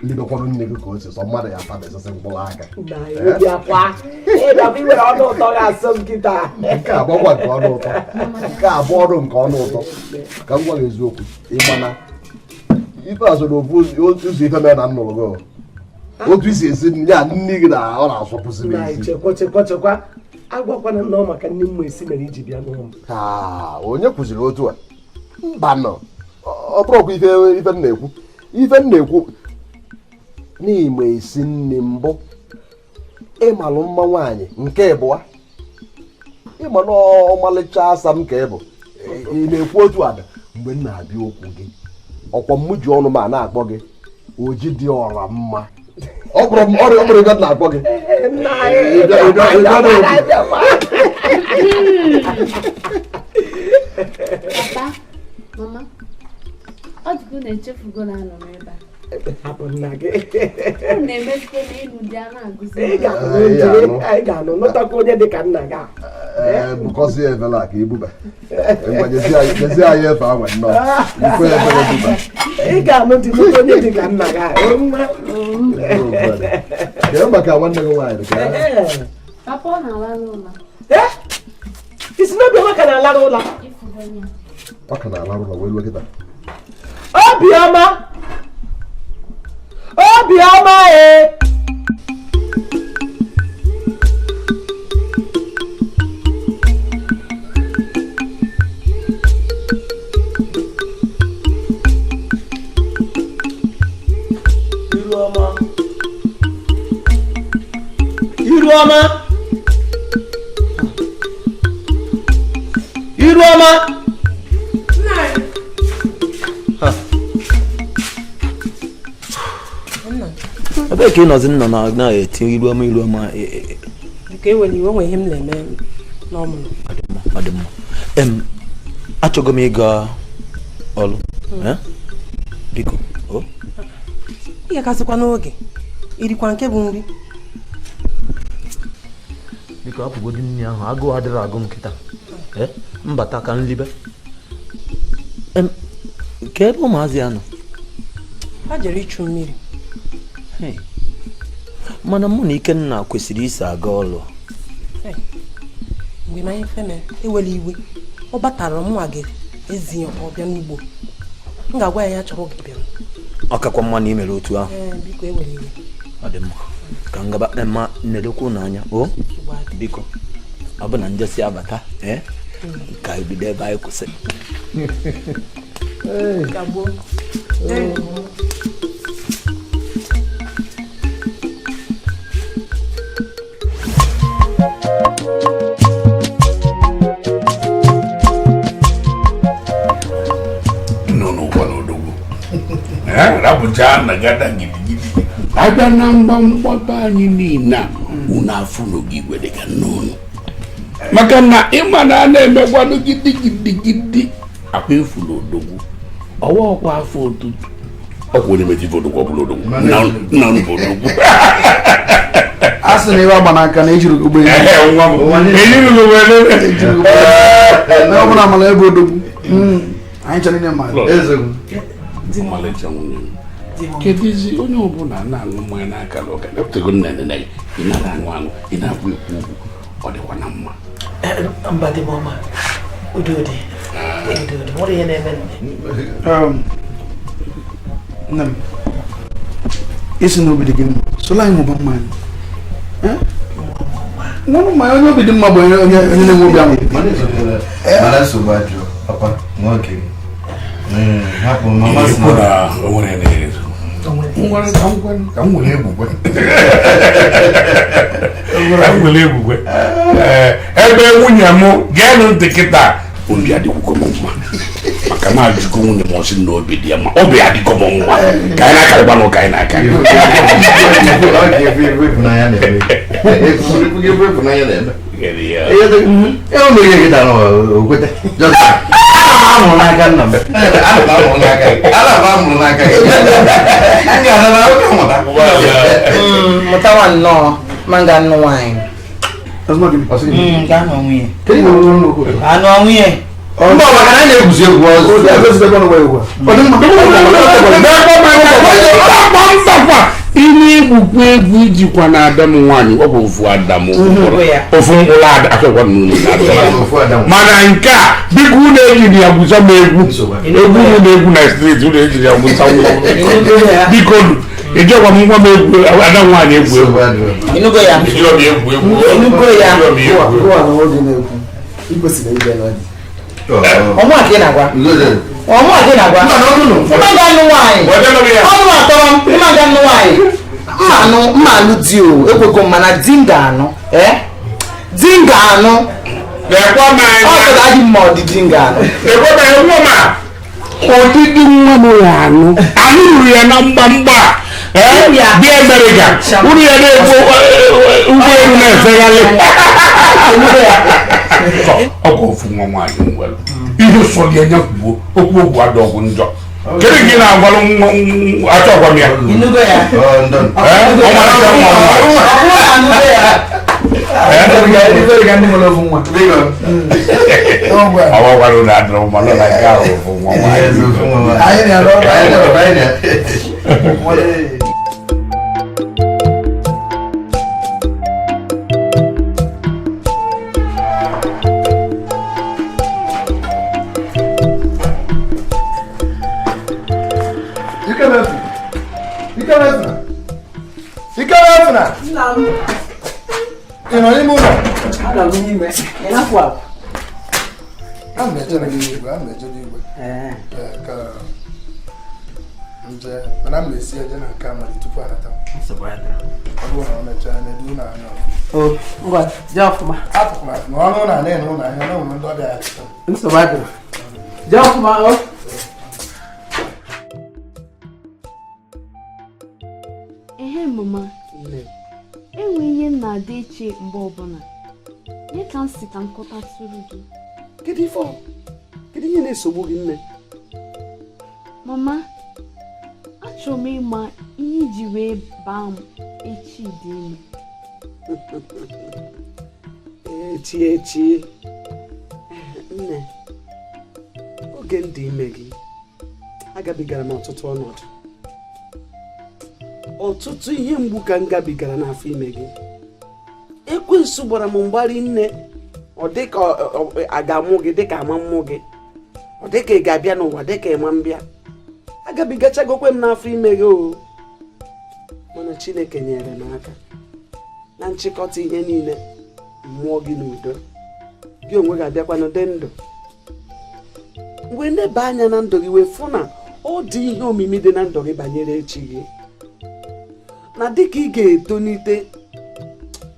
Libekwanụ nne gị ka o si sọ mmadụ ya atabesịsị mkpụrụ aka. Nke a gbakwa nke ọnụ ụtọ, nke a bụ ọrụ nke ọnụ ụtọ. Ka m gwa gị eziokwu, ị ma na ife azụ na ofu ụzọ ife mere na m nụrụ gị, otu isi esi ya nne gị na ọ na-asọpụsị m isi. Chekwa, chekwa, chekwa, agwakwana nnọọ maka nne m esi mere iji bịa n'ụlọ m. Onye kwụziri otu a? Mba nọ, ọ bụrụkwa ife m na-ekwu, ife m na-ekwu n'ime esi nne mbụ, ịmalụ mma nwaanyị nke ịbụa, ịma na ọmalịcha asa m ka ị bụ. Ị na-ekwu otu ada mgbe m na-abịa okwu gị, ọkwa m ji ọnụ ma na-akpọ gị oji dị ọra mma. Ọ bụrụ ọrịa, ọ bụrụ ife m na-akpọ gị. Papa, mama, ọ dịgo na echefugo na anọ m ebe a. Hapụ nna gị. Unu na-emezikwa na ịlụ di a na-agụzi. Ị ga-anụ di, anyị ga-anụ nụtakwa onye dị ka nna gị a. Ee, bukọzie efere a ka ibuba. Ngwa, nyezie anyị efe ahụ nnọọ. Bukọ efere buba. Ị ga-anụ di, nụta onye dị ka nna gị a. Nwa. Kee maka nwanne gị nwaanyị ka Ee. Papa, ọ na-alarụ ụlọ. Ee? Isi n'Obiọma ka na-alarụ ụlọ? Ifugo ya. Ọ ka na-alarụ ụlọ wee ruo kịta. Obiọma! Obiọma ee! Iruọma! Iruọma! Iruọma! Ebee ka ị nọzi nọ na-eti iruọma iruọma? Biko, ewela iwe, nwe ihe m na-eme n'ọmụmụ. Ọ dị mma. Em, achọgo m ịga ọlụ. Eh? Biko o. Ị ga-akasịkwa n'oge irikwa nke bụ nri. Biko, apụgodi nri ahụ, agụụ adịrị agụ m kịta. Eh, mbata ka nlibe. Em, ka ebe ụmụazị ya nọ? Ha jere ichu mmiri. Hey. Mana mụ na Ikenna kwesịrị iso aga ọlụ. Hey, mgbe ma ife mere, ewela iwe, ọ batara mụnwa ga-ezi ya ọbịa n'ugbo, m ga-agwa ya ya chọrọ gị bịara. Ọ kakwa mma na i mere otu ahụ. Ee, biko, ewela iwe. Ọ dị mma, ka m gaba ma nedokwu n'anya o. Nsogbu adị. Biko, ọ bụ na njesi abata ee ka ebido ebe anyị kwụsịrị. Kagbuo. Ee. Nnụnụ kwara odogwu. Eh, rapụcha na gada gidigidi abịa na mgbamgbaba anyị niile a, unu afụ n'oge igwe dịka nnụnụ, maka na ịma na a na-emekwanụ gidigidigidi akwa efuru odogwu ọwa ọkwa afọ ụtụtụ ọkwa onye mejive odogwu ọbụla odogwu nna unu bụ odogwu. A sị na iwe agba n'aka na ejiri ụgbọ elu. Ehe, nwa m ejiri ụgbọ elu. Na ọ bụla amala ebe odogwu. Anyị chọrọ inye mmadụ. Ọmalịcha nwunye m, kedụzi onye ọbụla na-aṅụ mmanya n'akara ụka depụtago nna nne gị, ị nara aṅụ aṅụ, ị na-akwu ekwu okwu, ọ dịkwa na mma. Mba, dị m ọma, udo dị, udo dị, nwere ihe na-eme nne. Nne m, isi na obi dị gị mma, sola anyị ṅụba mmanya. Eh? Ṅụrụ mmanya, onye obi dị mma bụ onye onye onye na-enwe obi aṅụrị. Mana nsogbu ajụ, papa, ṅụọ nke gị. Hapụ mama si Ikwu na na o nwere na-ezo. Ngwa, ka m gwa- ka m were egbugwe, ka m were egbugwe. Ee, ebe nwunye m geenụ ntị kịta, obi adịkwugo m mma maka na ajụgo nwunye m, ọsị na obi dị ya mma, obi adịgo m mma ka anyị na-akarịkwa n'ụka anyị na-akarị. Ọ ga-ebu ibu ịfụnanya na-eme. Ebu ibu ịfụnanya na-eme. Kedu ya? Ihe ọ mere gị dara o kwete. Just amụrụ n'aka nna m. Ana m amụrụ n'aka gị. Ana m amụrụ n'aka gị. M ga-ana na oke mmụta. Mụtawa nnọọ ma m ga-anụ nwaanyị. Ọzọ gịnị? Ga-anụ nwunye. Kedu ihe ọrụ n'okwu? Anụ nwunye. Mba, maka na a na-egwuzi egwu ọzọ. Mbakwa ime igbukwa egwu ijikwa na ada m nwaanyị, ọ bụ ofu ada m, ofu mkpụrụ ada achọkwa n'ụlọ na mana nke a, biko, unu ejiri ya gwusa m egwu. Egwu unu na-egwu na street, unu ejiri ya gwusa m, biko. Ejekwa m nwa m egwu, ada nwaanyị egwu egwu. Ịnụgo ya? Ejiro m egwu egwu. Ịnụgo ya? Ejiro m egwu egwu. Ị kwesịrị ịbịa n'ọdị. Ọmụ a ka ị na-agwa? Ọmụ a ka ị na-agwa? Ịma ga anụ nwaanyị? Ọnụ atọrọ m. Ịma ga anụ nwaanyị? Mma anụ, mma anụ di o ekwego m, mana di m ga-anụ, ee, di m ga-anụ. Lekwa m anya. Ọ sị adị mma, ọdị di m ga-anụ. Lekwa m anya, nwa m a, ọdịdị nwa m ya anụ anụ ruru ya na mgbamgba a. Ee, bịa Amerịka, uru ya na-egbu ụgbọelu na-efegharị. Ọ bụ ofu nwa nwaanyị nwere ihe sọrọ ya nya kwuo okwu ogwu ada ọgwụ njọ. Kedu ka ị na-agwalụ nwa achọkwa m ya? Ịnụgo ya? Ee, ọ mara nwa nwaanyị. Nwa. Ọgwagwara na adịrọ mma nọ na nke ahụ ofu nwa nwaanyị. Anyị na-arụ ọrụ, anyị na-arụ, anyị na- Ikemefu! Ikemefuna! Ikemefuna! Nna m. Ị nọ n'ime ụlọ? Anọ m n'ime. Ị na-apụ apụ? Ana m echere gị igwe, ana m echere igwe. Ee, ka nje, mana m na-esi eje na nke Amadi tupu anata m. Ọ bụrụ na o mechaa, na-edu ụlọ anya ọfụma. O, ngwa, jee ọfụma. Apụkwara na ọnụ na na ụlọ ahịa na ụlọ ndị ọbịa ya chịta. Nsogbu adịrọ. Jee ọfụma o. Ehe, mama, enwe ihe m na-adị eche mgbe ọbụla nye ka m si ka m kọtatụrụ gị. Kedu ife ọ? Kedu ihe na-esogbu gị, nne? Mama, achọrọ m ịma ihe iji wee baa m echi dị ime. Echi echi, nne, oge m dị ime gị, agabigara m ọtụtụ ọnọdụ, ọtụtụ ihe mgbu ka m gabigara n'afọ ime gị. Ekwensu gbara m mgbari, nne. Ọ dịka a ga-amụ gị, dịka ama mmụ gị, ọ dịka ị ga-abịa n'ụwa, dịka ịma mbịa. Agabigachagokwe m n'afọ ime gị o, mana Chineke nyere m aka na nchịkọta ihe niile, mmụọ gị n'udo, gị onwe gị abịakwanụ dị ndụ. Mgbe nleba anya na ndụ gị wee fụ na ọ dị ihe omimi dị na ndụ gị banyere echi gị, na dịka ị ga-etonite,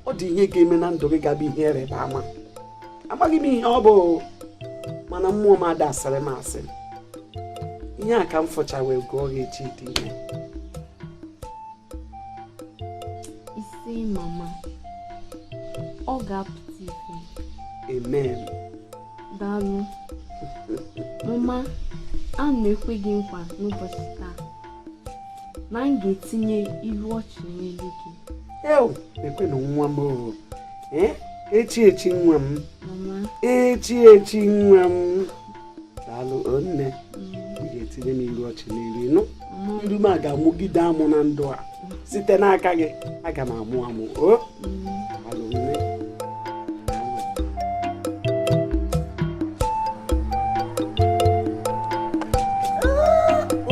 ọ dị ihe ga-eme na ndụ gị ga-abụ ihe ịrịba ama. Amaghị m ihe ọ bụ, mana mmụọ m ada asịrị m asị. Ihe a ka m fụcha wee gụọ gị echi dị ime. Isi mama, ọ ga-apụta ife. Amen. Daalụ, mama. A na-ekwe gị nkwa n'ụbọchị taa na m ga-etinye ilu ọchị n'elu gị. Eo, ekwenụ nwa m o. Ee, echi echi nwa m. Mama. Echi echi nwa m, daalụ o nne. Ị ga-etinye m ilu ọchị n'iru, ịnụ? Ilu m a ga-amụgide amụ na ndụ a. Site n'aka gị, aga m amụ amụ o. Daalụ, nne.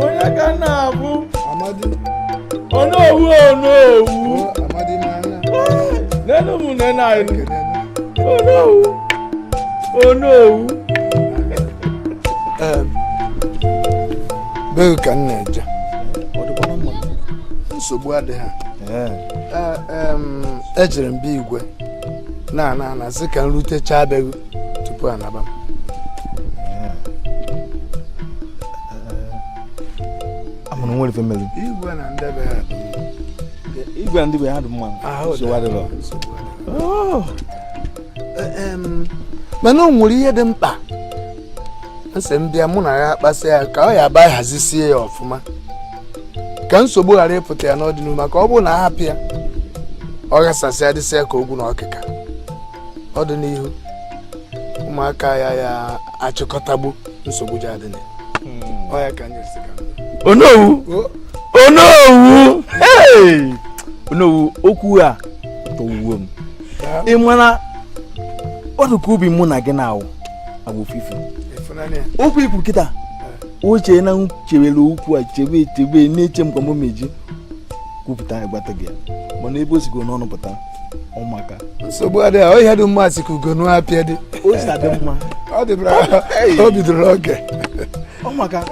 Onye ka m na-abụ? Amadi. Onowu, onowu. Amadi n'anya. Nenu m nene anyị. Onowu, onowu. Be ka m na-eje. Ọ dịkwana mma? Nsogbu adịghị. Ejere m be igwe na ana ana sị ka m rutechaa be gị tupu anaba m. Amụrụ nwere ife mere. Igwe na ndebe ha dị mma. Igwe na ndị be ha dị mma. Ahụ dị. Nsogbu adịrọ. Nsogbu adịrọ. Mana o nwere ihe dị mkpa nsị m bịa mụ na ya akpasị ya ka ọ ya aba hazisie ya ọfụma, ka nsogbu ghara ịpụta ya n'ọdịnihu, maka ọ bụrụ na ahapụ ya, ọ ghasasị adịsị ya ka ogwu na ọkịka ọdịnihu ụmụaka ya ya. Achịkọtagbu nsogbu ji adị na ya. Ọ ya ka anyị si ka Onowu, Onowu, hey! Onowu, okwu a tọwuo m. Ị mara ọ dị ka obi mụ na gị na-awụ agba ofufe. Okwu ikwu kịta uche na chewere okwu a chebe chebe na-eche m ka m meji kwupụta ịgbata gị ya, mana ebe o sigo n'ọnụ pụta ọ maka nsogbu adịghị. Ọ ihe dị mma si ka ugo nụọ apịa dị. O si adị mma. Ọ dịbara o bidoro oge. Ọ maka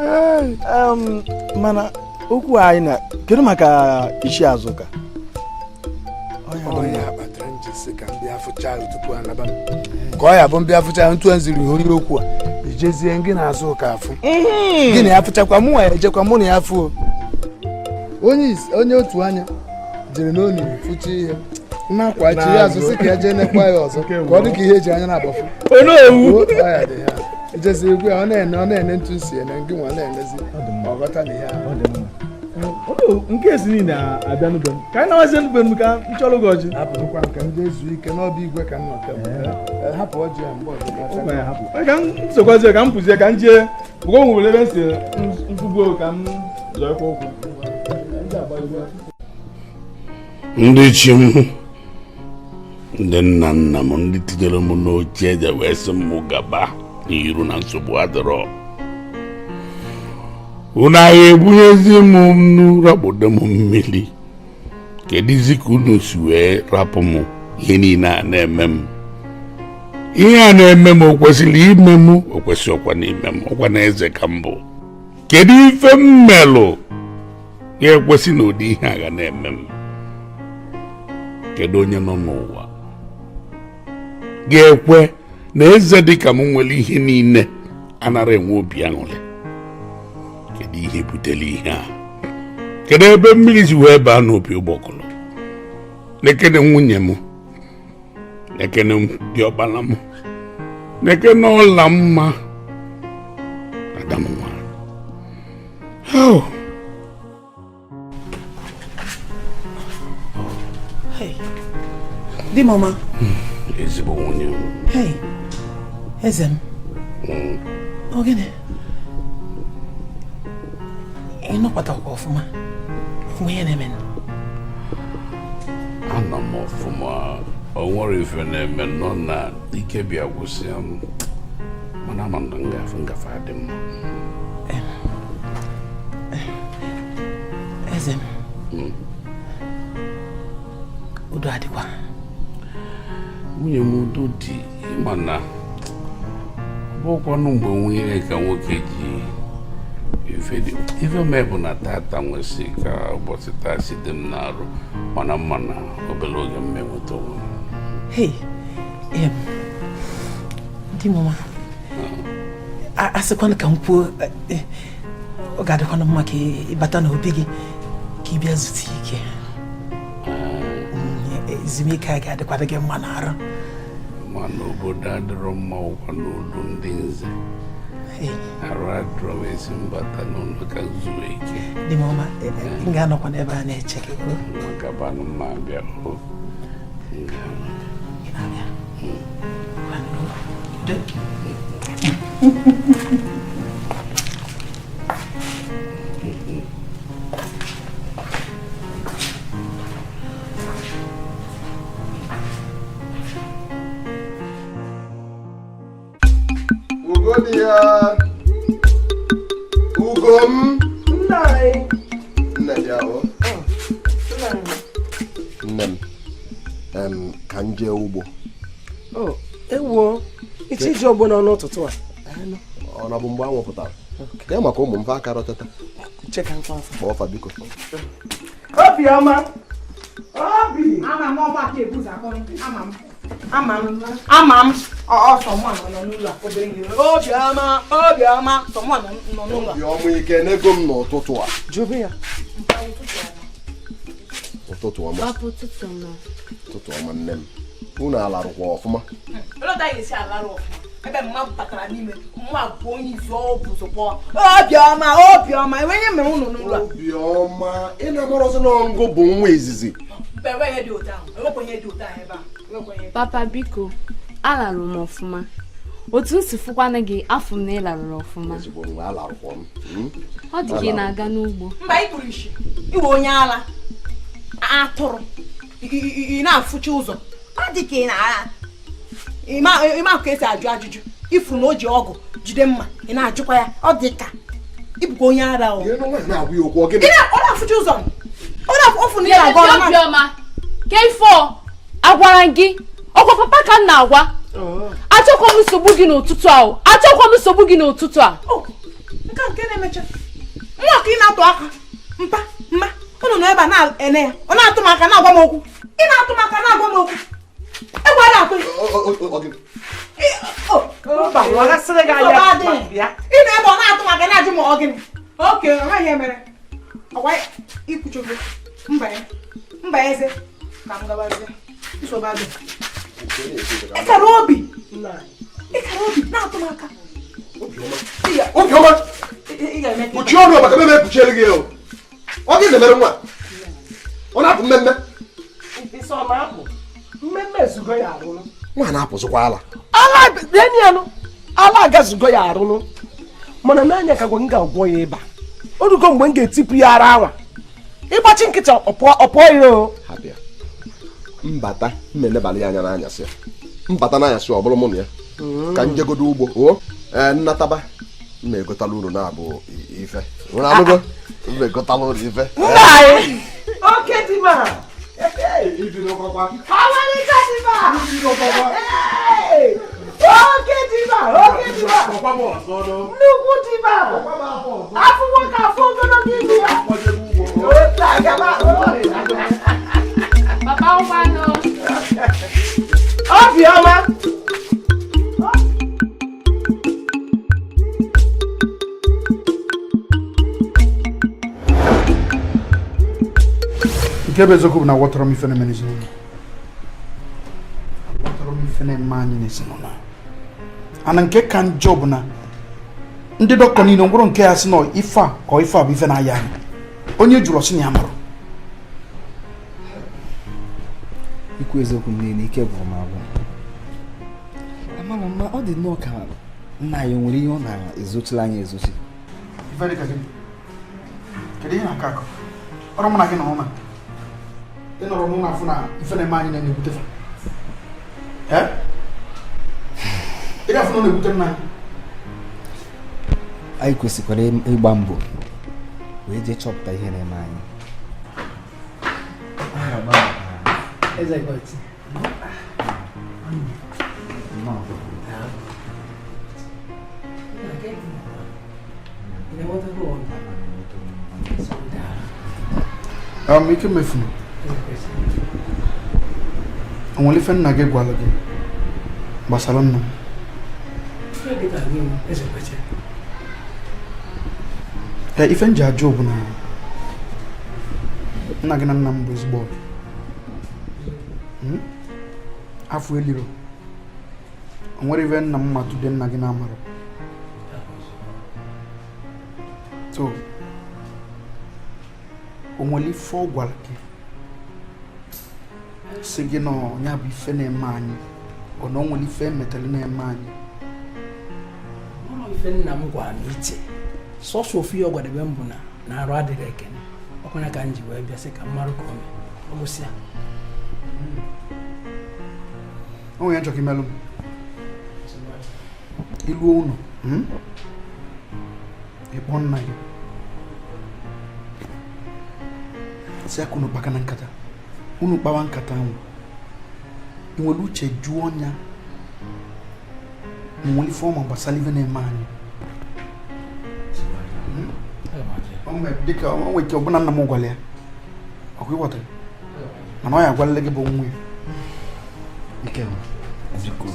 mana okwu anyị na kedu maka isi azụ ka ọ ya kpatara m ji sị ka m bịa fụchaa ahụ tupu anaba m, ka ọ ya bụ m bịa fụchaa ntu nziri onye okwu a ijezie gị na azụ ụka afụ gị na ya fụchakwa mụ nwa ya ejekwa mụ na ya fụo. Onye otu anya jere n'oniri fụchi ihe nnakwa chi ya azụ sị ka ya jee nekwa ya ọzọ ka ọ dị ka ihe eji anya na-agbafu. Onowu. Ọ ya dị ya ejezi egwu ya ọ na-ene ọ na-ene ntu si ene gị nwa na-enezi ọ ghọta na ihe ahụ. Nke esi niile abịa n'ube m ka anyị nawazie n'ube m ka m chọrọ gị ọjị. Hapụrụkwa m ka m jee zuo ike n'ọba igwe ka m nọ kemgbe. Hapụ ọjị ya mgbe ọzọ. Ka m sokwazie ka m pụzie ka m jee bụkwa o nwere ebe m si mfugbo ka m zọọkwa ụkwụ. Ndị chi m, ndị nna nna m, ndị tinyere m n'oche eze wee sị m gaba n'iru na nsogbu adịrọ. Unu agha ebunyezi m nnu rakpodo m mmiri, kedụzi ka unu si wee rapụ m ihe niile a na-eme m? Ihe a na-eme m o kwesịrị ime m? O kwesịrị ọkwa n'ime m, ọkwa na eze ka m bụ. Kedu ife m melụ ga-ekwesị na ụdị ihe a ga na-eme m? Kedu onye nọ n'ụwa ga-ekwe na eze dị ka m nwere ihe niile anara enwe obi aṅụrị? Kedu ihe butere ihe a? Kedu ebe mmiri si wee baa n'opi ụgbọkụlụ? Nekene nwunye m, nekene diọkpala m, nekene ọla mma ada m nwanyị. Oh. Hey. Di mama. Ezigbo nwunye m. Hey. Eze m. Ọ gịnị? Ị nọkwatakwa ọfụma? Nwe ihe na-eme? Anọ m ọfụma, o nwere ife na-eme nọ na ike bịa gwụsịa m, mana ama m na ngafe ngafe adị mma. Eze m. Udo adịkwa. Nwunye m, udo dị. Ịma na ọ bụkwanụ mgbe nwunye ka nwoke ji ife dị ife mee bụ na tata nwesị ka ụbọchị taa si dị m n'arụ, mana mma na obere oge m enweta onwe m. Hey, di mama. A sịkwanụ ka m kwuo, ọ ga-adịkwanụ mma ka ịbata n'obi gị ka ị bịa zute ike. Ezumike a ga-adịkwanụ gị mma n'arụ. Mana obodo adịrọ mma ụkwa n'olu ndị nze. Arụ adịrọ m esi mbata n'ụlọ ka m zuo ike. Di mama, m ga-anọkwa n'ebe a na-eche gị. Maka banụ mma bịa hụ. Ị na-abịa? Udo. Ugo dị ya. Ugo m. Nna anyị. Nne bịa o. Nne m, ka m jee ugbo. O, ewuo, iche iji ọgbọ n'ọnụ ụtụtụ a. Ọ na bụ mgbe anwụ pụtara. Kee maka ụmụ m fa aka rọtata. Cheka nkwa afọ. Kpọọ fa biko. Obiọma. Obi. Ama m ọma ka ebuzo akọrọ. Ama m. Ama m. Ama m. Ọsọ mụ nọ n'ụlọ a obere ihe. Obiọma, Obiọma, sọ mụ nọ n'ụlọ a. Obiọma ike n'ego m n'ụtụtụ a. Jụbe ya. Ụtụtụ ọma. Papa, ụtụtụ ọma. Ụtụtụ ọma nne m. Unu alarụkwa ọfụma? Olee otu anyị ga-esi alarụ ọfụma? Ebe mmadụ batara n'ime, mma bụ onye izu ọ bụ ụzọ kpọọ. Obiọma, Obiọma, enwe ihe mere unu n'ụlọ a? Obiọma, ị na-amarọzi na ọngụ bụ nwa izizi. Mba, enweghị ihe dị otu ahụ. Enwekwa ihe dị otu ahụ ebe a. Enwekwa ihe. Papa, biko, alarụ m ọfụma. Otu m si fụkwanụ gị, afụ m na ị larụrụ ọfụma. Ọ dị ka ị na-aga n'ugbo. Mba, ị kpuru isi, ị wụ onye ala atụrụ, ị na-afụchi ụzọ. Ọ dị ka ị na-ara ịma ka esi ajụ ajụjụ. Ị fụrụ na o ji ọgụ jide mma, ị na-ajụkwa ya. Ọ dị ka ị bụkwa onye ara. O ọ na-afụchi ụzọ, ọ na-afụ na ị na-aga ọrụ. Obiọma, ka ifo agwara gị ọkwa papa ka m na-agwa. Achọkwa m nsogbu gị n'ụtụtụ a, achọkwa m nsogbu gị n'ụtụtụ a. Nke nke na-emecha nwa ka ị na-atụ aka mpa mma ụnụ nọ ebe a na-ene ya, ọ na-atụ m aka na-agwa m okwu. Ị na-atụ m aka na-agwa m okwu, egwu a na-atụ. Ị nọ ebe ọ na-atụ m aka na-ajụ m ọ gịnị. Oke ọ mere ọgwa ikwuchogo mba ya mba eze ka m gabazie. Nsogbu adịghị. Ịkara obi, ịkara obi na-atụ m aka. Obiọma, kpuchie ọnụ maka mmemme ekpuchiere gị. Ọ gị na-emere nwa ọ na-apụ mmemme. Nwa na-apụzikwa ala. Ala agazugo ya arụnụ, mana n'anya ka m ga-agwọ ya ịba. O rugo mgbe m ga-etipụ ya ara anwa. Ịgbachi nkịta ọ pụọ ya o. Mbata m na-elebara ya anya n'anyasị, mbata n'anyasị ọ bụrụ mụ na ya ka m jegodo ugbo. O nnataba m na-egotala unu na-abụ ife anụgo m na-egotala unu ife. Nnukwu diba afọ nwoke afọ ogologo ibu ya. Papa ngwanụ. Obiọma. Nke bụ eziokwu bụ na aghọtara m ife na-eme n'ezinụlọ, aghọtara m ife na-eme anyị n'ezinụlọ. Ana nke ka njọ bụ na ndị dọkịta niile ngwụrụ nke ya sị na ife a ka ife a bụ ife na-aya anyị, onye jụrụ ọsị na ya marụ. Ikwu eziokwu niile ike gwụrụ m agwụ. Amara mma ọ dị nnọọ ka nna anyị nwere ihe ọ na-ezochiri anyị ezochi. Kedu ihe na-akọ akọ? Ọrụ mụ na gị nọrọ na ị nọrọ n'ụlọ afụ na ife na-eme anyị na-ebute fa. Ị ga-afụ na ọ na-ebute nna anyị. Anyị kwesịkwara ịgba mbọ wee jee chọpụta ihe na-eme anyị. Ike mefuru o nwere ife nna gị gwara gị gbasara nna m? Ife m ji ajụ bụ na nna gị na nna m bụ ezigbo ọyị. Afọ eliro o nwere ife nna m ma tụde nna gị na-amara. So o nwere ife ọ gwara gị sị gị na ya bụ ife na-eme anyị, ọ na o nwere ife emetara na-eme anyị? Ife nna m gwara m iche sọsọ ofu ya ọ gwadebe m bụ na arụ adịghị ekene ọkwana ka m ji wee bịa sị ka m marụ ka o mee ọ gwụsịa. O nwere nchọka imelụ m iluo ụlọ ịkpọ nna gị si aka unu kpaka na nkata, unu kpawa nkata ahụ, ị nwere uche jụọ ọnya ma nwere ife ọma gbasara ife na-eme anyị. Dịka o nwere ike ọbụna nna m gwara ya ọkwa ịghọtara, mana ọ ya agwalele gị bụ nwa ya. Ike biko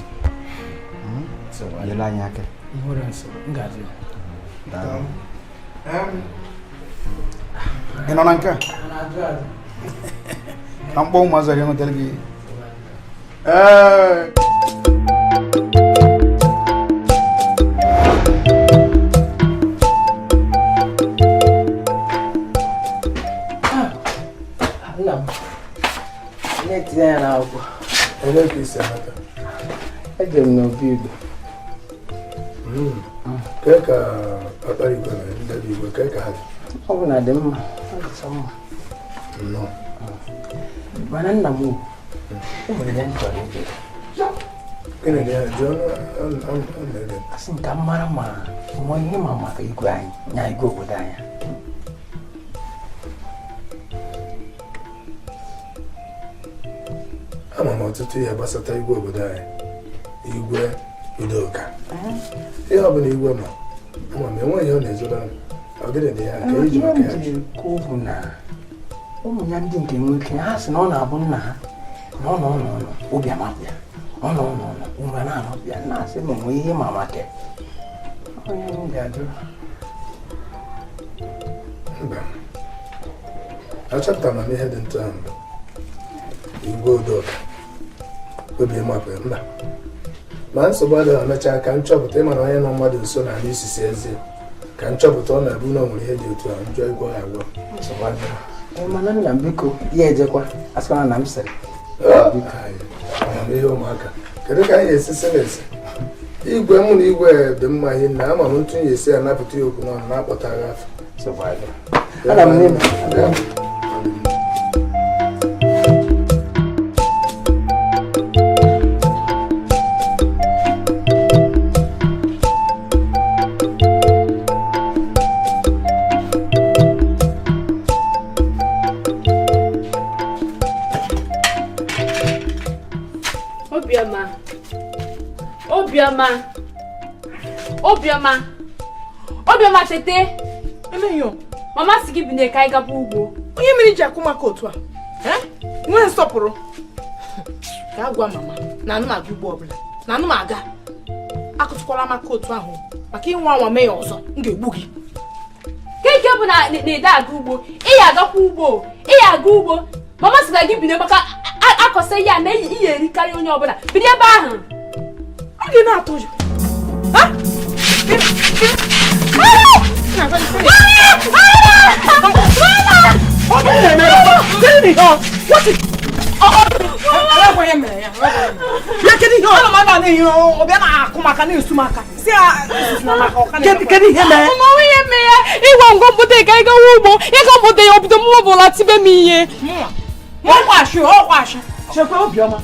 nyere anyị aka. Ị nọ na nke a ka mkpọ ụmụazị gị nwetara gị. Ee. Nna m na-etinye ya n'akwụkwọ. Olee ka isi amata? Ejere m n'obi Udo. Kee ka ọkpara igwe na ndị dị igwe, kee ka ha dị? Ọ bụ na dị mma, ọ dịcha mma. Nnọọ. Mana nna m, o nwere ihe m chọrọ ịjụ. Gịnị dị ya? Jụọ na-ege. Asị m ka m mara ma nwa ihe ma maka igwe anyị na igwe obodo anyị. Ama m ọtụtụ ihe gbasata igwe obodo anyị, Igwe Udoka. Ihe ọ bụla igwe ma, ama m, enweghị ihe ọ na-ezoro m. Ọ gịnị dị ya ka iji maka ya? Ihe m kwuo bụ na ụmụ ya ndị nke nwoke ha sị na ọ na-abụ nna ha na ọ nọ nọ nọ obi amapụ ya, ọ nọ nọ nọ ume na-anọpụ ya, na-asị ma onwe ihe ma maka ya. Onye m ga-ajụ. Mba, achọpụtara m ihe dị ntụ ahụ mbụ. Igwe Udoka obi mapụ ya, mba, ma nsogbu adịghị. Emechaa ka m chọpụta. Ịma na onye nọ mmadụ nso n'ala isisi ezie ka m chọpụta. Ọ na-abụ na o nwere ihe dị otu a, njọ igwe ya agwa. Nsogbu adịghị. Mana nna m, biko, ya ejekwa asịkwana na m sịrị. Amamihe ụmụaka, kedu ka anyị ga-esi sị na esi igwe mụ na igwe dị mma ihe na ama m ntụ ya esi anapụta ya okwu n'ọnụ na-akpọtaghị afọ. Nsogbu adịghị. Ana m n'ime. Obiọma, Obiọma, Obiọma, Obiọma, tete. Emeghị. Mama si gị binye ka anyị gaba ugbo. Onye mere iji akụ maka otu a? Nwee nsọpụrụ. Ka a gwa mama na anụ m aga ugbo ọbụla, na anụ m aga. Akụtụkwala maka otu ahụ, maka ịnwa anwa mee ya ọzọ, m ga-egbu gị. Ke nke bụ na na-ede aga ugbo, ị ya agakwa ugbo, ị ya aga ugbo. Mama si na gị binye maka akọsa ya na iyi erikarị onye ọbụla. Binye ebe ahụ. Ọ gị na-atụ ụjọ. Kedu ihe mere? Mama, ihe mere ya ịgwa ngwa mbote ka anyị gawa ugbo, ịga mbote ya obido mụọ bụla tibe m ihe. Chekwa Obiọma,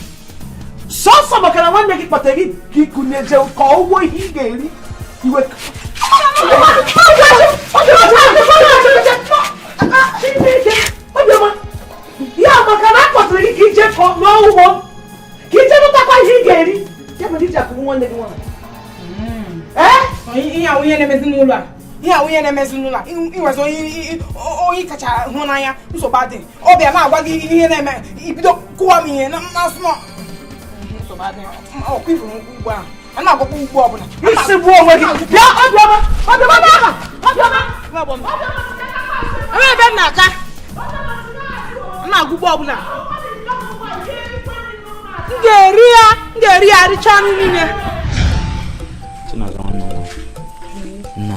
sọsọ maka na nwanne gị kpatara gị ka ịkụnye je ka ụgwọ ihe ị ga-eri iwe. Chineke, Obiọma, ya maka na a kpọtara gị ka ije kọọ n'ugbo ka ije lụtakwa ihe ị ga-eri, ya mere iji akụgbu nwanne gị nwaanyị. Ihe ahụ ihe na-emezi n'ụlọ a, ihe ahụ ihe na-emezi n'ụlọ a, inwezi onye kacha hụ n'anya, nsogbu adịghị. Ọ bịa na-agwa gị ihe na-eme, ibido kụwa m ihe na mmasị nọ. Nsogbu adịghị. Ọkwa ifuru ugbo ahụ, a na-agwakwa ugbo ọbụla. Isi gbuo onwe gị. Bịa Obiọma, Obiọma, Obiọma, Obiọma. Ebe ebe m na-aga, m na-agwa ugbo ọbụla. M ga-eri ya, m ga-eri ya richaa anụ niile. Chinaza nwanne m na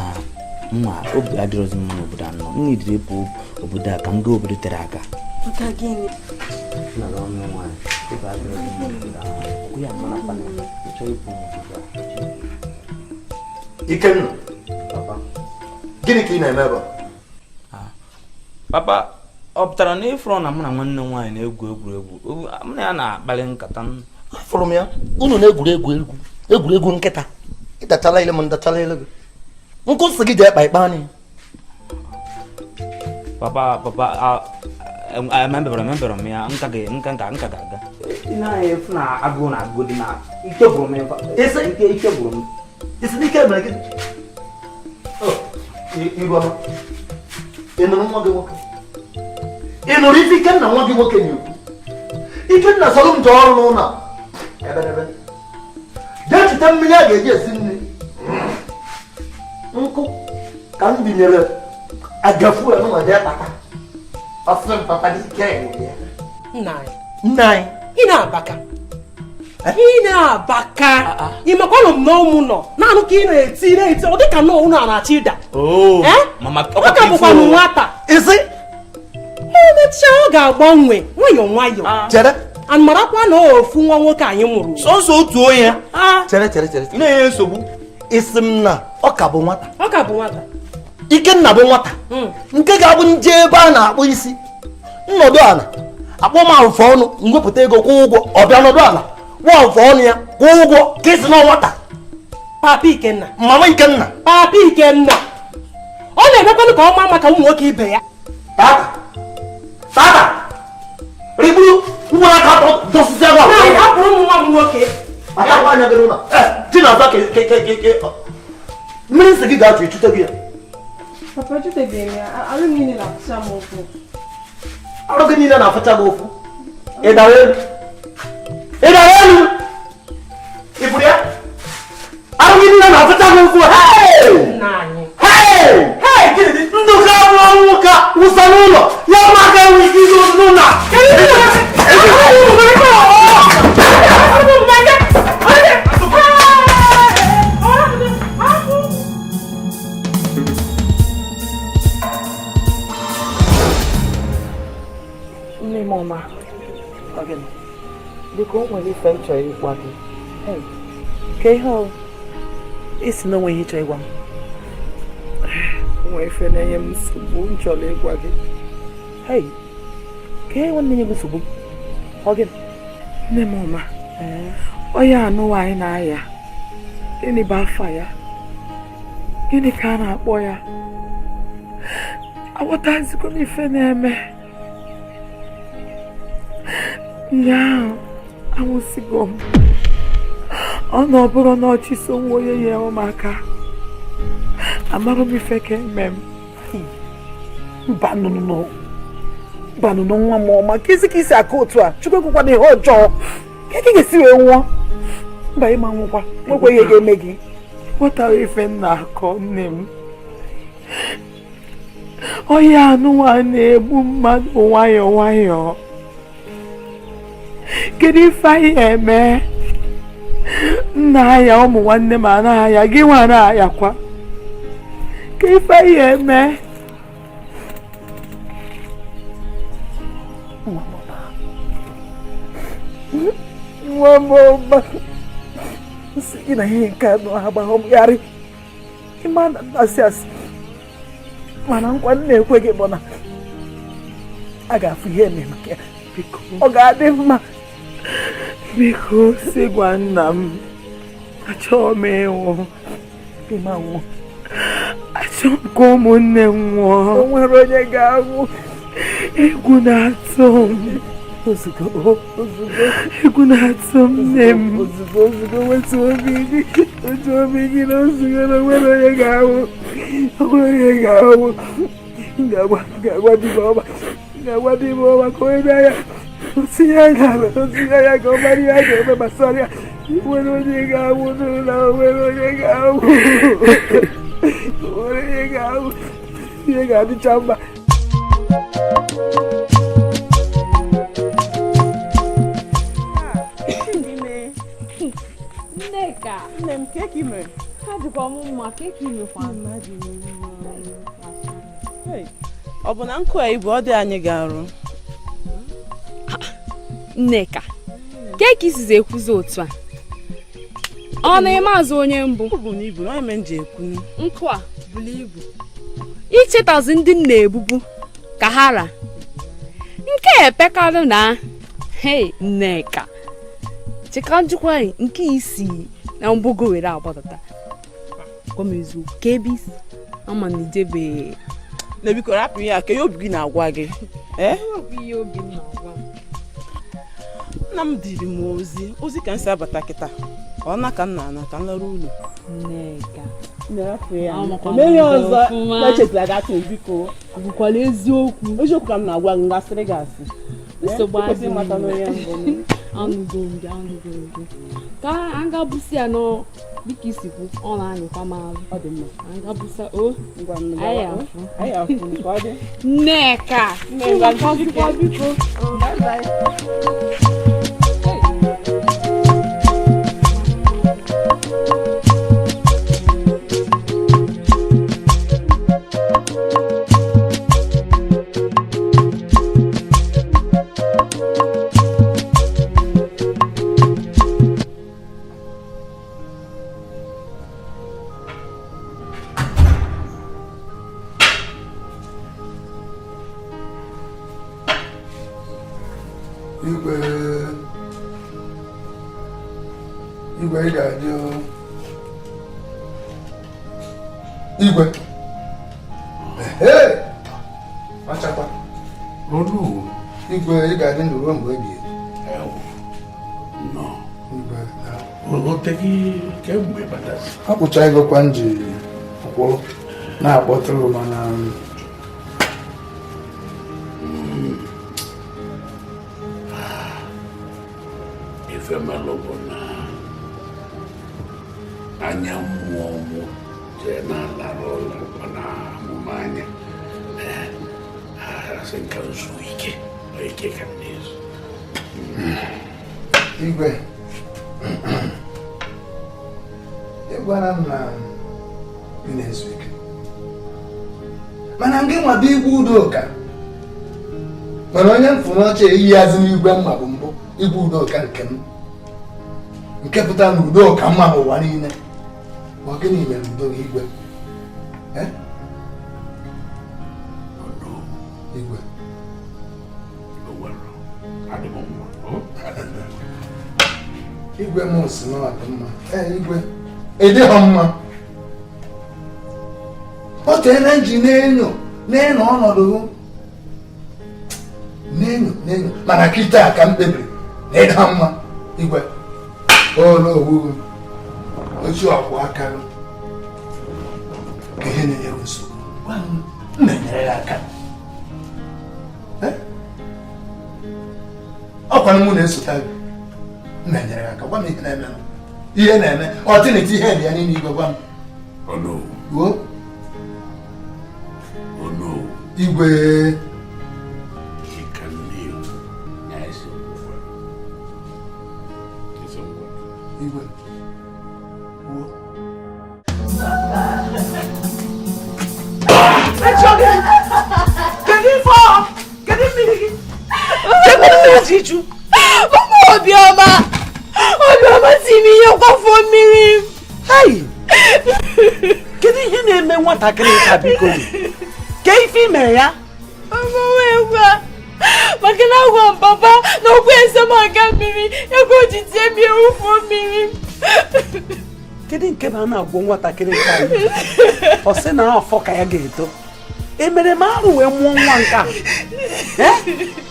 nwa, obi adịrọzi mma n'obodo anọ m nidiri ịpụ obodo a ka m gaa obodo tere aka. Maka gịnị? Chinaza nwanne m nwaanyị, obi adịrọzi mma n'obodo anọ. Okwu ya mara kwana ịchọ ịpụ n'obodo a. Ikenna, gịnị ka ị na-eme ebe a? Papa, ọ pụtara na ịfụrụ na mụ na nwanne m nwaanyị na-egwu egwuregwu, mụ na ya na-akpali nkata. Afụrụ m ya unu na-egwuregwu egwu egwuregwu nkịta. Ịdachala ile m, ndachala ile gị. Nkụ nsị gị ji ekpa ikpe anyị. Papa, papa, emebere m ya nka ga nka nka nka ga-aga. Ị na-anya efu na agụụ na agụụ dị na ike gwụrụ m. Ike ike gwụrụ m. Isi n'ike mere gị. Iruọma, ị nụrụ nwa gị nwoke? Ị nụrụ ife Ikenna nwa gị nwoke na-ekwu? Ikenna sọrọ m jee ọrụ n'ụlọ a ebe jee chute mmiri a ga-eji esi nri. Nkụ ka m binyere agafu enụnwa jee kpata. Ọsị m papa n'ike gwụrụ ya. Nna anyị. Nna anyị. Ị na-abaka. Ị na-abaka. Ị makwa nọ m n'ụmụ nọ naanụ ka ị na-eti na-eti, ọ dịka nọọ ụnụ a na-achọ ịda. Mama, Ọ ka bụkwa m nwata. Isi? Emechaa ọ ga-agbanwe nwayọọ nwayọọ. Chere. And marakwa na ofu nwa nwoke anyị mụrụ. Sọnsọ otu onye. Chere, chere, chere. Ị na-enye nsogbu. Isi m na ọ ka bụ nwata. Ọ ka bụ nwata. Ikenna bụ nwata. Nke ga-abụ nje ebe a na-akpụ isi. Nnọdụ ala. Akpọ m afụ ọnụ, mwepụta ego kwụọ ụgwọ, ọ bịa nọdụ ala. Kwụọ afụ ọnụ ya, kwụọ ụgwọ, ka isi na nwata. Papa Ikenna. Mama Ikenna. Papa Ikenna. Ọ na-emekwanụ ka ọ maa maka ụmụ nwoke ibe ya. Tata. Tata. Rigbu nwa aka dọsịsị agwa. Naanị hapụrụ ụmụ nwa m nwoke. Atakwa anya gị n'ụlọ. Chinasa ke mmiri nsị gị ga-achụ ịchụte gị ya. Papa echutebeghị m ya, arụ m niile na-afụcha m ụfụ. Arụ gị niile na-afụcha gị ụfụ. Ị dara elu. Ị dara elu. Ị fụrụ ya? Arụ gị niile na-afụcha gị ụfụ. Hey! Hey! Ndụka bụ ọnwụ ka wụsa n'ụlọ. Ya ụmụaka enweghị ike izu ozi n'ụlọ a. Nne m ọma, biko o nwere ife m chọrọ ịgwa gị. Ka ihe ọ isi na onwe ihe ịchọ ịgwa m. O nwere ife na-enye m nsogbu m chọrọ ịgwa gị. Hey, ka ihe nwanne nye gị nsogbu? Ọ gịnị? Nne m ọma, ọya anụwa anyị na-aya. Gịnị bụ afa ya? Gịnị ka a na-akpọ ya? Aghọtazikwa m ife na-eme. Nyaahụ, anwụsịgo m. Ọ na ọ bụrụ na ọchị so nwa onye nyere m aka. Amarụ m ife ka eme m. Mba nụnụ. Mba nụnụ nwa m ọma. Ka isi ka isi aka otu a. Chukwu ekwekwana ihe ọjọọ. Ka ị ga-esi wee nwụọ. Mba ịma nwụkwa. Nwekwa ihe ga-eme gị. Ghọtara ife m na-akọ nne m. Ọya anụnwa na-egbu mmadụ nwayọọ nwayọọ. Kedu ife anyị eme? Nna ya ụmụ nwanne m anaghị aya, gị nwa anaghị ayakwa. Ka ife anyị eme? Nwa m ọma. Nsị gị na ihe nke anụ agbahọ m gharị. Ịma na asị asị. Mana nkwa m na-ekwe gị bụ na a ga-afụ ihe eme maka ya. Biko. Ọ ga-adị mma. Biko si gwa nna m. Achọghị m ịnwụ. Ịma nwụọ. Achọghị m ka ụmụnne m nwụọ. O nwere onye ga-anwụ. Egwu na-atụ m. Ozugbo, ozugbo. Egwu na-atụ m nne m. Ozugbo, ozugbo, wetu obi gị. Wetu obi gị na ozugbo na o nwere onye ga-anwụ. O nwere onye ga-anwụ. M ga-agwa di m ọma. M ga-agwa di m ọma ka onye bịa ya. Otinye anya ala, otinye anya ka ọ mara ihe a ga-eme gbasara ya. O nwere onye ga-anwụ n'ụlọ, o nwere onye ga-anwụ. O nwere onye ga-anwụ. Ihe ga-adịcha mma. Nneka. Nne m, ka ị mere? Ha dịkwa m mma, ka ị mekwa? Ọ bụ na nkụ a ibu ọ dị anyị ga-arụ? Nneka, ka ka isizi ekwuzi otu a? Ọ na-eme azụ onye mbụ? Ọ bụ na ibu, onye mere m ji ekwu. Nkụ a buru ibu. Ichetazi ndị m na-ebubu ka ha ra. Nke epekarị na hey Nneka. Cheka njikwa nke isi na mgbogo were agbadata. Gwa m eziokwu, ka ebe isi ama na ijebe. Na biko rapụ ya ka ihe obi gị na-agwa gị. Ihe obi m na-agwa m. Nna m diri m ozi, ozi ka m si abata kịta. Ọ na ka m na-ana ka m lọrọ ụlọ. Nneka. Mee ihe ọzọ echetara gị atụ biko. Ọ bụkwala eziokwu. Eziokwu ka m na-agwa gị, ngasịrị gị asị. Nsogbu Kwesịrị ịmata n'onye mbụ m. Anụgo m gị, anụgo m gị. Ka a ga-abụsị ya nọ dịka isi kwu, ọ na-anyịkwa m arụ. Ọ dị mma. A ga-abụsa o. Ngwa m Anyị afụ. Anyị afụ nke ọ dị. Nneka. Nne m, gwa Ngwa biko. Bye bye. Igwe, ị ga-adị o. Igwe. Ee, ọchakwa. Igwe, ị ga-adị ndụ ruo mgbe ebighị ebi. Kemgbe batara. Akpụchagokwa m ji kwụrụ na-akpọtụrụ, mana ife melụ bụ na anya mmụọ mụ jee na-alara ụlọ mana amụma anya asị nka nzu ike ike ka m na-ezu. Igwe, ị gwara m na ị na-ezu ike, mana ngị nwa bụ Igwe Udoka, mana onye m fụrụ ọchị eyighazị n'igwe mma bụ mbụ Igwe Udoka nke m, nke pụtara na Udoka mma n'ụwa niile. Ma gịnị mere udo gị, Igwe? Igwe, Igwe m si na ọ dị mma. Ee, Igwe, ịdịghọ mma. O teela nji na-enyo na-enyo ọnọdụ na-enyo na-enyo, mana kịta ka m kpebiri na ịdịghọ mma. Igwe, onowu otu ọkwụ aka ka ihe na-enye m nsogbu, gwa m, m na-enyere ya aka. Ọkwa mụ na-esota gị, m na-enyere ya aka. Gwa m ihe na-eme, ihe na-eme ọ dịnịta ihe dị ya n'ime. Igwe, gwa m. Ruo Igwe. Igwe, ruo. Kedu ife ọ? Kedu mmiri gị? Kedu mmiri ji ju? Mama Obiọma, Obiọma si m ihe kwafuo mmiri m. Hai! Kedu ihe na-eme nwatakịrị ka biko? Ke ife ime ya? Mama wee gwa maka na agwa m papa na okwu ese m aga mmiri ego o ji tie m ihe wufuo mmiri m. Kedu nke bụ a na-agwọ nwatakịrị nke a? Ọ sị na afọ ka ya ga-eto. Emere m arụ wee mụọ nwa nke a?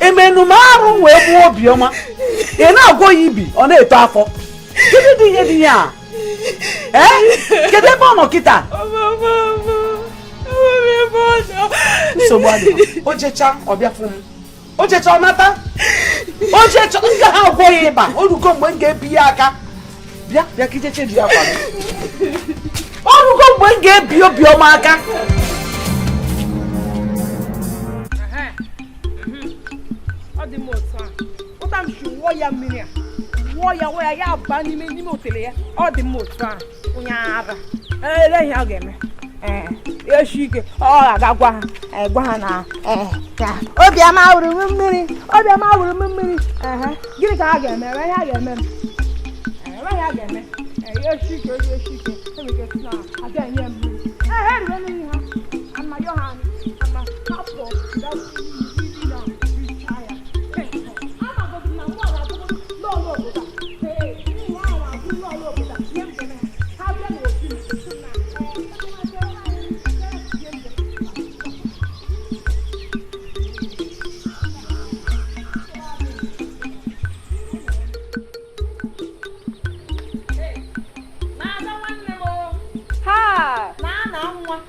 Emenu m arụ wee mụọ Obiọma? Ị na-agwọ ya ibi, ọ na-eto afọ. Kedu dị ihe dị ya? Kedu ebe ọ nọ kịta? Nsogbu adịghị. O jecha ọ bịa fụ m. O jecha ọ nata. O jecha m ga ha agwọ ya ịba. O rugo mgbe m ga-ebi ya aka. Bịa bịa ka ijeche ji akwa gị. O rugo mgbe m ga-ebi Obiọma aka. Ọ dị m otu a. Ụta m si wụọ ya mmiri a. Wụọ ya wụọ ya ya baa n'ime n'ime otele ya. Ọ dị m otu a. Onye ara. Ele ihe ọ ga-eme. Ee, eshi ike. Ọ ga-aga gwa ha. Gwa ha na Obiọma wụrụ m mmiri. Obiọma wụrụ m mmiri. Gịnị ka ha ga-eme? Enwe ihe ha ga-eme m. Enwe ihe ha ga-eme. Eshi ike, eshi ike. Enwere ike na aga enye m mmiri. Ha eriwe mmiri ha. Ama yọ ha. Ama hapụ.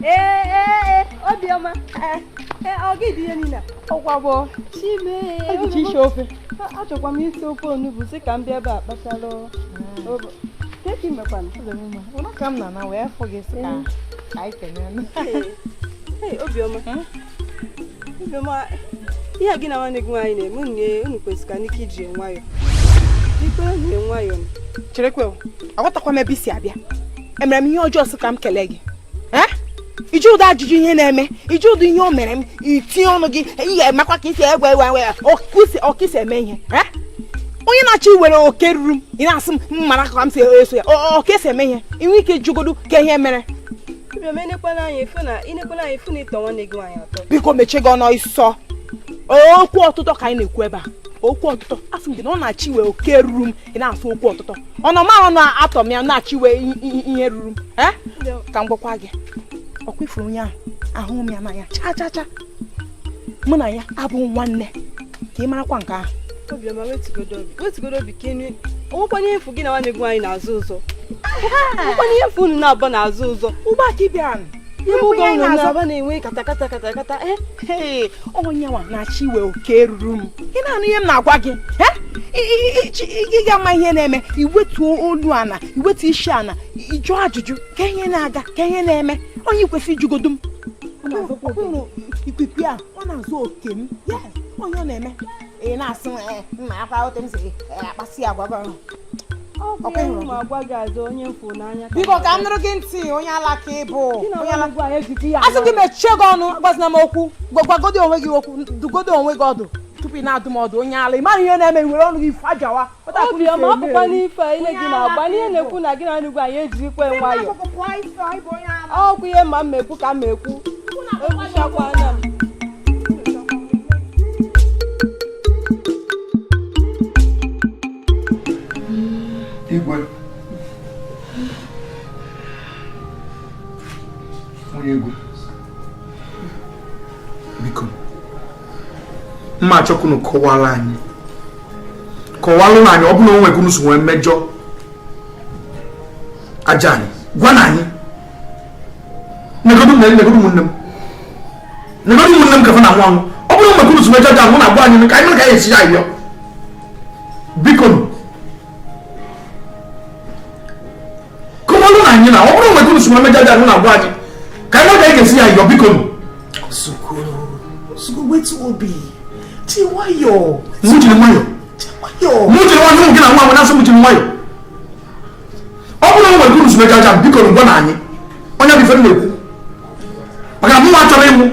Ee, Obiọma, ọ gị dị ihe niile ọkwabọ chibe ofe. Achọkwa m isi ofe onugbu sị ka m bịa ebe a kpachara keki mekwana ụlọ ka m na-ana wee fụ gị sị ka anyị kenee. Obiọma, Obiọma, ihe gị na nwanne gị nwaanyị na-eme unu kwesịrị ka n'ike iji nwayọọ. Ikpe na nwayọọ. Cherekwe, aghọtakwa m ebe i si abịa. Emere m ihe ọjọọ sị ka m kelee gị. Iji ụdị ajụjụ ihe na-eme, iji ụdị ihe o mere m, itinye ọnụ gị, ị ga-emakwa ka isi egwe egwe egwe ọkịsi eme ihe. Onye na-achọ iwere oke ruru m, ị na-asị m mara ka m si eso ya, ọkịsi eme ihe, ị nwee ike jụgodu ka ihe mere. Biko mechie gị ọnụ ịsọ. Okwu ọtụtụ ka anyị na-ekwu ebe a. Okwu ọtụtụ asị m gị na ọ na-achị iwe oke ruru m, ị na-asụ okwu ọtụtụ. Ọ nọ mara na atọ m ya na-achị iwe ihe ruru m. Ee, ka m gwakwa gị, ọkwa ifuru onye ahụ ahụ m ya n'anya cha cha cha, mụ na ya abụ nwanne, ka ị marakwa nke ahụ. Obiọma, wetugodo obi, wetugodo obi ka ịnụ. Onwekwana ihe mfu gị na nwanne gị nwaanyị na-azụ ụzọ, onwekwana ihe mfu unu na-abụ na-azụ ụzọ. Ụgbọ aka ịbịara ime ụgwọ unu na-aba na-enwe katakata katakata. Ee, onye nwa na-achị iwe oke ruru m. Ị na-anụ ihe m na-agwa gị? Ị ga-ama ihe na-eme, iwetuo olu ana, iwetu isi ana, ịjụ ajụjụ ka ihe na-aga, ka ihe na-eme. Onye kwesịrị ijugodo m ikwikwi a, ọ na-azụ oke m. Onye ọ na-eme ị na-asị mma akwa ote m si akpasị agwa gị. Biko ka m nụrụ gị ntị, onye alaka ịbụ asị gị mechie gị ọnụ, agwazina m okwu, gwagodi onwe gị okwu, dugodo onwe gị ọdụ tupu ị na-adụ m ọdụ. Onye ala, ị mara ihe na-eme, were ọnụ gị fajawa. Obiọma, apụkwa n'ife ile gị na-agba n'ihe na-ekwu na gị na nwanne gị anyị ejirikwe nwayọ. Ọkwa ihe ma m ekwu ka m ekwu, egwuchakwana m. Igwe, nwunye igwe, biko mma achọkunu kọwara anyị, kọwalụ na anyị ọ bụla onwe gị so nwee mmejọ aja anyị, gwa na anyị negodu ụmụnne m, negodu ụmụnne m ka fa na anwụ anwụ. Ọ bụrụ onwe gị so mejọ aja, mụ na agwa anyị ka anyị ka anyị esi ayọ. Biko kọwalụ na anyị na ọ bụrụ onwe gị so nwee mejọ aja, mụ na agwa anyị ka anyị ka anyị ga-esi ayọ. Biko Ozugbo, wetu obi, ji nwayọọ. Mụ jiri nwayọọ, mụ jiri nwayọọ, ụmụ gị na nwa m na-asị m jiri nwayọọ. Ọ bụrụ na o nwere uru mejọ aja, biko gwa na anyị onye bụ ife m na-ekwu, maka na mụnwa chọrọ ịnwụ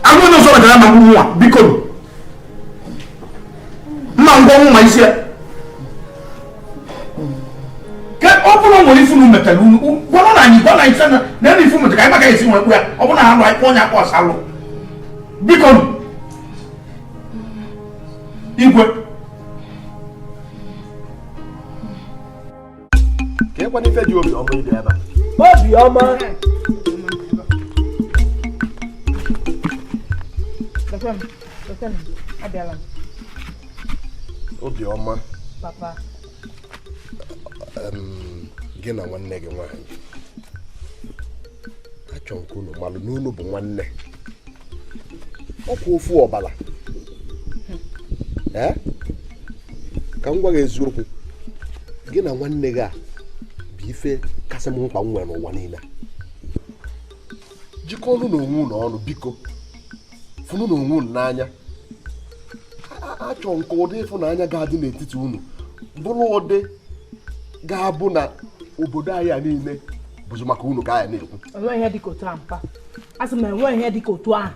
agụ onye ọzọ mechara ma mụ nwa. Biko mma ngwa ọnwụ ma isi ya ka ọ bụrụ na o nwere ifu unu metara unu, gwa na anyị, gwa na anyị sị na na ifu metara ka anyị maka esi nwekwu ya. Ọ bụrụ na ha lụ anyị kpọọ onye akpọ ọsalụ. Biko igwe, ka ekwana ife ji obiọma ịbịa ebe a. Obiọma, Obiọma, papa, gị na nwanne gị nwaanyị achọ nke unu malụ na unu bụ nwanne, ọkwa ofu ọbala. Ee, ka m gwa gị eziokwu, gị na nwanne gị a bụ ife kasị m mkpa m nwere n'ụwa niile. Jikọọnụ n'onwe unu ọnụ, biko fụnụ n'onwe unu n'anya. Achọ nke ụdị ịfụnanya ga-adị n'etiti unu bụrụ ụdị ga-abụ na obodo anyị a niile bụzi maka unu ka anyị na-ekwu. Enweghị ihe dịka otu ahụ mpa, asị m na enweghị ihe dịka otu ahụ.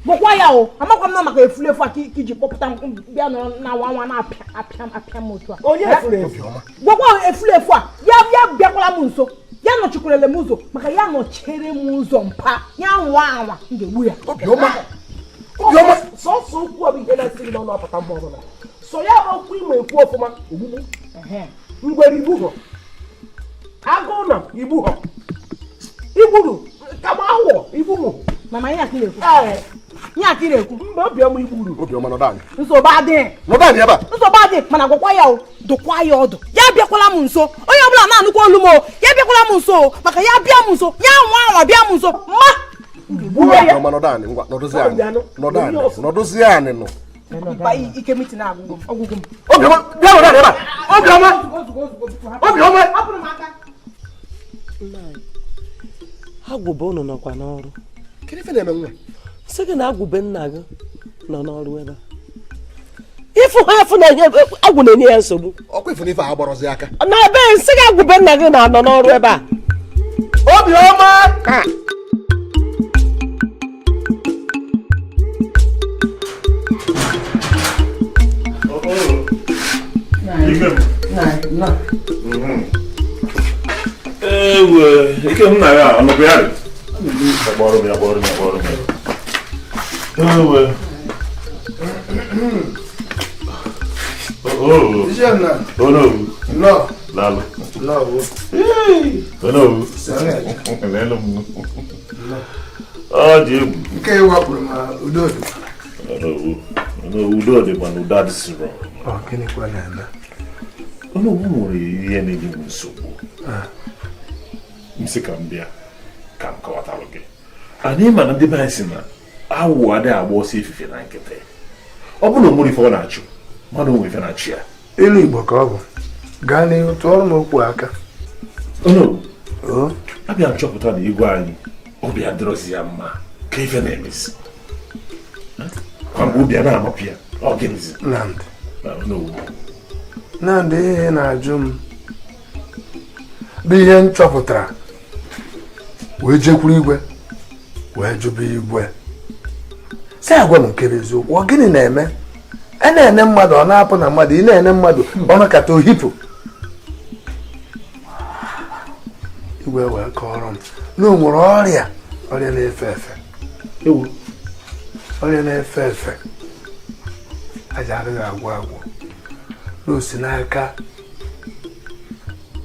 Gwakwa ya o, amakwa m na maka efulefu a ka iji kpọpụta m bịa nọrọ na nwa nwa na-apịa apịa apịa m otu a. Onye efulefu? Gwakwa efulefu a, ya bịakwala m nso, ya nọchikwarele m ụzọ, maka ya nọchere m ụzọ mpa, ya nwa anwa m ga-egbu ya. Obiọma, Obiọma, sọsọ okwu ọ bụ ihe na-esi gị n'ọnụ apụta mgbe ọbụla. Sọ ya bụ okwu ịma ekwu ọfụma, ogbugbu ngwere igbu họ, agụụ na igbu họ, igburu kama awọ igburu. Mama, ihe akị na-ekwu, ihe akị na-ekwu. Mba, Obiọma igburu. Obiọma, nọdụ anyị, nsogbu adịghị, nọdụ anyị ebe a. Nsogbu adịghị, mana gwakwa ya o, dụkwa ya ọdụ, ya bịakwala m nso. Onye ọbụla na-anụkwa olu m o, ya bịakwala m nso, maka ya bịa m nso, ya nwa anwa bịa m nso ma Obiọma, nọdụ anyị, ngwa nọdụzie anyị, nọdụ anyị, nọdụzie anyị nụ. Ike mitin ọgwụgwụ m. Obiọma, bịa nọdụ anyị ebe a. Obiọma, Obiọma, agwụbe unu nọkwa n'ọrụ. Kedu ife na-eme nwa? Sị gị na agwụbe nna gị nọ n'ọrụ ebe a. Ịfụ ha afụ na agwụ na-enye ya nsogbu. Ọkwa ifu na ife a gbọrọzi aka. Na ebe nsị gị agwụbe nna gị na-anọ n'ọrụ ebe a. Obiọma! Ewe, ike m na ya ọnọbụ ya dị. Kpọrọ m ya, kpọrọ m ya, kpọrọ m ya. Ewe. Onowu. Daalụ. Onowu. Lelu m. Ọ dị egwu. Nke ị wakporo ma udo dị. Onowu. Onowu, udo dị mana udo adịsịrọ. Ọ gịnịkwa na-eme? Onowu nwere ihe na-enye m nsogbu. M sị ka m bịa ka m kọwatalụ gị. Anyị ma na ndị be anyị sị na awụ adịghị agba ọsọ efife na nkịtị. Ọ bụrụ na o nwere ife ọ na-achụ, mmadụ nwere ife na-achụ ya. Ilu Igbo ka ọ bụ. Gaa n'ihu tụọrọ m okwu aka. Onowu, abịa m chọpụta na igwe anyị obi adịrọzi ya mma ka ife na-emezi. Kwa mgbe obi a na-amapụ ya, ọ gịnịzi? Nnamdị. Onowu. Nnamdị, ihe na-ajụ m bụ ihe m chọpụtara wee jekwuru igwe wee jụba igwe sị agwa m nke bụ eziokwu, ọ gịnị na-eme? A na-ene mmadụ ọ na-apụ na mmadụ, ị na-ene mmadụ ọ nakata ohipụ. Igwe wee kọrọ m na o nwere ọrịa ọrịa na-efe efe. Ọrịa na-efe efe aja adịghị agwụ agwụ na o si n'aka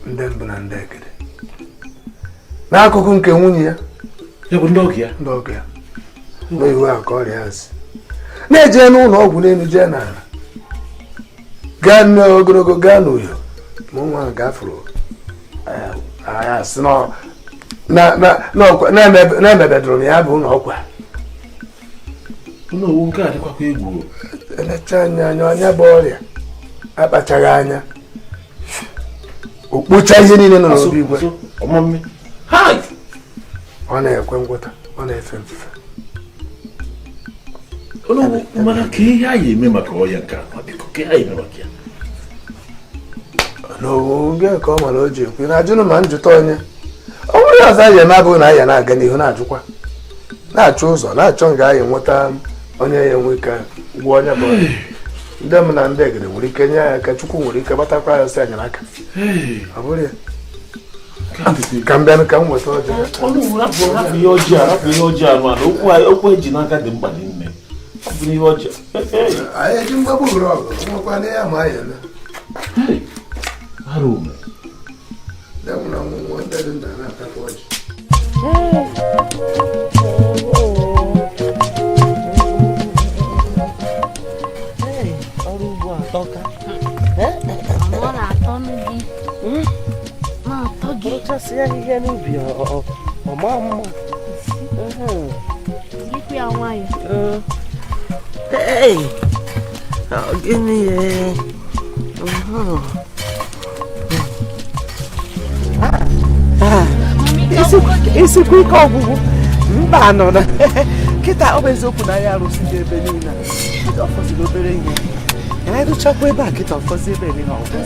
ndị mbụ na ndị egede n'akụkụ nke nwunye ya. Ya bụ ndị ọgọ ya. Ndị ọgọ ya. N'ihu a ka ọrịa si na-eje n'ụlọ ọgwụ n'elu jee n'ala gaa n'ogologo gaa n'uyo ma nwa ahụ gafuru asị na-emebedụrụ m ya bụ ụlọ ọgwụ. Onowu, nke a dịkwakwa egwu. Elecha anya anya anya bụ ọrịa akpachaghị anya o kpocha ihe niile nọ n'obi igwe. Ọ na-ekwe ngwọta, ọ na-efe mfufe. Onowu, mana ka ihe anyị eme maka ọya nke a, biko ka ihe anyị eme maka ya. Onowu, nke ka ọ mara o ji ekwu na-ajụnụ ma njụta onye ọ bụrụ ya ọzọ anyị eme abụghị na anyị na-aga n'ihu na-ajụkwa na-achọ ụzọ na-achọ nga anyị nweta onye ya enwe ike gwụọ onye bụ ọrịa. Ndị m na ndị egede nwere ike nye ya aka, Chukwu nwere ike gbatakwa ya ọsọ enyemaka. Ọ bụrụ ya ka m bịanụ ka m nweta ọjị. Onowu, rapụ ihe ọjị a, rapụ ihe ọjị a nụ a na okwu eji n'aka dị mkpa n'ime. Rapụ ihe ọjị a. Anyị eji mgbagbu hụrụ ọgụ, nwekwa na ya ma anyị eme. Arụ ome. Ndị nwụrụ anwụ nwụọ, ndị dị ndụ na-atakwa ọjị. Ọrụ ugbo atọka. Ọ na-atọ gị. Na-atọ gị. Rụchasị ahịhịa n'ubi ọma mma. Jirikwa ya nwayọọ. Ee, ọ gịnị ya? Isikwa ike ọgwụgwụ mba nọ na kịta. Ọ bụ eziokwu na ya arụsị ebe niile a, ọ fọziri obere ihe anyị rụchakwa ebe a kịta, ọfọzi ebe niile ọgwụ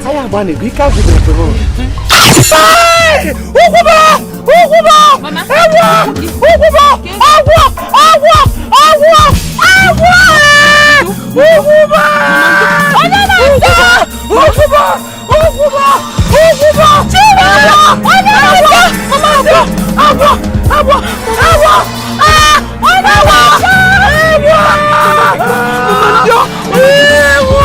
anyị agba na-ego ike agwụbeghị. Ukwuba! Ukwuba! Ewa! Ukwuba! Agwọ! Agwọ! Agwọ! Agwọ! Ukwuba! Onye na-asa! Ukwuba! Ukwuba! Ukwuba! Chineke! Onye na-asa! Mama, agwọ! Agwọ! Agwọ! Agwọ! Ah! Onye na-asa! Ewa! Ewa!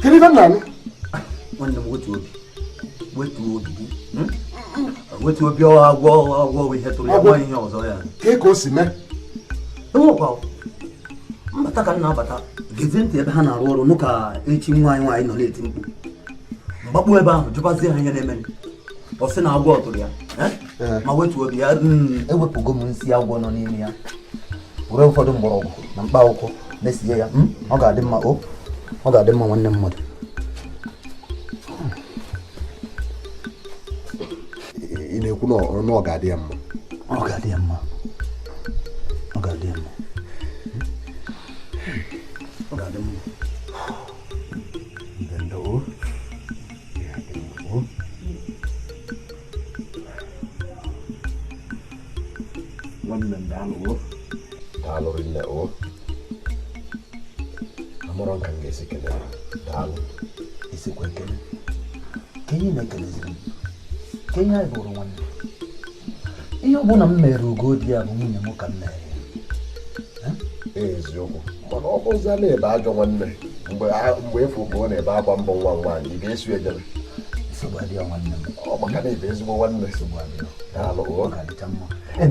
Kedu ife m na-anụ? Nwanne m, wetuo obi, wetuo obi gị, wetuo obi. Ọ agwọ, agwọ bụ ihe tụrụ ya, nwa ihe ọzọ ya. Ka ka o si mee? Enwekwa mbata ka m na-abata, gezie ntị ebe ha na-arụ ọrụ nụ ka echi nwa anyị nwaanyị nọ na-eti mkpu mgbakpu ebe ahụ, jụbazie ha ihe na-eme. Ọ sị na agwọ tụrụ ya, ma wetuo obi ya. Ewepụgo m nsị agwọ nọ n'ime ya, were ụfọdụ mgbọrọgwụ na mkpa akwụkwọ mesie ya. Ọ ga-adị mma, o ọ ga-adị mma, nwanne m mmadụ. Ị na-ekwu na ọ ga-adị ya mma? Ọ ga-adị ya mma, ọ ga-adị ya mma, ọ ga-adị mma. Ndo. Nwanne m, daalụ. Daalụ rinne o. Daalụ. Isikwa ekele ka ihe na-ekeleziri m ka ihe anyị bụrụ nwanne. Ihe ọ bụla m mere Ugodi ya bụ nwunye m ka m mere. Eziokwu, mana ọ bụzia na-ebe ajọ nwanne mgbe mgbe efu ka ọ na-ebe akwa mbọ nwa nwaanyị ị ga-esu ejebe. Nsogbu adịghị nwanne m. Ọ maka na ebe ezigbo nwanne. Nsogbu adịghị. Daalụ. Ọ ga-adịcha mma.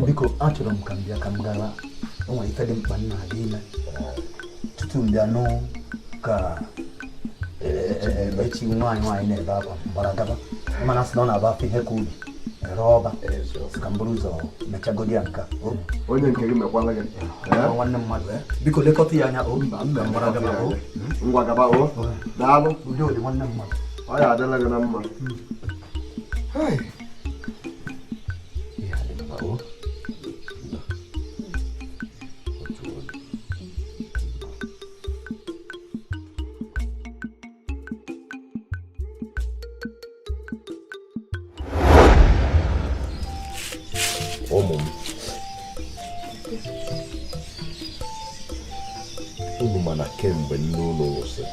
Biko achọrọ m ka m bịa ka m gawa. O nwere ife dị mkpa m na-aga ime tutu m bịa nụ ka echi nwaanyị nwaanyị na-ebe akwa mgbara gaba, mana sị na ọ na-aba afọ ihe ka ubi ere ọba ka m buru ụzọ mechagodi ya nka. Onye nke gị mekwala gị. Nwanne mmadụ biko lekọta ya anya o mgbara gaba o. Ngwa gaba o. Daalụ. Udo dị nwanne mmadụ. Ọ ya adịla gị na mma. Ụmụ m, unu mana kemgbe nne unu nwụsịrị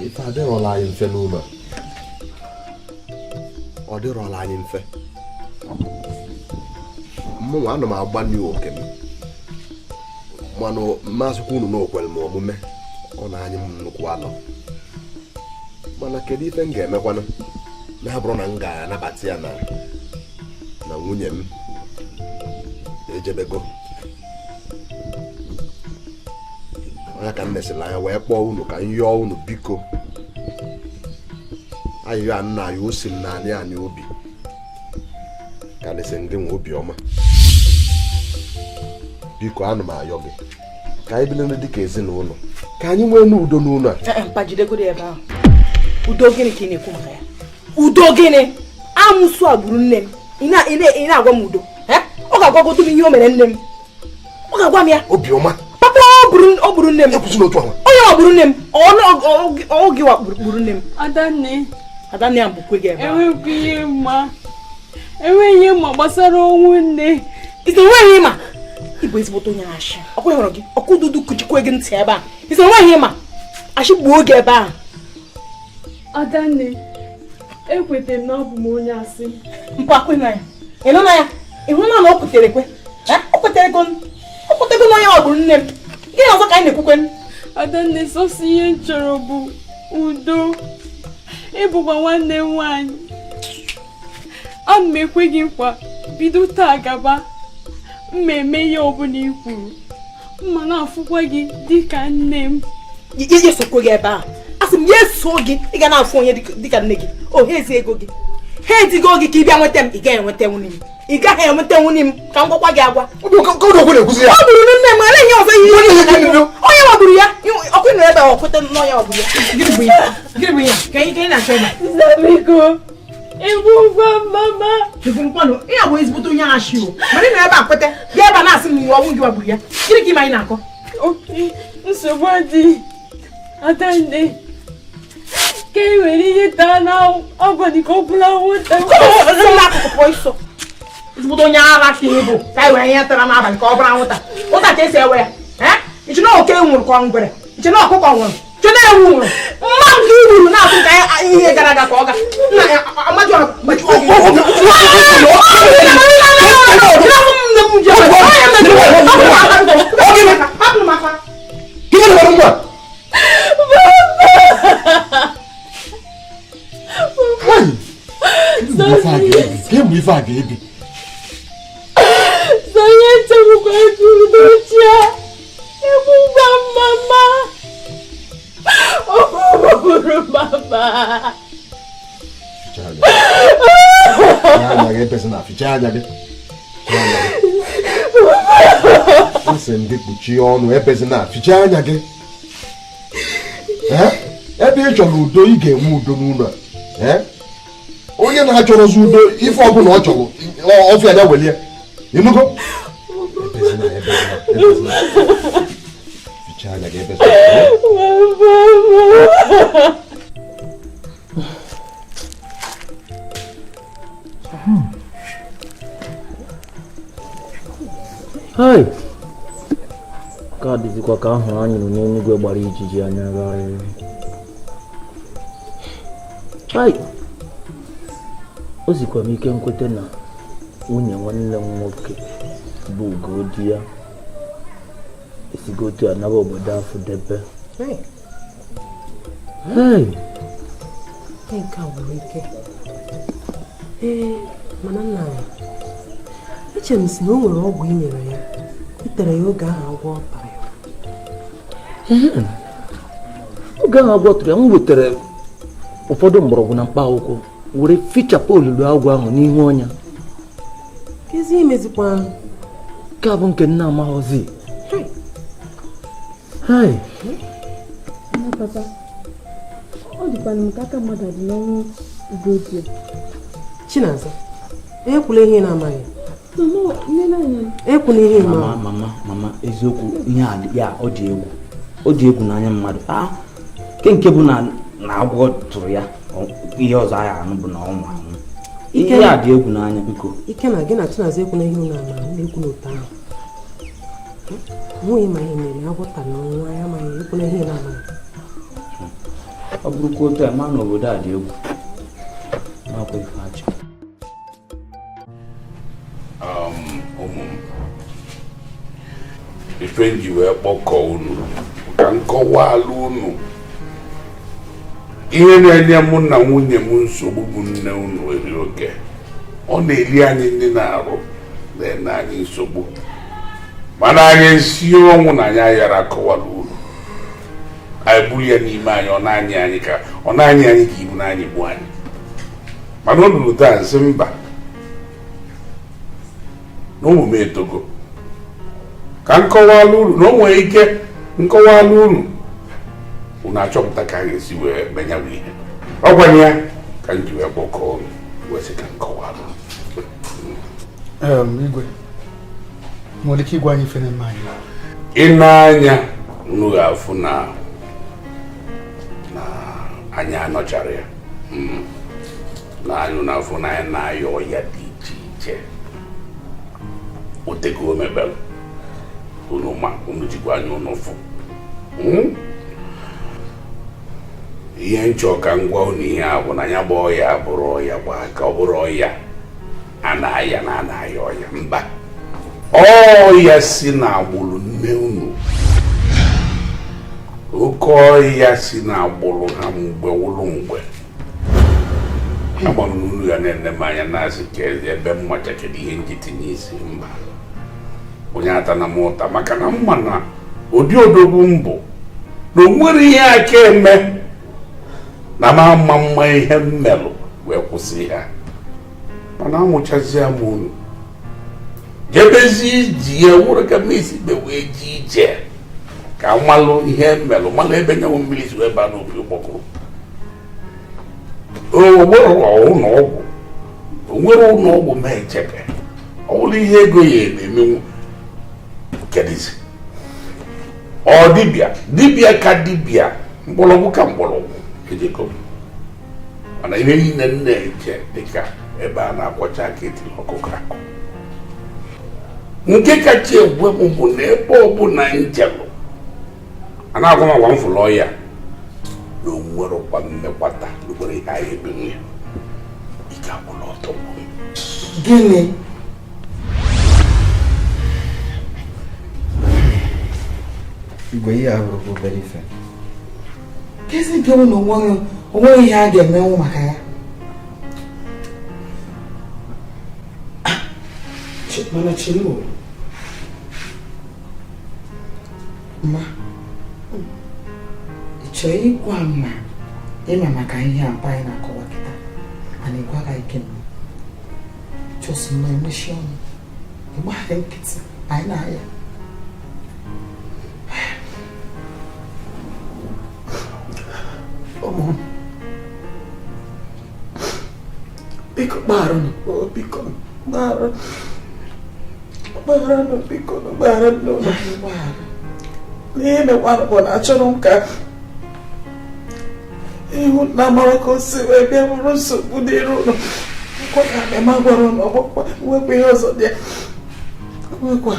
ife adịrọla anyị mfe n'ụlọ a. Ọ dịrọla anyị mfe. Mụnwa ana m agbanye oke m, mana mmasịkwa unu n'okwere m omume ọ na-anyị m nnukwu alọ. Mana kedu ife m ga-emekwanụ na-abụrụ na m ga-anabata ya na nwunye m ejebego. Onye ka m mesịrị anya wee kpọọ unu ka m yọọ unu biko. Ayịyọ a nna ya o si m naanị anyị obi karịsị ndị nwe obiọma. Biko ana m ayọ gị ka anyị biliri dịka ezinụlọ, ka anyị nwee n'udo n'ụlọ a. Mpa jidegoro ebe ahụ. Udo gịnị ka ị na-ekwu maka ya? Udo gịnị? Amụsụ a gburu nne m. Ị na-agwa m udo? Ọ ga-agwagodo m ihe o mere nne m. Ọ ga-agwa m ya. Obiọma. Papa o gburu nne m. Ekwusịla otu ahụ. Onye wa gburu nne m. Ọ gị wa gburu nne m. Adanne. Adanne ya mbụkwe gị ebe ahụ. Enweghị ihe mma. Enweghị ihe mma gbasara ọnwụ nne. Isi enweghị ịma. Ị bụ ezigbote onye ashị. Ọkụ hụrụ gị. Ọkụ dudu kuchikwe gị ntị ebe a. Isi enweghị ịma. Ashị gbuo gị ebe ahụ. Adanne, ekwete m na ọ bụ m onye asị. Mpụ akwụ na ya. Ị nọ na ya? Ị hụ na o kwutere ekwe? O kwetere go. O kwetego na onye ọ gburu nne m. Gịnị ọzọ ka anyị na-ekwukwe? Adanne, sọsọ ihe m chọrọ bụ udo. Ị bụkwa nwanne m nwaanyị. Ana m ekwe gị nkwa bido taa gaba. M eme ihe ọbụla ị kwuru. Mma na-afụkwa gị dịka nne m. Ya esokwe gị ebe ahụ. Asị m ya eso gị, ị ga na-afụ onye dịka nne gị. O ha ezi ego gị. Ha ezigo gị ka ị bịa nweta m, ị gaghị enweta nwunye m. Ị gaghị enweta nwunye m ka m gwakwa gị agwa. Ọ O gburu nne m, ele ihe ọzọ ihe onye wagburu ya. Ọkụ nọ ebe ọ kweta na onye wagburu ya. Gịnị bụ ihe? Gịnị bụ ihe? Ka anyị na-achọ ebe a. Biko, ịbụkwa mama. Nkwano, ị bụ ezigbote onye ashị o. Mana ị nọ ebe a kweta, bịa ebe a na-asị m na ọnwụ gị wagburu ya. Gịnị ka ị ma anyị na-akọ? Nsogbu adịghị. Adanne, ka e nwere ihe taa n'abalị ka ọ bụla anwụnta. N'akụkụ pụọ iso. Ezigbote onye ara ka ị bụ ka e were ihe tara n'abalị ka ọ bụrụ anwụnta. Ụta ka esi ewe ya. Iche na oke nwụrụ ka ọ ngwere. Iche na ọkụkọ nwụrụ. Iche na ewu nwụrụ. Mma nke i gburu na-atụ ka ihe gara aga ka ọ ga. Nna ya amaju Kemgbe ife a ga-ebi. Sonye nchegbukwa ego udochia. Egbugba mama. O gburu mama. Anya gị ebezina, fichaa anya gị. Asị m gị kpuchie ọnụ ebezina, fichaa anya gị. Ebe ị chọrọ udo, ị ga-enwe udo n'ụlọ a. Onye na-achọrọzi udo, ife ọbụla ọ chọrọ ọfịa ya welie. Ịnụgo? Ebezina, ebezina, ebezina. Fichaa anya gị ebezina. Hey! Ka dịzikwa ka ahụrụ anyụrụ n'eluigwe gbara ijiji anya gharịrị. Ai! O zikwa m ike nkwete na nwunye nwanne m nwoke bụ Ugodi ya esigo otu a naba obodo afọ debe. Hey! Nke a gwụrụ ike. Ee, mana nna ya, eche m si na o nwere ọgwụ i nyere ya, i tere ya oge ahụ agwọ tara ya. Oge ahụ agwọ tụrụ ya, m wetara ụfọdụ mgbọrọgwụ na mkpa akwụkwọ were fichapụ olulu agwọ ahụ n'ihu ọnya. Kezi imezikwa nke a bụ nke nna amaghọzi. Hey! Nna papa, ọ dịkwana m ka aka mmadụ dị n'ọnwụ Ugodi. Chinaza, ekwula ihe ị na-amaghị. Mama, nne anya. Ekwula ihe ị Mama, maghị. mama, mama, eziokwu ihe a ya ọ dị egwu. Ọ dị egwu n'anya mmadụ. Ah, nke bụ na agwọ tụrụ ya, ihe ọzọ anyị anụ bụ na ọ nwụrụ anwụ. Ihe a dị egwu n'anya biko. Ike na gị na Chinaza ekwula ihe unu amaghị, na-ekwu n'otu ahụ. Nwunye ma ihe mere agwọ tara ọnwụ anyị amaghị, ekwula ihe ị na-amaghị. Ọ bụrụkwa otu a, ma na obodo a dị egwu. Makwa ife achọ. Ụmụ m, ife m ji wee kpọkọọ unu ka m kọwalụ unu ihe na-enye mụ na nwunye m nsogbu bụ nne unu eri oke. Ọ na-eri anyị ndị na-arụ na-enye anyị nsogbu, mana anyị esi ọnwụ na anyị aghara akọwalụ unu. Anyị buru ya n'ime anyị, ọ na-anyị anyị ka ọ na-anyị anyị ka ibu na-anyị gbuo anyị. Mana o ruru taa nsị mba na ụmụ m etogo ka m kọwalụ unu na o nwere ike nkọwalụ unu unu achọpụta ka a ga-esi wee menyawa ihe. Ọ gwanye ya ka m ji wee kpọkọọ unu wee sị ka m kọwalụ. Igwe, nwere ike ịgwa anyị ife na-eme anyị? Ị na-anya unu ga-afụ na anyị anọchara ya, na anyị na-afụ na anyị na-aya ọya dị iche iche. Otego omebere unu ma unu jikwa anya unu fụ. Ihe nchọ ka m gwa unu ihe a bụ na ya bụ ọya bụrụ ọya gba ka ọ bụrụ ọya a na-aya na a na-aya ọya mba. Ọya si n'agbụrụ nne unu, oke ọya si n'agbụrụ ha mgbe wụrụ mgbe. Agbara unu ya na-ene m anya na-asị ka ebe m machachara ihe nji tinye isi mba. Onye ata na m ụta maka na mma na ụdị odogwu mbụ na o nwere ihe aka eme na m ama mma ihe m melụ wee kwụsị ha. Mana amụchazie m unu jebezi iji ya nwere ka m esi be wee ji ije ka malụ ihe mmelụ, malụ ebe nyanwụ mmiri si wee baa n'opi ụgbọgụrụ. O nwere ụlọ ọgwụ, o nwere ụlọ ọgwụ ma echebe ọ bụrụ ihe ego ya na-emenwu kedizi. Ọ dibịa dibịa ka dibịa, mgbọrọgwụ ka mgbọrọgwụ ejeko. Mana ihe niile m na-eche dịka ebe a na-akwọcha aka etiri ọkụkọ akụ. Nke kacha egwe m bụ na ebe ọbụla njem a na-agwa m agwa m fụrụ ọya na o nwerekwa mmekwata nwere ihe anyị ebenwu ya. Ike agwụla ọtọ. Gịnị? Igwe, ihe a bụrụ obere ife. Kezi nke bụ na onweghị ihe a ga-emenwu maka ya. Mana chere o. Ma, ị chọrọ ịgwa m na ịma maka ihe a anyị na-akọwa kịta, mana ị gwaghị Ikenna. Chọsị m na-emechi ọnụ, ị gbaghị nkịtị, anyị na-aya. Ụmụ m, biko gbagharanụ, biko gbagharanụ, gbagharanụ, biko gbagharanụ. N'ihe mekwanụ bụ na achọrọ m ka ihu na mara ka o si wee bịa bụrụ nsogbu dịrị ụlọ. Nkwa ka m ma gwara ụlọ ọgbakwa nwekwa ihe ọzọ dị ya. Nwekwa,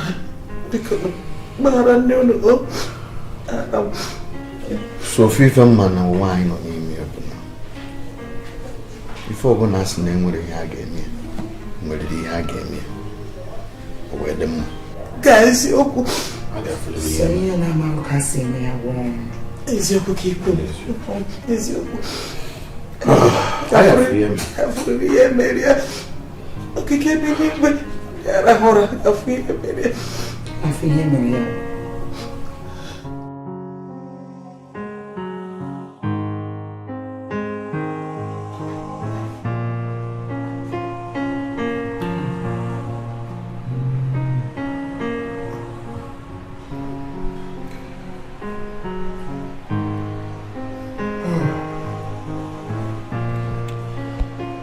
biko. Gbaghara nne unu o. So ofu ife mma na ụwa anyị nọ n'ime bụ na ife ọbụla a sị na enwere ihe a ga-eme, nwere ihe a ga-eme, o wee dị mma. Ka eziokwu. Sọ ihe na-amaghị ka si eme ya gwụrụ m. Eziokwu ka ikwu. Eziokwu. Afụrụ ihe mere ya. Okike bi n'igwe arahụ ụra afụ ihe mere ya. Afụ ihe mere ya.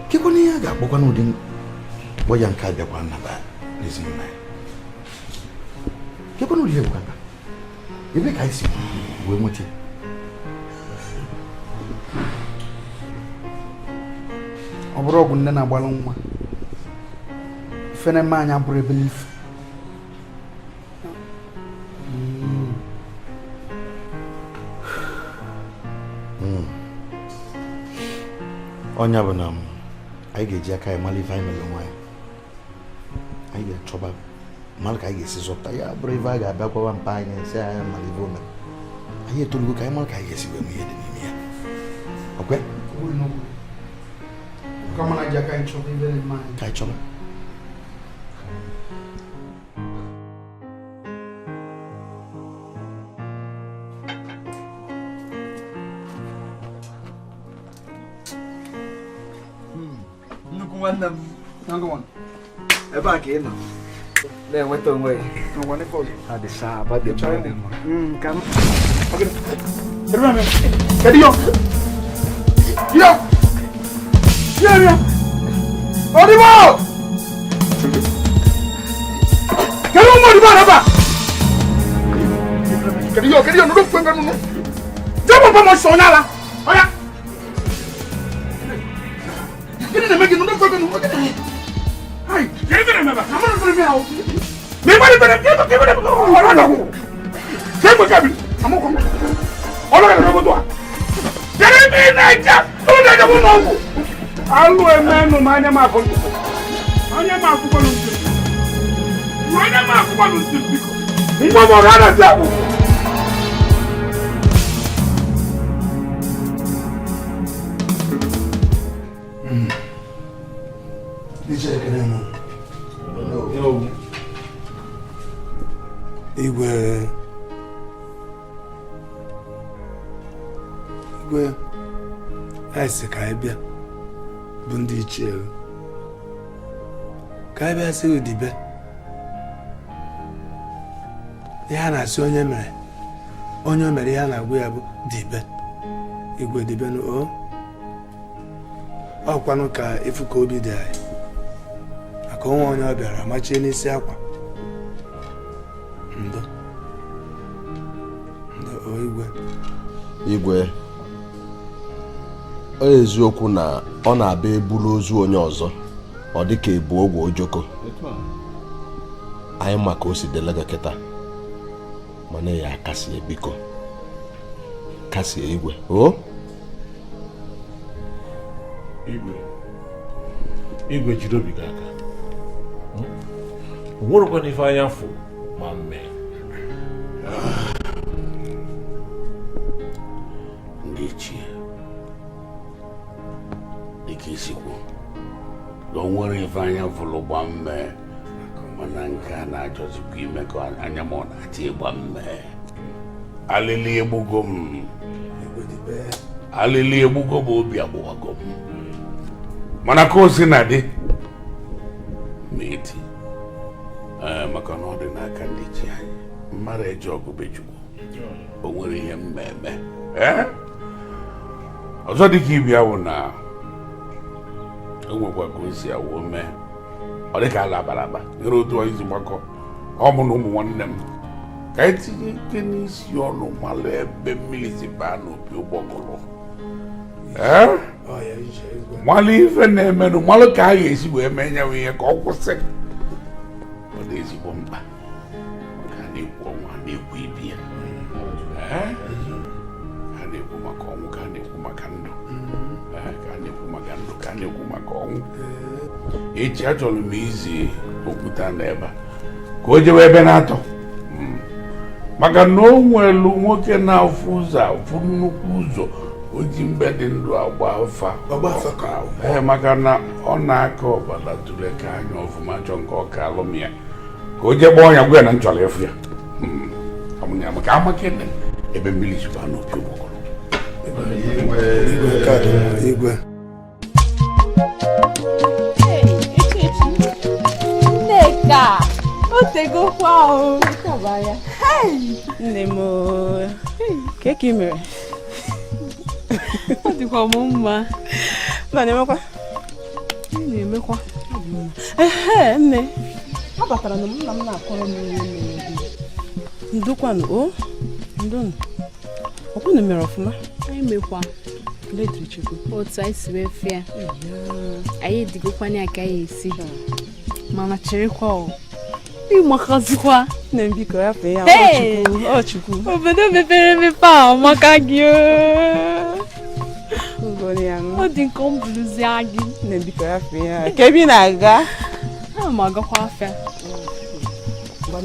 Kekwana ihe a ga-akpọkwa n'ụdị ya nke a bịakwa nnaba n'ezinụlọ anyị. Kekwana ụdị ihe bụkwa nka ebe ka anyị si wee nweta ya? Ọ bụrụ ọgwụ nne na-agbalụ nwa ife na-eme anyị abụrụ ebele ife. Ọnya bụ na anyị ga-eji aka anyị mara ife anyị mere onwe anyị. Anyị ga-achọba mara ka anyị ga-esi zọpụta ya bụrụ ife a ga-abịa gwawa mpa anyị sị anyị mara ife o mere. Anyị etolugo ka anyị mara ka anyị ga-esi wee mee ihe dị n'ime ya. Okwe? Ka anyị chọba. Nnukwu nwanne m ebe a ka ị nọ na-enweta onwe gị. Igwe igwe anyị sị ka anyị bịa bụ ndị ichie ka anyị bịa sị odibe ihe a na-asị onye mere onye o mere ihe a na-agwa ya bụ dibe igwe dibe o ọkwanụ ka ịfụ ka obi dị anyị maka onwe onye ọ bịara machie n'isi akwa. Ndo ndo o igwe. Igwe, ọ eziokwu na ọ na-abịa eburu ozu onye ọzọ ọ dị ka ebu ogwe ojoko. Anyị maka o si dele gị kịta mana ya akasie biko kasie igwe o. Igwe, igwe jiri obi gị aka. O nwerekwana ife anya fụ ma mmee. Ndị ichie dịka isi kwu na o nwere ife anya fụrụ gba mmee mana nke a na-achọzikwa ime ka anya m ọ na-achọ ịgba mmee. Alịlị egbugo m, alịlị egbugo m, obi agbụwago m. Mana ka o si na dị ma eti maka na ọ dị n'aka ndị chi anyị mmadụ eji ọgụ be Chukwu o nwere ihe mmemme. Ọzọ dịka ibia bụ na enwekwa ka o si awụ mee ọ dịka ala abalaba nyere otu anyị si gbakọ ọ mụ na ụmụ nwanne m ka anyị tinye ike n'isi ọnụ malụ ebe mmiri si baa n'opi ụgbọgụrụ. Malụ ife na-emenụ malụ ka a ga-esi wee mee nyanwụ ihe ka ọ kwụsị. Ọ dị ezigbo mkpa maka na-ekwu ọnwa na-ekwu maka ọnwụ ka a na-ekwu maka ndụ, ka a na-ekwu maka ndụ ka a na-ekwu maka ọnwụ. Echi achọrọ m izi okwuta na ebe a ka o jewe ebe na-atọ, maka na o nwelu nwoke na-afụ ụzọ afụ nnukwu ụzọ o ji mgbe dị ndụ agba afa. Ee, maka na ọ na-aka ọbara tụle ka anya ọfụma chọọ nke ọ ka alụm ya ka o jee gbaa ya gwa ya na m chọrọ ịfụ ya. Maka amakene ebe mmiri sikwa n'opi ụgbọgọrọ. Igwe Nneka, o tegokwa o. Nne m, ka ị mere? Ọ dịkwa m mma. Nna na-emekwa? Na-emekwa. Ehe, nne. Abatara na m nna m na-akọrọ m ihe mere gị. Ndokwanụ o? Ndonụ. Ọkwụnụ mere ọfụma? Anyị mekwa. Otu anyị si wee fịa. Anyị edigokwana ya ka anyị esi. Mana cherekwa o. Ịmakazikwa. Nne m biko hapụ ya. Ọ Chukwu. Obodo mepere emepe a amaka gị o. Ọ dị nke m bụrụzie gị. Nne m biko hapụ ya. Ka ebe ị na-aga? Ana m agakwa afịa.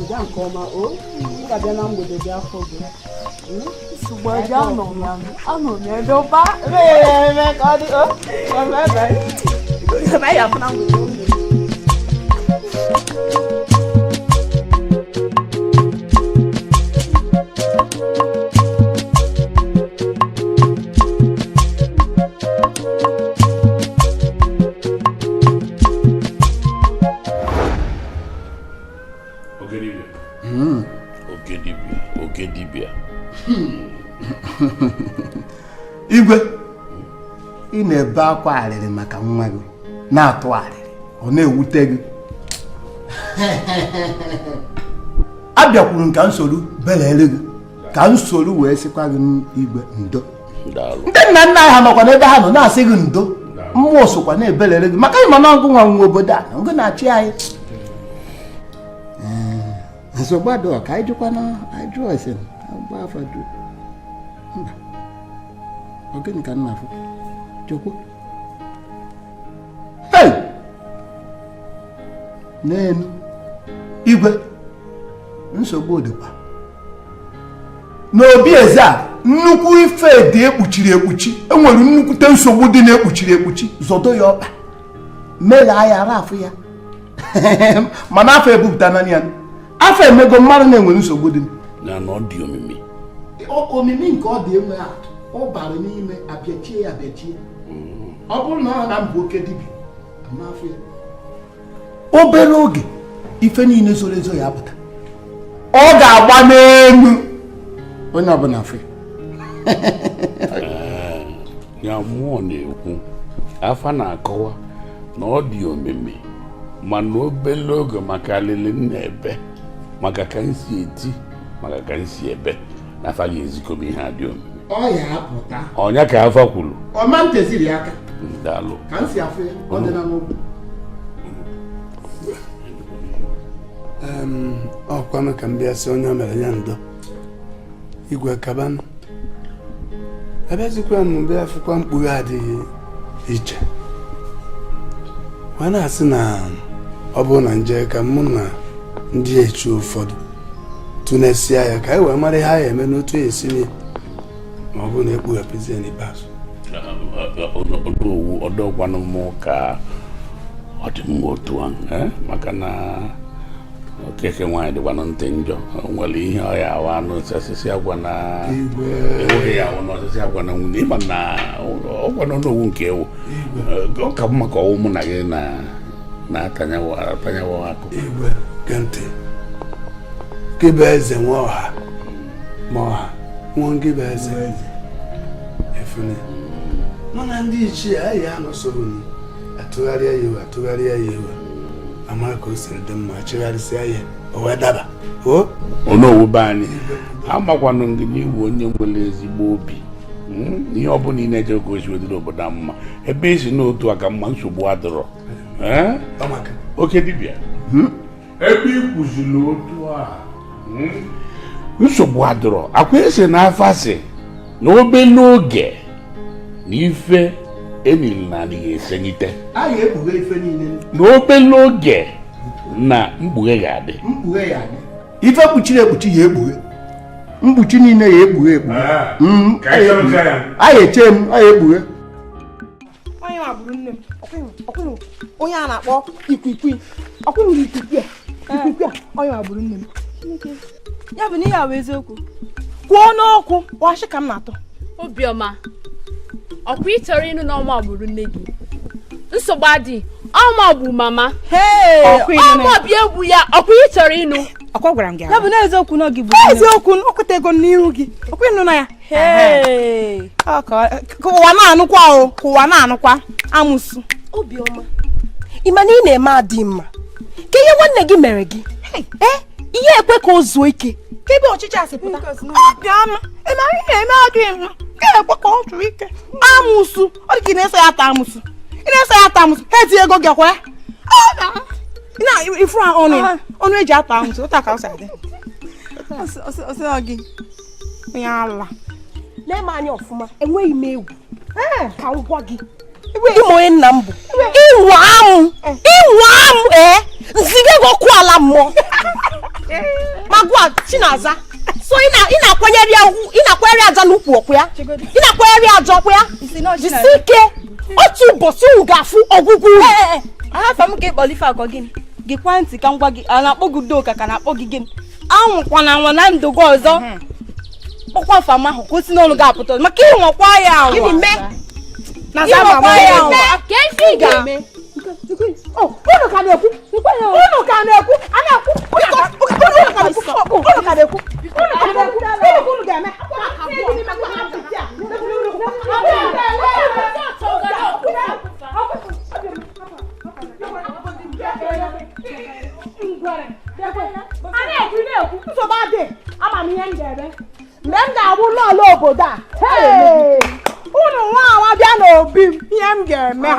Gaa nke ọma o. M ga-abịa na mgbede bịa afọ gị. Nsogbu aja anọ m ya. Anọ m ya dọba. Eme ka ọ dị o. Bye bye. Bye afọ na mgbede. Okedibia. Igwe, ị na-ebe akwa arịrị maka nwa gị na-atụ arịrị, ọ na-ewute gị. Abịakwuru m ka nsogbu belere gị, ka nsogbu wee sịkwa gị igwe ndo. Ndị nna nna ha nọkwa n'ebe ha nọ na-asị gị ndo, mmụọ sokwa na-ebelere gị maka ịma na ọgụ nwa nwe obodo a na ngụ na-achị anyị. Nsogbu adịghị ka anyị jụkwa na anyị jụọ ese agba afa jụ. Mba, ọ gịnị ka m na-afụ? Chukwu. Hey! N'elu igwe, nsogbu dịkwa. N'obi eze a, nnukwu ife dị ekpuchiri ekpuchi, enwere nnukwute nsogbu dị na-ekpuchiri ekpuchi, zọdo ya ọkpa, meghaa ya ara afụ ya. Mana afọ ebupụta naanị ya. Afọ emego mmadụ na-enwere nsogbu dị. Na ọ dị omimi. Omimi nke ọ dị enwe atụ, ọ bara n'ime abịachie ya abịachie. Ọ bụrụ na ọ na mbụ oke dibịa, ama afọ ya. Obere oge, ife niile zoro ezo ya apụta. Ọ ga-agba n'elu. Onye ọbụla afọ ya. Ya mmụọ na-ekwu, afa na-akọwa na ọ dị omimi, mana obere oge maka alili na-ebe, maka ka m si eti, maka ka m si ebe, na afa ga-ezikọba ihe a dị omimi. Ọ ya apụta. Ọnya ka afa kwuru. Ọma nteziri aka. Daalụ. Ka m si afụ ya, ọ dị na n'ugwu. Ọkwanụ ka m bịa sị onye o mere ya ndo. Igwe kabanụ. Abịazikwa m bịa fụkwa mkpughe adịghị iche. Wee na-asị na ọ bụrụ na nje ka mụ na ndị echi ụfọdụ tụnesịa ya ka anyị wee mara ihe a ga-eme n'otu esi ya ma ọ bụrụ na ekpughepụzie n'ikpeazụ. Onowu ọdọkwanụ m ka ọ dị mma otu ahụ, maka na okeke nwaanyị dịkwanụ ntị njọ, o nwere ihe ọ ya awa anụ osisi agwa na enweghị ya awụ n'osisi agwa na nwunye ịma na ọkwa na onowu nke ewu ọ ka mma ka ọwụ mụ na gị na-atanyawo akụ. Igwe gee ntị, gị bụ eze nwe ọha ma ọha nwụọ gị bụ eze efune mana ndị ichie anyị anọsoro atụgharịa ya iwe atụgharịa ya iwe amara ka o siri dị mma chegharịsịa ya o wee daba. O Onowu be anyị amakwanụ gị n'iwu onye nwere ezigbo obi, ihe ọ bụla ị na-eje ka o si wedịrị obodo mma ebe esi n'otu aka mma nsogbu adịrọ. Oke dibịa, ebe ị kwuziri otu a nsogbu adịrọ akwa esi na afa si Na obele oge na ife enili na adịghị esenyite. A ga-ekpughe ife niile. Na obele oge na mkpughe ga-adị. Mkpughe ya adị. Ife kpuchiri ekpuchi ya ekpughe. Mkpuchi niile ya ekpughe ekpughe. A ga-eche m, a ga-ekpughe. Onye nwa gburu nne m, ọkwụnụ onye a na-akpọ ikwikwii, ọkwụnụ ikwikwii a, ikwikwii a, onye nwa gburu nne m. Ya bụ na ihe a bụ eziokwu. Kwuo n'okwu, washi ka m na-atọ. Obiọma, ọkwa ị chọrọ ịnụ na ọma gburu nne gị? Nsogbu adị, ọma gbu mama. Ọma bịa egwu ya, ọkwa ị chọrọ ịnụ. Ọkwa gwara m gị. Ya bụ na eziokwu na ọ gị bụ. Eziokwu, ọ kweta ego n'ihu gị. Ọkwa ịnụ na ya. Ka ụwa na-anụkwa o, ka ụwa na-anụkwa amụsụ. Obiọma, ị ma na ị na-eme adị mma. Ka ihe nwanne gị mere gị. Ihe ekwe ka o zuo ike. Ka ebe ọchịchị a si pụta. Obiọma, ị ma ị na-eme adị mma. Ka ekwe ka o zuo ike. Amụsụ, ọ dị ka ị na-eso ya ata amụsụ. Ị na-eso ya ata amụsụ, ha etinye ego gị akwa ya. Na ifuru ọnụ ya, ọnụ eji ata amụsụ, ụta ka ọ si adị. Ọsị gị, onye ala. Lee m anya ọfụma, enweghị m egwu. Ka m gwa gị. Ịma onye nna m bụ. Ịnwa amụ, ịnwa amụ ee, nziga gị ọkụ ala mmụọ. Ma gwa Chinaza, so ị na-akwanyere aja n'ukwu ọkụ ya? Ị na-akwanyere aja ọkụ ya? Jisi ike, otu ụbọchị unu ga-afụ ọgwụgwụ unu. Ahafa m ka ịkpọrọ ife akọ gịnị? Gekwa ntị ka m gwa gị, a na-akpọ gị Udoka ka na-akpọ gị gịnị? Anwụkwana anwa na ndụ gị ọzọ. Kpọkwa afa m ahụ ka o si n'ọnụ gị apụta maka ịnwakwa ya anwa. Gịnị mee? Ịnwakwa ya anwa. Ka ife ị ga-eme? Unu ka na-ekwu, unu ka na-ekwu, a na-ekwu, unu ka na-ekwu, unu ga-eme. Nsogbu adị, ama m ihe m ga-eme. Mgbe m ga-abụ lọọlọ obodo a, unu nwa anwa bịa n'obi m, ihe m ga-eme ha.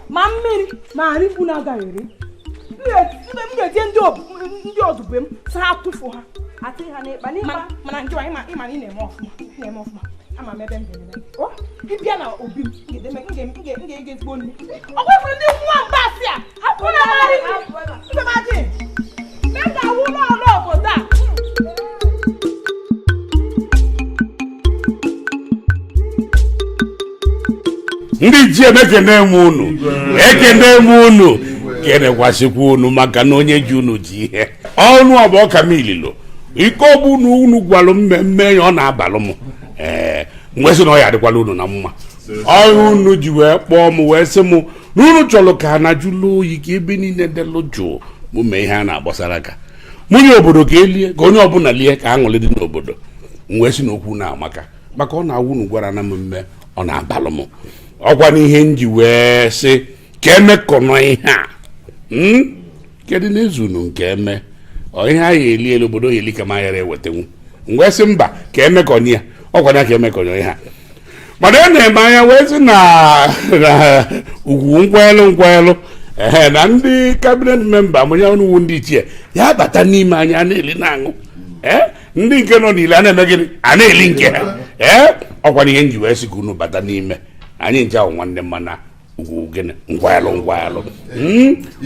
Ma mmiri ma nri unu agaghị eri. M ga-etinye ndị ozugbo m sị ha tụfuo ha. Mana nke ịma na ị na-eme ọfụma, ị na-eme ọfụma. Ama m ebe m ga-eme. Ịbịa na obi m, m ga-ege ezigbo nri. Ọ kwefuru ndị nwamba asị a, hapụ na amarị nri. Nsogbu adị. Mgbe m ga-awụ lọọlọ obodo a. Ndị ji ekene m unu, ekene m unu, kenekwasịkwa unu maka na onye ji unu ji ihe. Ọnụ ọ bụ ọka m ililo. Ike ọbụ na unu gwalụ mmemme ya ọ na-abalụ m. Ee, mgbe sị na ọ ya adịkwala unu na mma. Ọrụ unu ji wee kpọọ m wee sị m na unu chọrọ ka na jụlụ oyi ka ebe niile dịlụ jụụ mụ mee ihe a na-agbasara aka. Mụnye obodo ka elie ka onye ọbụla lie ka aṅụrị dị n'obodo. M wee sị na okwu na-amaka maka ọ na-awụ unu gwara na mmemme ọ na-abalụ m. Ọkwa n'ihe m ji wee sị ka emekọnọ ihe a. Kedu n'izu unu nke eme ọ ihe a ya eli elu obodo ya eli ka ma yara ewetenwu. M wee sị mba ka emekọnọ ya, ọkwa ya ka emekọnọ ihe a. Mana e na-eme anya wee sị na ugwu nkwelu nkwelu ehe na ndị cabinet member mụnye ọnụ ndị ichie ya bata n'ime anyị a na-eli na-aṅụ. Ndị nke nọ n'ile a na-eme gịnị? A na-eli nke ha. Ee, ọkwa n'ihe m ji wee sị ka unu bata n'ime anyị nche ahụ nwanne m mana ugwu gịnị nkwalụ nkwalụ.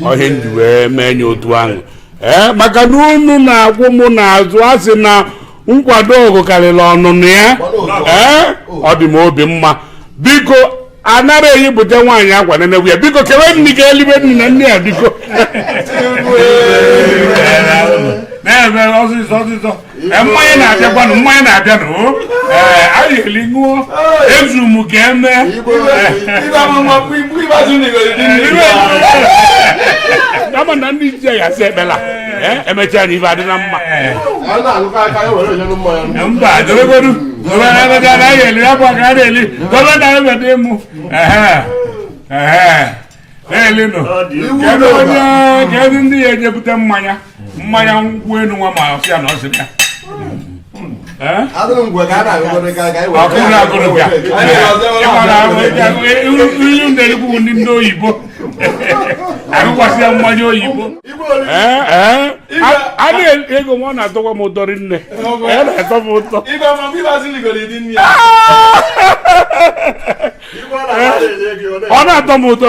Ọhịa m ji wee mee nye otu ahụ. Ee, maka na unu na-akwụ mụ n'azụ a sị na nkwado ọgụ karịrị ọnụnụ ya. Ee, ọ dị m obi mma. Biko anara eyipụta nwaanyị akwa nenegwu ya. Biko kewe nni ka elibe nni na nne ya biko. Na-eme ọsịsọ ọsịsọ. Mmanya na-abịakwanụ, mmanya na-abịanụ. Ee, anyị eli ṅụọ. Ezu m ka eme. Ama na ndị ichie ya asị ekpela. Emechaa na ife adị na mma. Mba, dobegodu. Dobe na anyị eli, ya bụ aka a na-eli. Dobe na ebe dị mụ. Na-elinụ. Kedu onye kedu ndị ya ejebute mmanya? Mmanya nkwụ enu nwa ma ọsị ya na ọsị ya. Ọkụrụ agụrụ bịa. Ịmara ihe na-ekwu ndị oyibo. Agụkwasị ya mmanya oyibo. Ee, ee. A na-ego m, ọ na-atọkwa m ụtọ rinne. Ọ na-atọ m ụtọ. Ọ na-atọ m ụtọ.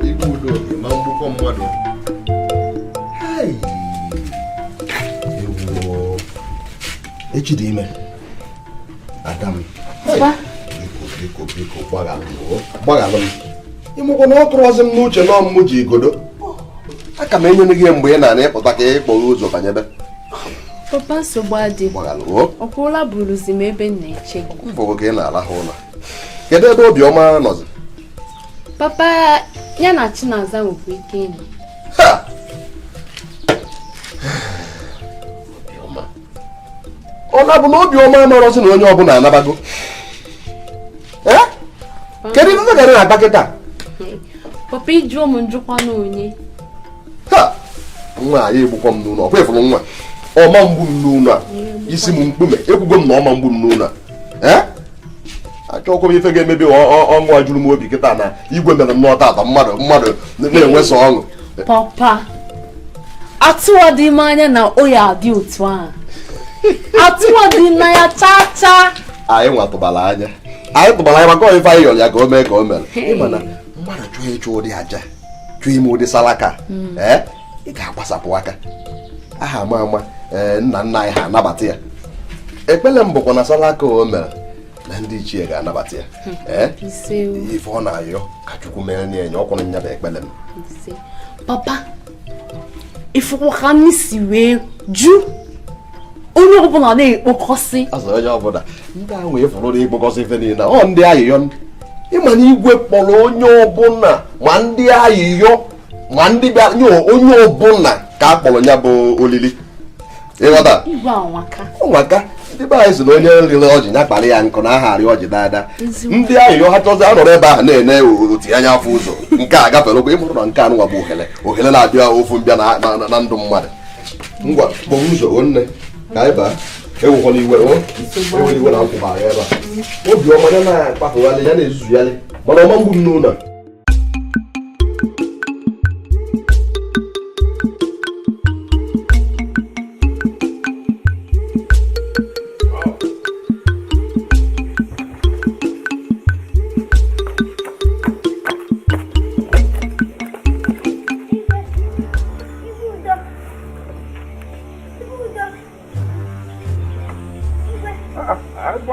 Igwe Udoka ma mgbukọ mmadụ. Hey! Ewoo. Echi dị ime. Ada m. Biko, biko, biko, gbaghalụ m, o. Gbaghalụ m. Ịmụkwa na ọ tụrụzi m n'uche na ọmụmụ ji igodo. Aka m enyere gị mgbe ị na-ana ịpụta ka ị kpọrọ ụzọ banyebe. Papa, nsogbu adị. Gbaghalụ, o. Ọkwụla buruzi m ebe m na-eche gị. Mfọgụ ka ị na-alahụ ụla. Kedu ebe Obiọma nọzi? Papa ya na Chinaza nwekwa ike ịnọ. Ọ na-abụ na Obiọma amarọzi na onye ọbụla anabago. Ee? Kedu ife gara na-akpa kịta? Papa, ịjụọ m njụkwa na onye. Nwa a ya egbukwa m n'ụlọ, ọkwa ịfụrụ nwa ọma mgbu m n'ụlọ a, isi m mkpume ekwugo m na ọma mgbu m n'ụlọ a. Ee, achọkwa m ife ga-emebi ọṅụ a juru m obi kịta na igwe mere m n'ọta ata mmadụ mmadụ na-enwesa ọṅụ. Papa, atụwadị m anya na oyi adị otu a. Atụwadị m n'anya chaa chaa. Anyị nwa tụbara anya, anyị tụbara anya maka ife anyị yọrọ ya ka o mee ka o mere. Ịma na mmadụ chọọ ịchụ ụdị aja, chụọ ime ụdị salaka, ee, ị ga-agbasapụ aka aha ama ama. Ee, nna nna anyị ha anabata ya. Ekpele m bụkwa na salaka o mere na ndị ichie ga-anabata ya. Ee, Ise o. ife ọ na-ayọ ka Chukwu mere nye ya ọkwụrụ nya bụ ekpele m. Ise. Papa, ifụkwa ka m si wee ju onye ọbụla na-ekpokọsị. Azụ onye ọbụla ndị ahụ wee fụrụ na ịkpọkọsị ife niile ọ ndị ayịyọ, ịma na igwe kpọrọ onye ọbụla, ma ndị ayịyọ ma ndị bịa nye onye ọbụla ka a kpọrọ ya bụ olili, ịghọta? Igwe anwaka. Ọnwaka. Ndị be anyị si na onye riri ọjị ya kpara ya nkụ na aha arị ọjị dada. Ndị ayịyọ ha chọzi anọrọ ebe ahụ na-ene oti anya afọ ụzọ nke a gafere okwu. Ịmụrụ na nke anụnwa bụ ohere ohere na-abịa ofu mbịa na ndụ mmadụ. Ngwa, kpọrọ ụzọ o nne ka anyị baa. Ewekwana iwe o, ewere iwe na nkwụbara ebe a. Obiọma ya na-akpafugharị ya na-ezuzugharị, mana ọma mgbu m n'ụlọ a.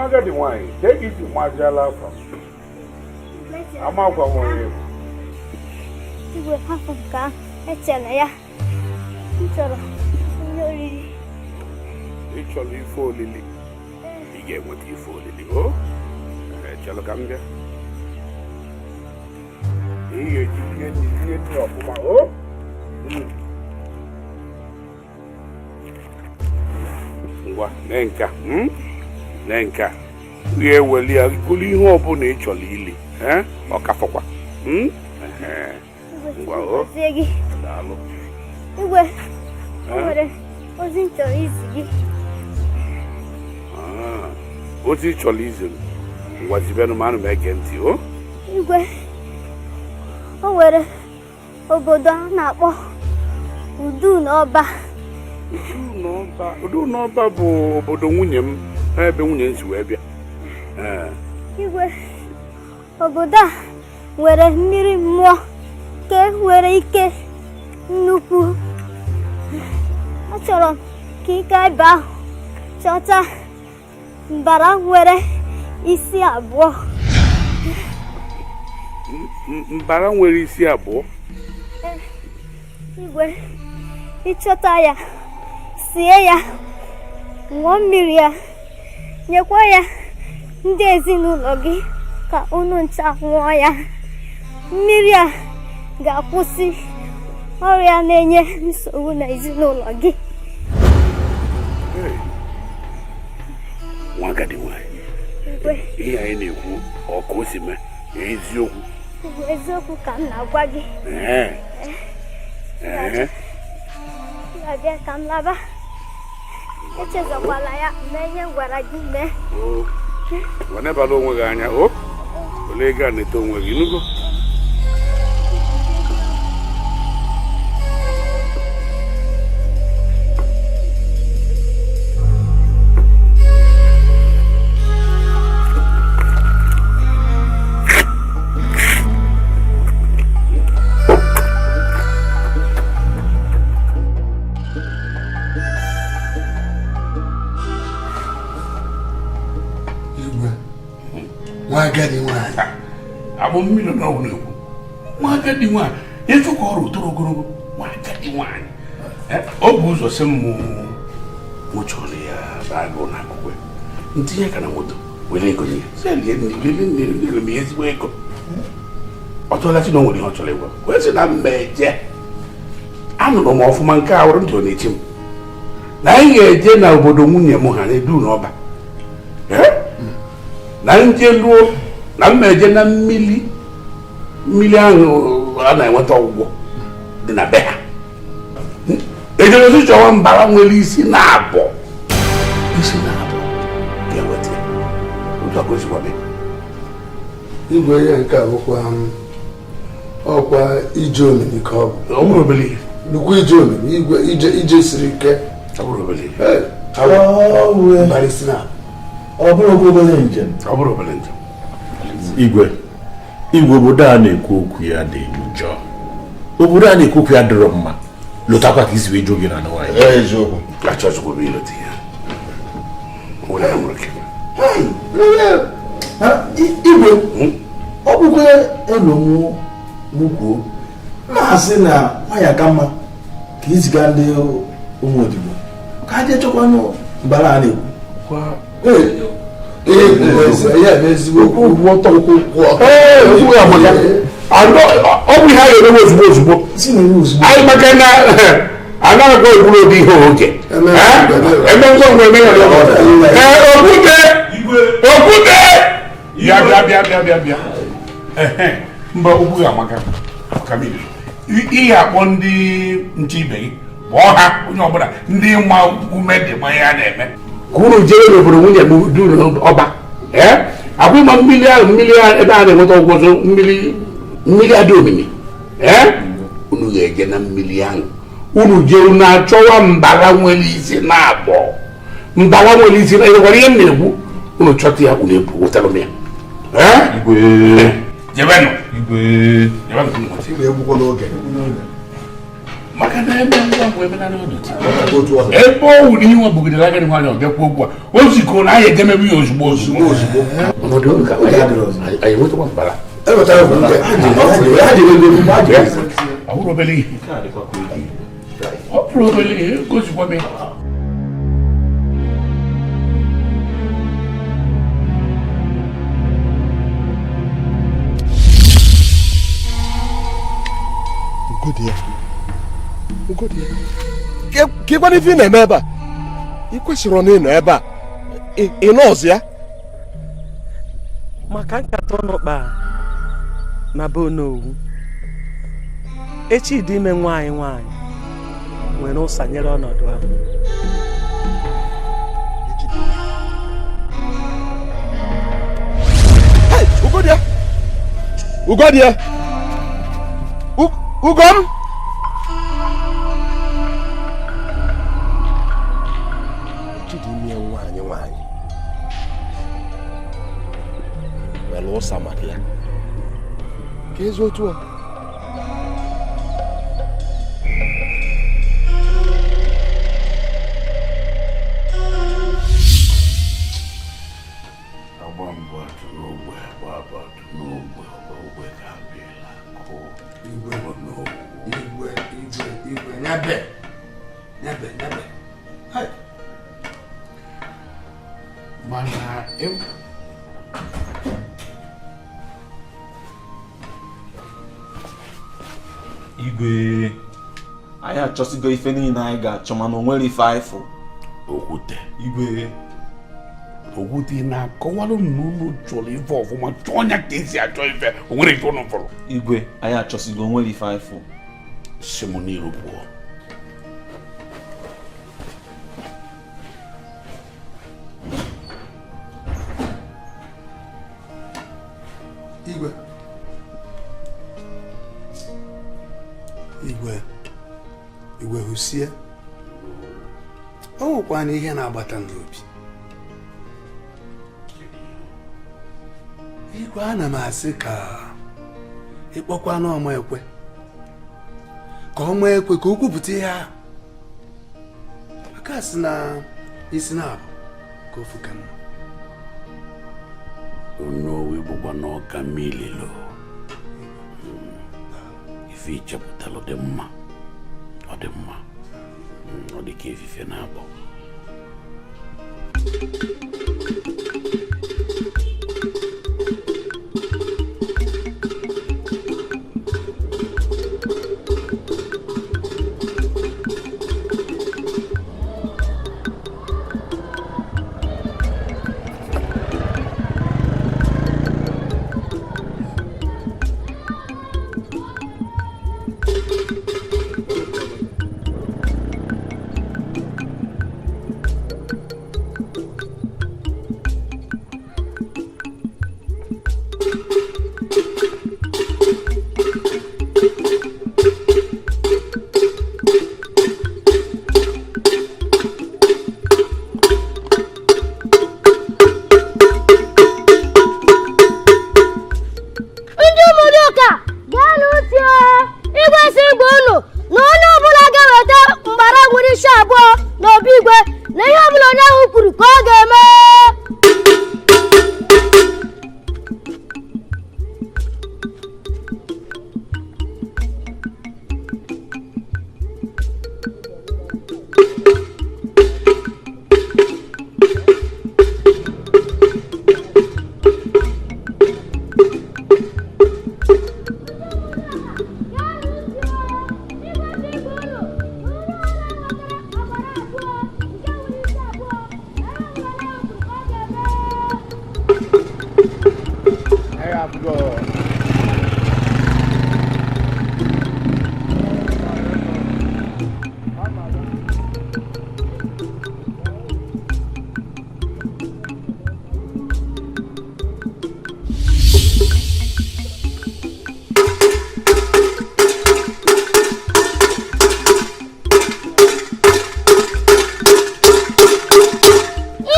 Agadi nwanyị, ka ị si maziala afọ amakwa m onye bụ. Igwe, hapụ nke ahụ, echela ya. M chọrọ ihe oriri. Ị chọrọ ife olili? Ị ga-enweta ife olili o. Chelụ ka m bịa. Ị ga-eji ihe nri ihe nri ọfụma o. Ngwa, nee nke a, Nee nke a. Ị ga-eweli ya gụrụ ihe ọbụla ị chọrọ ili. Ọ ka fọkwa. Ehe. Ngwa o. Gọzie gị. Daalụ. Igwe, o nwere ozi m chọrọ izi gị. Ozi ị chọrọ izi m? Ngwa, zibenụ m, ana m ege ntị o. Igwe, o nwere obodo a na-akpọ Udu na Ọba. Udu n'ọba bụ obodo nwunye m, ebe nwunye m si wee bịa. Ee. Igwe, obodo a nwere mmiri mmụọ nke nwere ike nnukwu. Achọrọ m ka ị gaa ebe ahụ chọta mbara nwere isi abụọ. Mbara nwere isi abụọ? Igwe, ịchọta ya, sie ya, ṅụọ mmiri ya, nyekwa ya ndị ezinụlọ gị ka unu ncha ṅụọ ya. Mmiri a ga-akwụsị ọrịa na-enye nsogbu n'ezinụlọ gị. Hey. Nwa agadi nwanyị. Igwe. Ihe anyị na-ekwu, ọ ka o si mee eziokwu? Igwe, eziokwu ka m na-agwa gị. Ee. Ee. Ga-abịa ka m laba. Echezọkwala ya mee ihe m gwara gị mee. O wenebala onwe gị anya. O ole ego a na-eto onwe gị nugo. Igwe, nwa agadi nwanyị. Abụ mmiri na ọgwụ na-ekwu nwa agadi nwaanyị efu ka ọrụ toro ogologo. Nwa agadi nwaanyị, o bụ ụzọ sị m mụ chọrọ ya bagụ na akwụkwọ ntinye aka na moto were ego nye ya, sị ya lie nri, lie nri, nyere m ya ezigbo ego. Ọ tụọla chi na o nwere ihe ọ chọrọ ịgwa wee sị na mba eje. Anụrụ m ọfụma nke a wụrụ ntị ọ na-echi m na anyị ga-eje na obodo nwunye m ha na-edu n'ọba. Na nje luo na mma eje na mmiri, mmiri ahụ a na-enweta ọgwụgwọ dị na be ha. Ejere chọwa mbara nwere isi na-abọ, isi na-abọ ga-eweta ya. Otu a ka o sikwa mee. Igwe, ihe nke a bụkwa ọkwa ije omimi ka ọ bụ. Ọ bụrụ obere ihe. Nnukwu ije omimi, igwe, ije ije siri ike. Ọ bụrụ obere ihe. Hey, Ọ mbara isi na ọ bụrụ obere njem. Ọ bụrụ obere njem. Igwe, igwe, obodo a na-ekwu okwu ya dị njọ. Obodo a na-ekwu okwu ya dịrọ mma. Lụtakwa ka isi wee jụ gị na nwaanyị. Eziokwu. Achọzikwa m ịlụta ya. Nwere ya nwere ike. Igwe, ọ bụkwa elu mụ kwuo na-asị na nwanyị ka mma ka iziga ndị ụmụ odibo ka ha jee chọkwanụ mbara a na-ekwu. Ezigbo okwu ọtọ, okwu ọtọ. Ee, okwu ya amaka. Ọ bụ ihe a ga-emewe ozugbo ozugbo anyị, maka na anaghịkwa egburu obi ihe oge eme ngwa ngwa eme ya. Ee, okwute, okwute, bịa, bịa, bịa, bịa, bịa, bịa. Ehe, mba, okwu ya amaka. Maka mmiri ihe akpọ ndị nche ibe gị, kpọọ ha, onye ọbụla ndị ma ume dị ma ya na-eme ka unu jere n'obodo nwunye m duru ọba. Ee, akwa ịma mmiri ahụ, mmiri ahụ ebe a na-enweta ọgwụgwọ ọzọ, mmiri, mmiri adị omimi. Ee, unu ga-eje na mmiri ahụ, unu jee, unu achọwa mbara nwere isi na-abọ, mbara nwere isi na ịgwara ihe m na-ekwu. Unu chọta ya, unu ebu wetara m ya. Ee, jebenụ, jebenụ. Igwe, egbukwa n'oge. Maka na eme ngwa ngwa emenara ọdachi. Ebe ọ wụ na ihe nwa bugidere agadi nwaanyị, ọ bịakwa okwu a o zikọ na anyị ejemebe ya ozugbo ozugbo ozugbo. Ọnọdụ oge ka anyị enwetakwa mbara. Ọ bụrụ obere ihe, ọ bụrụ obere ihe, gozikwa m ya. Ugodịya, Ugodịya, ka ịkwana ife ị na-eme ebe a? Ị kwesịrị na ị nọ ebe a. Ị nọ ọzọ ya. Maka nkata ụnụ kpaa na be Onowu echi dị ime, nwaanyị nwaanyị nwere ụsa nyere ọnọdụ ahụ. Hey, Ugodịya, Ugodịya, Ugom. Ekwuzi otu a. Agba mbụ atụ n'ogbe, agba abụ atụ n'ogbe, ọgba ogbe ka abịala kụ. Igwe, igwe, igwe, igwe, nyabe, nyabe, nyabe. Hai. Mana Igwe, anyị achọsigo ife niile anyị ga-achọ mana o nwere ife anyị fụ. Okwute. Igwe. Okwute, ị na-akọwara m na unu chọrọ ife ọfụma, chọọ ya ka esi achọ ife, o nwere ife unu fụrụ. Igwe, anyị achọsigo, o nwere ife anyị fụ. Si m n'iru pụọ. Igwe. Igwe. Igwe hụsie. O nwekwana ihe na-agbata m n'obi. Igwe, ana m asị ka ịkpọkwa n'ọma ekwe, ka ọma ekwe ka o kwupụta ihe ahụ. Aka sị na isi na-abụ ka ofu ka mma. Onowu bụkwa n'ọka mmililo. Ife ichepụtalụ dị mma, ọ dị mma, ọ dị ka efife na-abọ. Ndị ụmụdịụka, geenụ ntị o! Igwe si gwa unu na onye ọbụla ga-eweta mgbara nwere isi abụọ n'obi igwe na ihe ọbụla onye ahụ kwuru ka ọ ga-eme.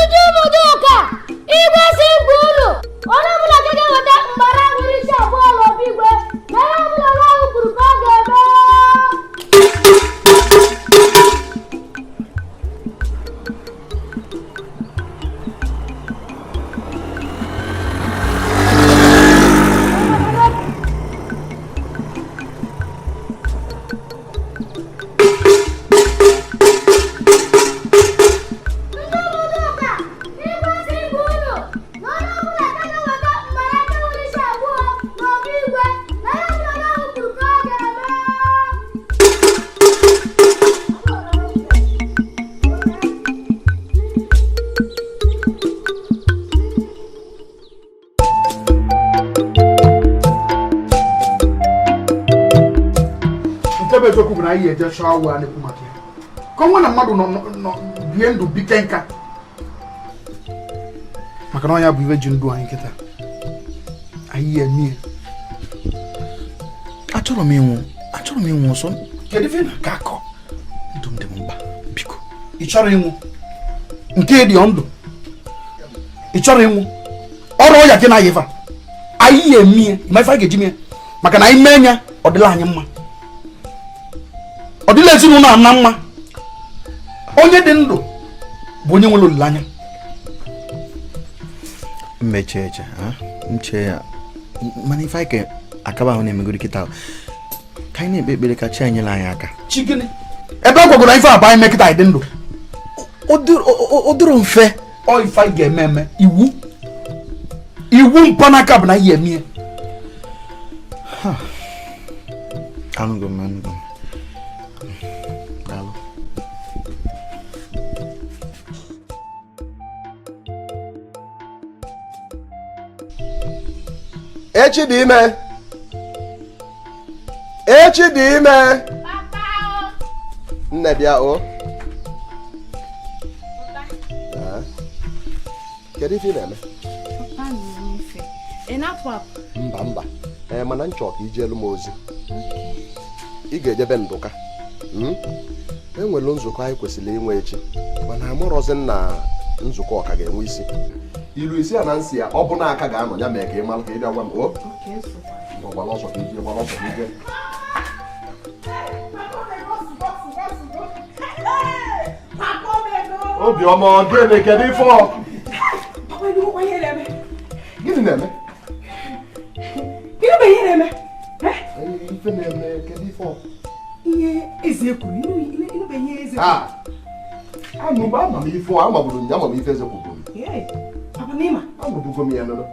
Ndị ụmụdịụka, igwe si gwa unu onye ọbụla nke ga-eweta mgbara nwere isi abụọ n'obi igwe na ihe ọbụla onye ahụ kwuru ka ọ ga-eme. Nke bụ eziokwu bụ na anyị eje chọọ awụ a na-ekwu maka ya, ka ọnwa na mmadụ nọ nọ bie ndụ bike nka, maka na ọnya bụ ibe ji ndụ anyị nkịta anyị ya emie. Achọrọ m ịnwụ, achọrọ m ịnwụ ọsọ. Kedu ife na-akọ akọ? Ndụ m dị m mkpa, biko. Ị chọrọ ịnwụ nke dị ndụ? Ị chọrọ ịnwụ? Ọrụ ọya gị na-ayị ife a anyị ya emie. Ma ife a ga-eji mie, Maka na anyị mee ya, ọ dịla anyị mma, ọ dịla ezinụlọ a na mma. Onye dị ndụ bụ onye nwere olileanya. Mmeche eche nche ya, mana ife anyị ka akaba ahụ na-emegoro kịta, ka anyị na-ekpe ekpere ka chi anyị nyere anyị aka. Chi gịnị? Ebe a gwagoro ife abụ anyị mekịta anyị dị ndụ. O dịrọ mfe. Ọ ife anyị ga-eme eme iwu iwu mpanaka bụ na anyị eme. Anụgo m, anụgo m. Daalụ. Echi dị ime. Echi dị ime. Nne bịa o. Kedu ife ị na-eme? Mba mba. Ee, mana nchọ ka ijelu m ozi. Ị ga-ejebe Ndụka. Enwere nzukọ anyị kwesịrị inwe echi, mana amụrọzi na nzukọ ọka ga-enwe isi. Ilu isi a na nsị ya, ọ bụ na aka ga-anọ ya mee ka ị mara ka ị bịa gwa m o. Gbara ọsọ ka ije, gbara ọsọ ka ije. Obiọma, ọ gịnị? Kedu ife ọ? Gịnị na-eme? Gịnị bụ ihe na-eme? Ife na-eme, kedu ife ọ? Ihe eze kwuru, ịnụbe ihe eze kwuru. Anụba ama m ife ọ, amagburu m ya, ama m ife eze kwuru. Papa n'ịma? Amabugo m ya nụrụ.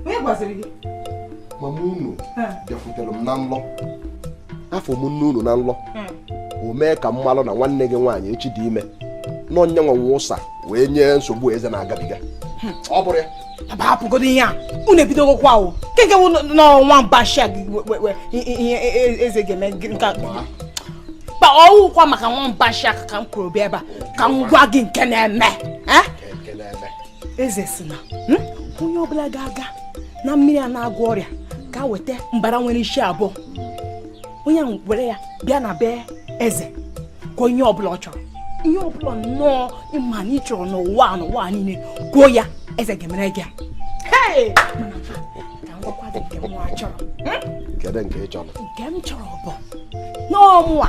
Onye gwaziri gị? Mama unu bịakwutere m na nlọ. Afọ m nne unu na nlọ. O mee ka m malụ na nwanne gị nwaanyị echi dị ime. Nọ nyanwa nwa ụsa wee nye nsogbu eze na-agabiga. Ọ bụrụ ya. Papa hapụgodo ihe a, unu ebidogokwa o. Nke wụ n'ọnwa mbashia ihe eze ga-eme nke a. Pa ọwụkwa maka nwa mbashia ka m kwuru bịa ebe a ka m gwa gị nke na-eme. Eze si na onye ọbụla ga-aga na mmiri a na-agwọ ọrịa ka weta mbara nwere isi abụọ. Onye ahụ were ya bịa na be eze kwuo ihe ọbụla ọ chọrọ. Ihe ọbụla nnọọ ịma na ị chọrọ n'ụwa n'ụwa niile kwuo ya, eze ga-emere gị ya. Mana ka m gwakwa gị nke m chọrọ. Kedu nke ị chọrọ? Nke m chọrọ bụ n'ọmụa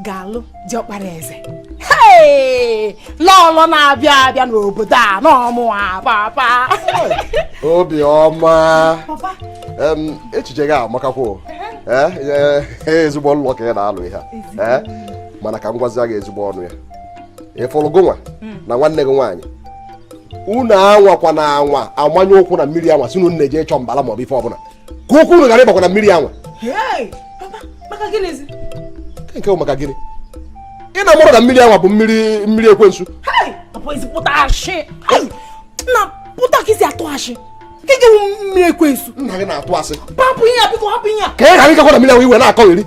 ga-alụ diọkpara eze. Hey! Lọlọ na-abịa abịa n'obodo a n'ọmụa papa. Obiọma. Echiche gị amakakwa. Ezigbo nlọ ka ị na-alụ ihe a. Mana ka m gwazie gị ezigbo ọnụ ya. Ị fụrụ gụnwa na nwanne gị nwaanyị unu anwakwa na anwa amanye ụkwụ na mmiri anwa si unu na-eje ịchọ mbala maọbụ ife ọbụla ka ụkwụ unu ghara ịbakwa na mmiri anwa. Nke bụ maka gịnị? Ị na-amụrụ na mmiri anwa bụ mmiri mmiri ekwensu. Nna gị na-atụ asị ka ị ghara ịgakwa na mmiri anwa iwe na-akọgheri.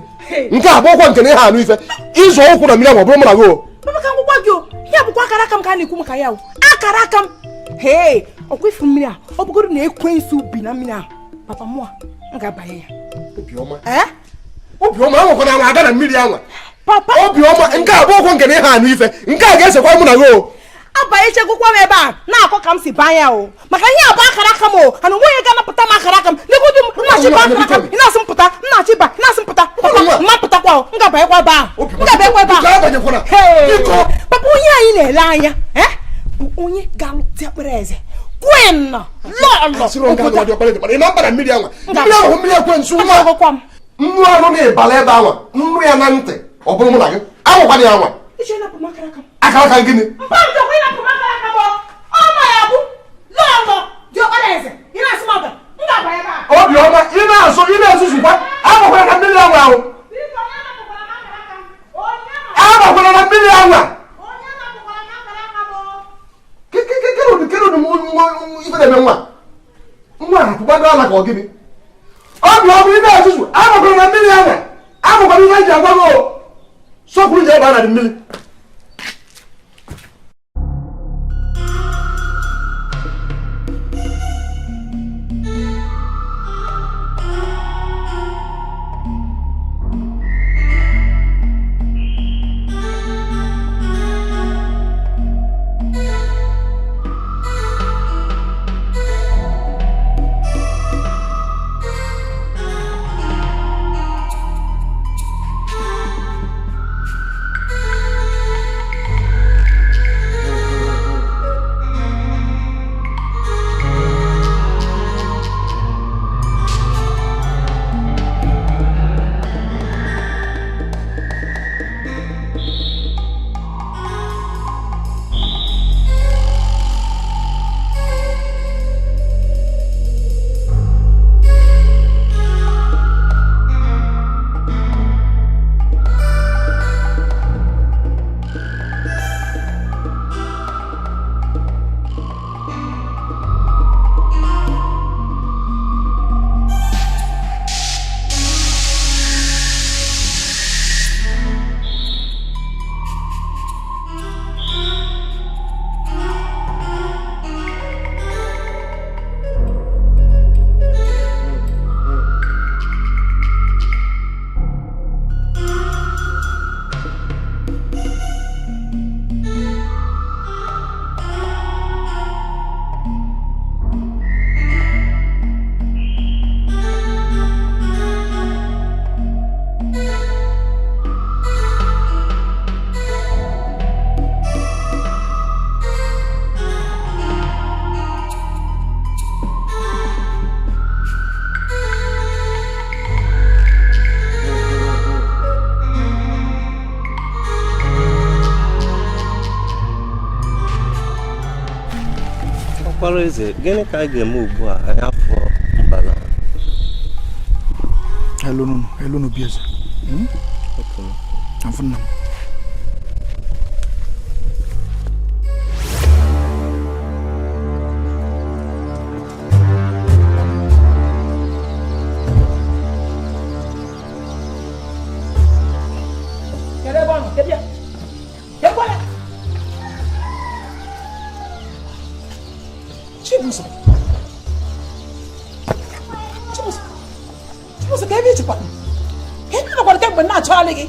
Nke a bụ ọkwa nke na ihe anụ ife ịzọ ụkwụ na mmiri anwa ọ bụrụ mụ na gị o. Ya bụkwa akara aka m ka a na-ekwu maka ya o. Akara aka m. Hee, ọkwa ifu mmiri a, ọ bụgoro na ekwensu bi na mmiri ahụ. Papa mụa, m ga-abanye ya. Obiọma. Obiọma anwakwana anwa aga na mmiri anwa. Papa. Obiọma, nke a bụ ọkwa nke na ihe anụ ife. Nke a ga-esekwa mụ na gị o. Abanyechegokwa m ebe a na-akọ ka m si banye ya o. Maka ihe a bụ akara aka m o. Ana onwe onye ga-anapụta m akara aka m. Legodu m, m na-achịba akara aka m. Ị na-asị m pụta, m na-achịba, ị na-asị m pụta. Papa, mma pụtakwa o. M ga-abanyekwa ebe ahụ. M ga-abanyekwa ebe ahụ. Papa, onye anyị na-ele anya bụ onye ga-alụ diọkpara eze. Queen lọlọ. Ị na mba na mmiri anwa. Mmiri ahụ mmiri ekwensu nwa. Nnu anụ na-ebala ebe anwa. Nnu ya na ntị. Ọ bụrụ mụ na gị. Anwakwana ya anwa. Akara aka gịnị? Obiọma, ị na-asụ ị na-esusukwa agbakwara na mmiri anwa ahụ. Agbakwara na mmiri anwa. Ife na-eme nwa. Nwa apụgbado ala ka ọ gịnị? Obiọma, ị na-esusu agbakwara na mmiri anwa. Agbakwara ihe eji agwa gị o. Sọpụrụ ji ebe a na mmiri. Ọkpara eze, gịnị ka a ga-eme ugbu a anyị afọ mbala? Elonu elonu bi eze. Afụ nna m. Kedu ebe ọ nọ? Kedu ya? Kedu ya? Chibuzo. Chibuzo. Chibuzo, ka ebe i jikwara? Ka ebe ị nọkwara kemgbe m na-achọgharị gị?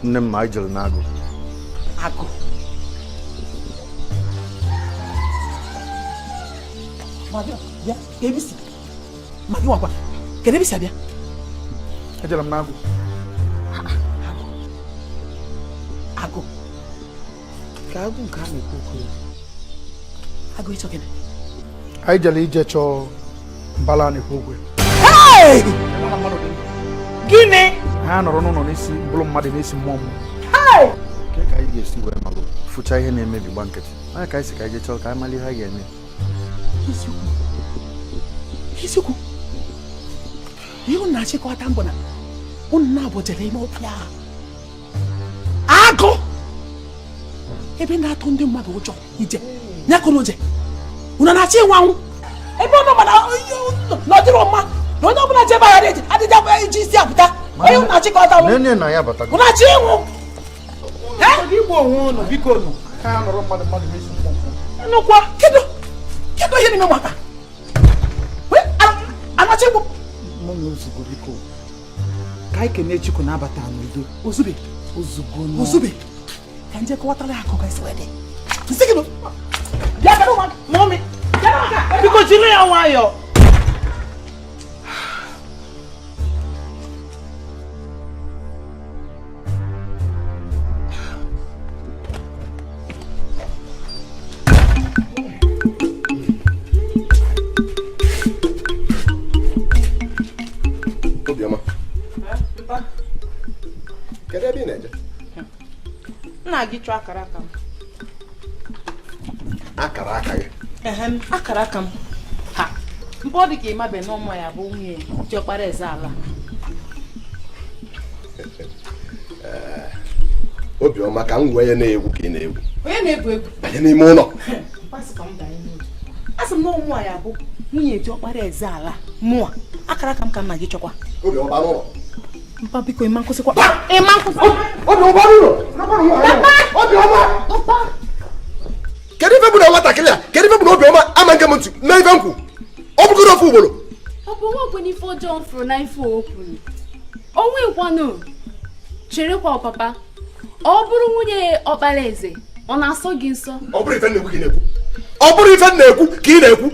Nne m, ma anyị jere n'agụ. Agụ. Ma bịa, bịa, ka ebe i si. Ma gị nwakwa, kedu ebe i si abịa? Ejere m n'agụ. Agụ. Ka agụ nke a na-ekwu okwu ya. Agụ ịchọ gịnị? Anyị jere ije chọọ mbala a na-ekwu okwu ya. Hey! Gịnị? Ha nọrọ n'ụlọ n'isi bụrụ mmadụ n'isi mmụọ mmụọ. Hey! Ke ka anyị ga-esi wee malụ fụcha ihe na-emebi gba nkịtị onye ka anyị si ka anyị jee chọọ ka anyị mara ihe a ga-eme. Eziokwu. Eziokwu. Ihe unu na-achịkọta mbụ na unu na-abụ jere ime ọfịa a. Agụ! Ebe na-atụ ndị mmadụ ụjọ ije nyakụrụ uje unu na-achọ ịnwụ anwụ ebe ọ nọ mana na ọ dịrọ mma na onye ọbụla jebe aghara eji adịghị eji isi apụta onye unu na-achịkọta bụ Nene na ya batago. unu na-achọ ịnwụ. Igbu onwe unu biko nụ. Ha nọrọ mmadụ mmadụ n'isi mmụọ mmụọ. Nnukwu kedu kedu ihe n'ime nwata anachi igbu Mummy ozugbo biko. Ka anyị kene Chukwu na-abata n'udo. Ozube. Ozugbo nụ. Ozube. Ka nje kọwatara ya akụkọ isi wee dị. Nsị gị nụ. Bịa kedu ụmụaka. Mummy. Biko jiri ya nwayọọ. Obiọma, kedu ebe ị na-eje? Nna gị chọọ akara aka m. Akara aka gị? Ehem, akara aka m. Ha. Mbụ ọ dị ka ịmabe na ụmụ ya bụ nwunye diọkpara eze ala. Obiọma, ka m wee ya na-egwu ka ị na-egwu. Onye na-egwu egwu? Banye n'ime ụlọ. Asị ka m banye n'ụlọ. Asị m na ụmụ ya bụ nwunye diọkpara eze ala mụa. Akara aka m ka nna gị chọkwa. Obiọma, baa n'ụlọ. Mpa biko ịma nkwụsịkwa. Ịma nkwụsị. Obiọma, baa n'ụlọ. Obiọma! Kedu ife bụ na nwatakịrị a? Kedu ife bụ na Obiọma ama nke m ntị mee ife m kwu? Ọ bụgoro ofu ugboro. Ọ bụ nwa n'ife ọjọọ m fụrụ na ife o kwuru. O nwekwanụ. Cherekwa papa. Ọ bụrụ nwunye ọkpara eze, ọ na-asọ gị nsọ? Ọ bụrụ ife m na-ekwu ka ị na-ekwu. Ọ bụrụ ife m na-ekwu ka ị na-ekwu.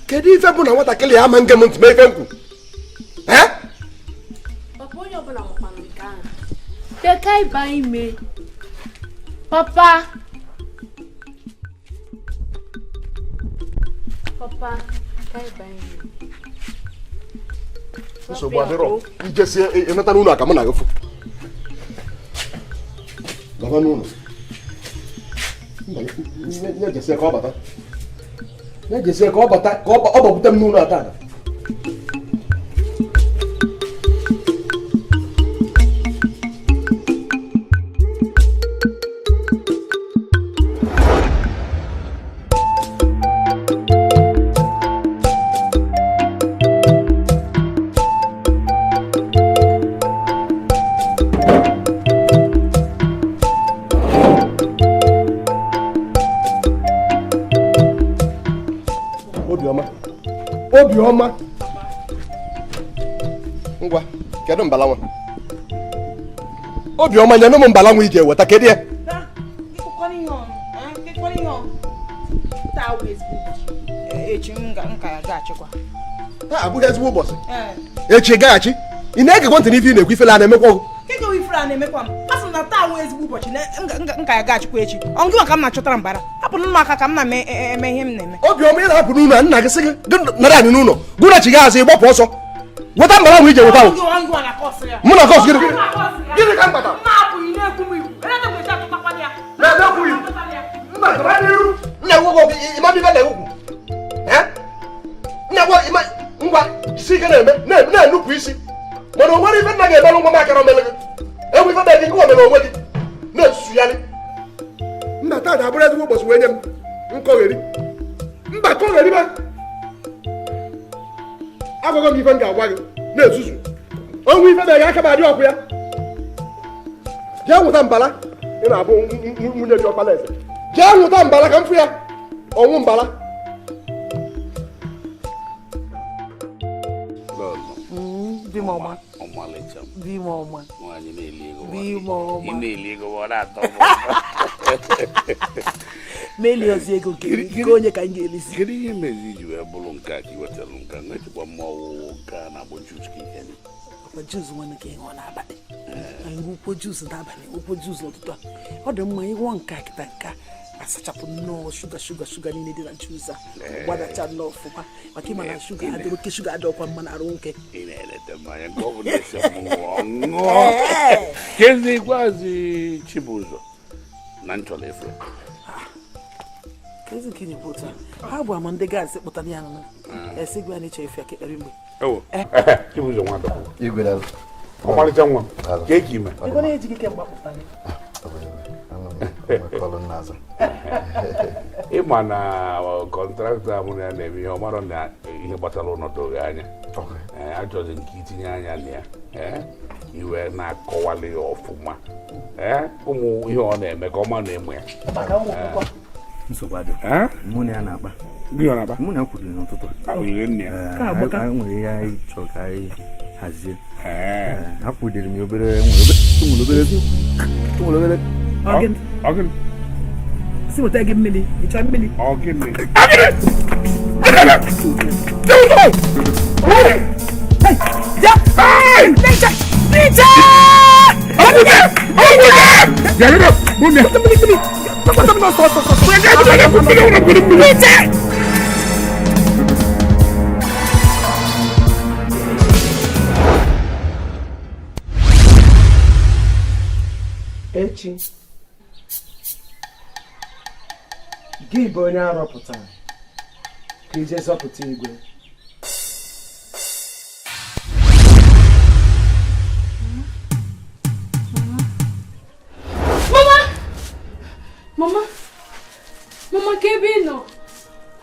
Kedu ife bụ na nwatakịrị a ama nke m ntị mee ife m kwu? Papa onye ọbụla makwanụ nke ahụ. Bịa ka anyị baa ime. Papa. Papa, ka anyị baa ime. Nsogbu adịrọ. Ijesie ịnata n'ụlọ a ka mụ na gị fụ. Gaba n'ụlọ. Nye jesie ka ọ bata. Nye jesie ka ọ bata ka ọ bakwute m n'ụlọ a taa. Obiọma, Obiọma, ngwa, kedu mbalanwa? Obiọma, nyenụ m mbalanwa iji eweta, kedu ya? Taa abụghị ezigbo ụbọchị. Echi gaghachi. Ị na-egekwa ntị n'ife ị na-ekwu ifele a na-emekwa ọgụ? Keke ifere a na-emekwa m. Asị m na taa wụ ezigbo ụbọchị na nka ya gaghachikwa echi. Ọ ngị maka m na-achọtara mbara. Hapụrụ m aka ka m na-eme ihe m na-eme. Obiọma, ị na-apụ n'ụlọ nna gị sị gị nara anyị n'ụlọ gụnachi gị azụ ịgbapụ ọsọ. Weta mbara ahụ ije weta ahụ. Mụ na kọs gịnị? Gịnị ka m kpatara? Nna Ịma ibe na-ekwu nna gwa ịma ngwa jisi ike na-eme na-enupụ isi mana o nwere ife nna ga-emelụ nwa m akara omele gị enwe ife na gị ngwa omere onwe gị na-esusugharị mba taa ga-abụrụ ezigbo ụbọchị wee nye m nkọgheri mba kọgheri ba agwago m ife m ga-agwa gị na-ezuzu onwe ife na-eghe aka m adị ọkụ ya jee nwụta mbala ị na-abụ nwunye gị ọkpala eze jee nwụta mbala ka m fụ ya ọnwụ mbala. Meli ozi ego nke onye ka m ga-elisi. Kedu ihe mere iji wee bụrụ nke a ka ị wetara nke a nwechekwa mma ọwụwụ nke a na-agbọ juus ka ihe ọkwa juus nwanne ka ịṅụọ n'abalị anyị ṅụkwuo juus n'abalị ṅụkwuo juus n'ụtụtụ a ọ dị mma ịṅụọ nke a kịta nke a asachapụ nnọọ shuga shuga shuga niile dị na juus a gbadacha nnọọ ọfụma maka ịma na shuga adịrị oke shuga adịghịkwa mma na arụ nwoke. Ị na-eleta mmanya nke ọ bụ na-esi ọṅụṅụ kezi ikpeazụ Chibụzọ na nchọrọ efe kezi nke na-ekwu otu a ha bụ ama ndị gaasị kpụtara ya nụ esi gwa na ịchọ efe ya kekpere mgbe Chibụzọ nwa ọmalịcha nwa ka eke ime ego na-eji gị kemgbe akpụtara ịma na kọntraktọ mụ na ya na-eme ihe ọ mara na ihe gbasara ọnọdụ gị anya achọzi nke itinye anya na ya iwe na-akọwali ya ọfụma ụmụ ihe ọ na-eme ka ọ ma na-eme ya nsogbu adịghị mụ na ya na-akpa mụ na ya kwuru n'ụtụtụ anyị nwere ihe anyị chọrọ ka anyị hazie ha kwudere m obere nwere obere si weta gị mmiri ị chọrọ mmiri Echi gị bụ onye arọpụtara ka ije zọpụta igwe. Mama! Mama! Mama, ka ebe ị nọ?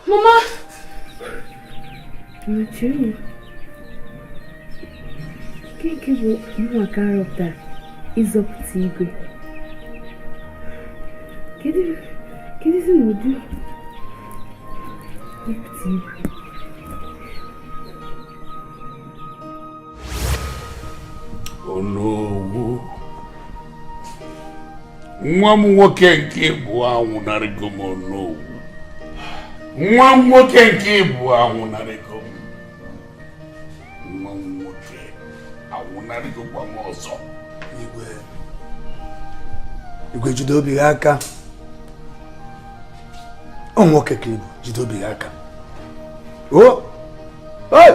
Mama! Nke bụ mụnwa ka arọpụtara ịzọpụta igwe. Kedu isi n'ụdị ịpụta igwe? Onowu nwa m nwoke nke bụ anwụnarịgo m. Onowu nwa m nwoke nke bụ anwụnarịgo m. Nwa m nwoke anwụnarịgokwa m ọzọ. Igwe jide obi gị aka. Ọ nwoke ka ibu jide obi gị aka. O oi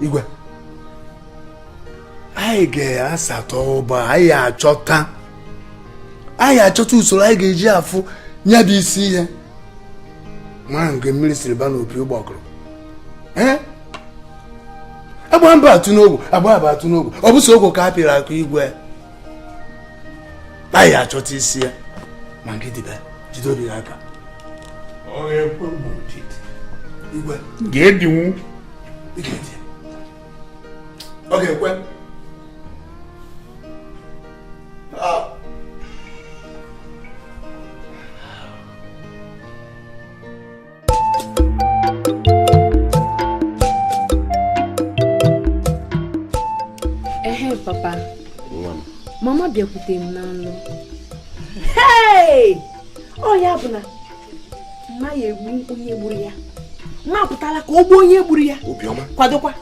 igwe anyị ga-asatọ ụba anyị achọta usoro anyị ga-eji afụ ya bụ isi ihe mara nke mmiri siri ba n'opi ụgbọgụrụ. Agba mba atụ n'ogwu agba aba atụ n'ogwu ọ bụ so ogwu ka a pịrị akụ igwe anyị achọta isi ya ma nke dịbe jide obi gị aka. Igwe ga-edinwu ọ ga-ekwe. Ehe papa, mama bịakwute m na nlọ. Hey! Ọ ya bụ na mma ya egbu onye gburu ya. Mma pụtara ka o gbuo onye gburu ya. Obiọma kwadokwa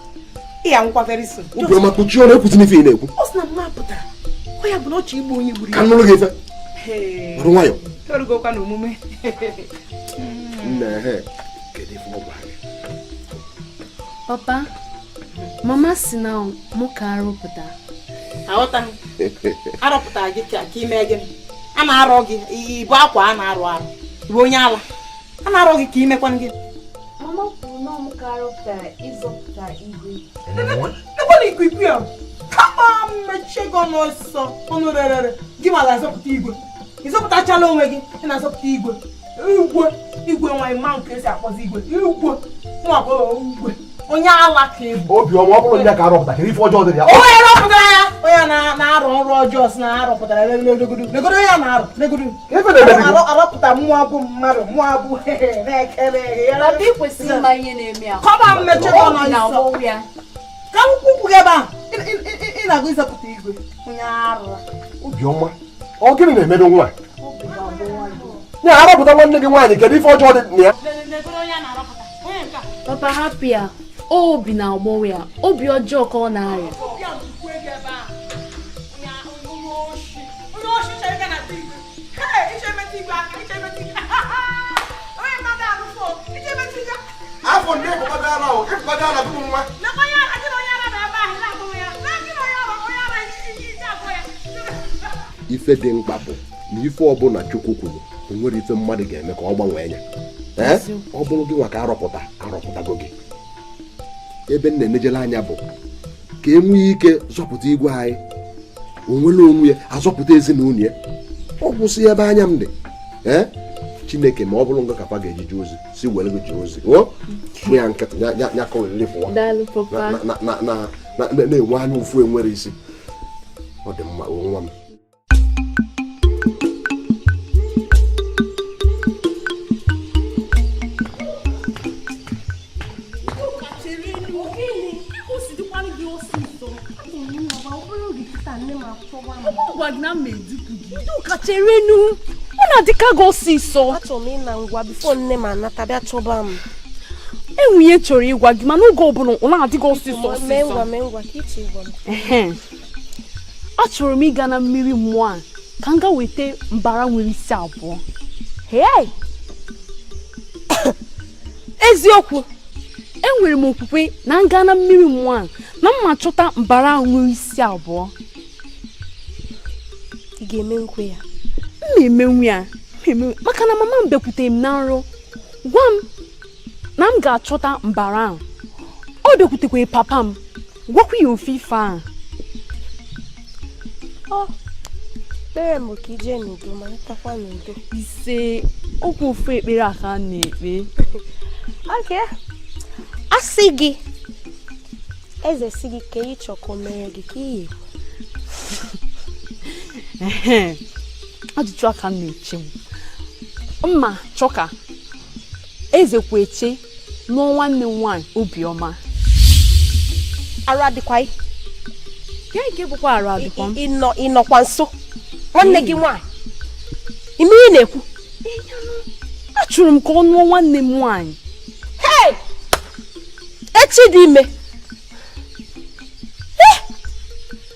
ị ya nwụkwa very soon. Obiọma kpuchie ọnụ ekwuzi n'ife ị na-ekwu. Ọ sị na mma pụtara ọ ya bụ na ọ chọ igbu onye gburu ya. Ka nụrụ gị ife nọrọ nwayọ. Torugokwa na omume. Nna ehe kedu ife ọ gwara gị? Papa, mama si na mụ ka arụpụta. Aghọtaghị. Arọpụtara gị ka ime gịnị? A na-arọ gị ibu akwa a na-arụ arụ. Ibu onye ala. A na-arọ gị ka imekwa gị. Mama kwuru na m ka arọpụtara ịzọpụta igwe. Ekwana ikwikwii a. Kama mechie gị ọnụ ọsọ ọnụ rere gị ma ga-azọpụta igwe. Ịzọpụtachala onwe gị, ị na-azọpụta igwe. Igwe igwe nwaanyị ma nke esi akpọzi igwe. Igwe nwa agbọghọ igwe. Onye ala ka ịbụ. Obiọma ọ bụrụ ndị ka arọpụta kedu ife ọjọọ dị ya? Onye rọpụtara ya, onye na-arụ ọrụ ọjọọ si na arọpụtara legodo legodo ya na-arụ legodo. Arọpụta mmụọ bụ mmadụ mmụọ bụ na-ekele ya. Papa ị kwesịrị ịma ihe na-eme ya. Kọba mmechi gị ọnụ ọsọ. Ya. Ka m kwupụ gị ebe a, ị na-agụ ịzọpụta igwe. Onye arụ. Obiọma, ọ gịnị na-emedo nwa? Ya arọpụta nwanne gị nwaanyị kedu ife ọjọọ dị na ya? Papa hapụ ya. Obi na-agbawa ya, obi ọjọọ ka ọ na-arịa. Afọ ndị ịkpọdara ahụ, ịkpọdara bụ nwa. Ife dị mkpa bụ na ife ọbụla Chukwu kwuru o nwere ife mmadụ ga-eme ka ọ gbanwee ya. Ọ bụrụ gị nwa ka arọpụta arọpụtago gị. Ebe m na-enejere anya bụ ka e nwee ike zọpụta igwe anyị onwere onwe ya azọpụta ezinụlọ ya ọ kwụsị ebe anya m dị. Ee Chineke ma ọ bụrụ nga kapa ga-ejije ozi si were gị jee ozi o mụ ya nkịtị ya kọweriri pụwa na-enwe anya ụfụ enwere isi. Ọ dị mma nwa m. Ka cherenu ọ na-adịka gị ọsịsọ. Achọrọ m ịna ngwa bifo nne m anata bịa chọba m. Enwunye chọrọ ịgwa gị mana oge ọbụla ọ na-adị gị ọsịsọ ọsịsọ. Mee ngwa mee ngwa ka iche ịgwa m. Achọrọ m ịga na mmiri mmụọ a ka m gaa weta mbara nwere isi abụọ. Hey! Eziokwu, enwere m okwukwe na m gaa na mmiri mmụọ a na m ma chọta mbara nwere isi abụọ. Ị ga-eme nkwe ya? M na-emenwu ya maka na mama m bịakwutere m na nrọ gwa m na m ga-achọta mbara ahụ. Ọ bịakwutekwa papa m gwakwa ya ofe ife ahụ. Ọ kpere m ka ije n'udo ma natakwa n'udo. Ise okwu ofu ekpere a ka a na-ekpe. Okay. A sị gị eze si gị ka ị chọọ ka o mere gị ka ihe. Ajụjụ aka m na-eche m mma chọka eze kwa eche nụọ nwanne m nwaanyị Obiọma. Arụ adịkwa ị? Nke bụkwa arụ adịkwa m. Ị nọkwa nso nwanne gị nwaanyị ime ị na-ekwu? Achọrọ m ka ọ nụọ nwanne m nwaanyị. Hey! Echi dị ime.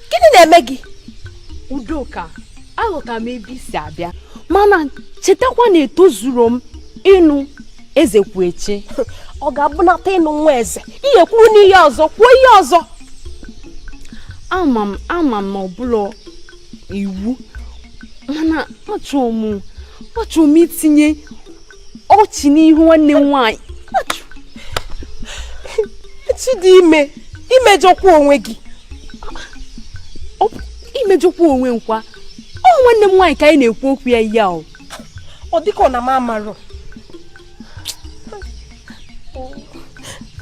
Gịnị na-eme gị? Udoka, aghọtara m ebe isi abịa mana chetakwa na etozuru m ịnụ eze kwu eche. Ọ ga-abụnata ịnụ nwa eze ihe kwuru n'ihe ọzọ kwuo ihe ọzọ. Ama m na ọbụla iwu mana achọrọ m itinye ọchị n'ihu nwanne m nwaanyị. Echi dị ime, imejọkwa onwe gị. Imejọkwa onwe nkwa. Ọ nwanne m nwaanyị ka anyị na-ekwu okwu ya ihe ahụ. Ọ dịka ọ na m amarọ.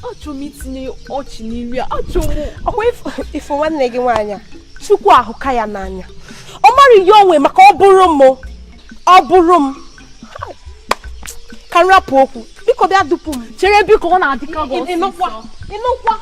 Achọrọ m itinye ọchị n'iru ya. Achọrọ m. Ọkwa ifo nwanne gị nwaanyị a, Chukwu ahụka ya n'anya. Ọ mara ihe o nwe maka ọ bụrụ m. Ọ bụrụ m. Ka m rapụ okwu. Biko bịa dupu m. Chere biko ọ na-adịka gị ọsịsọ. Ịnụkwa. Ịnụkwa.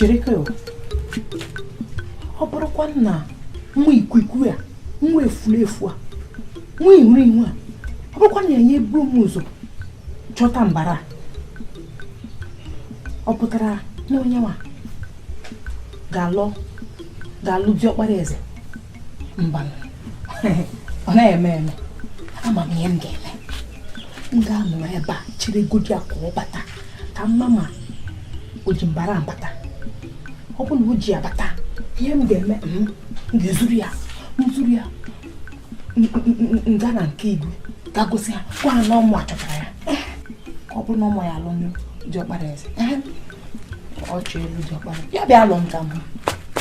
Chere ka ọ bụrụkwa na nwa ikwikwii a, nwa efulefu a, nwa ihu ihu a, ọ bụrụkwa na ya eburu m ụzọ chọta mbara, ọ pụtara na onye nwa ga-alụ diọkpara eze? Mba, ọ naghị eme eme. Ama m ihe m ga-eme. M ga-anọ ebe a chere godi ya ka ọ bata, ka mma ma o ji mbara abata. Ọ bụrụ na o ji abata, ihe m ga-eme, m ga-ezuru ya, m zuru ya, m gaa na nke igwe ga gosi ha, gwa ha na ọ mụ achọtara ya, ka ọ bụrụ na ụmụ ya alụ diọkpara eze, ọ chọọ ịlụ diọkpara ya, bịa alụ nka m.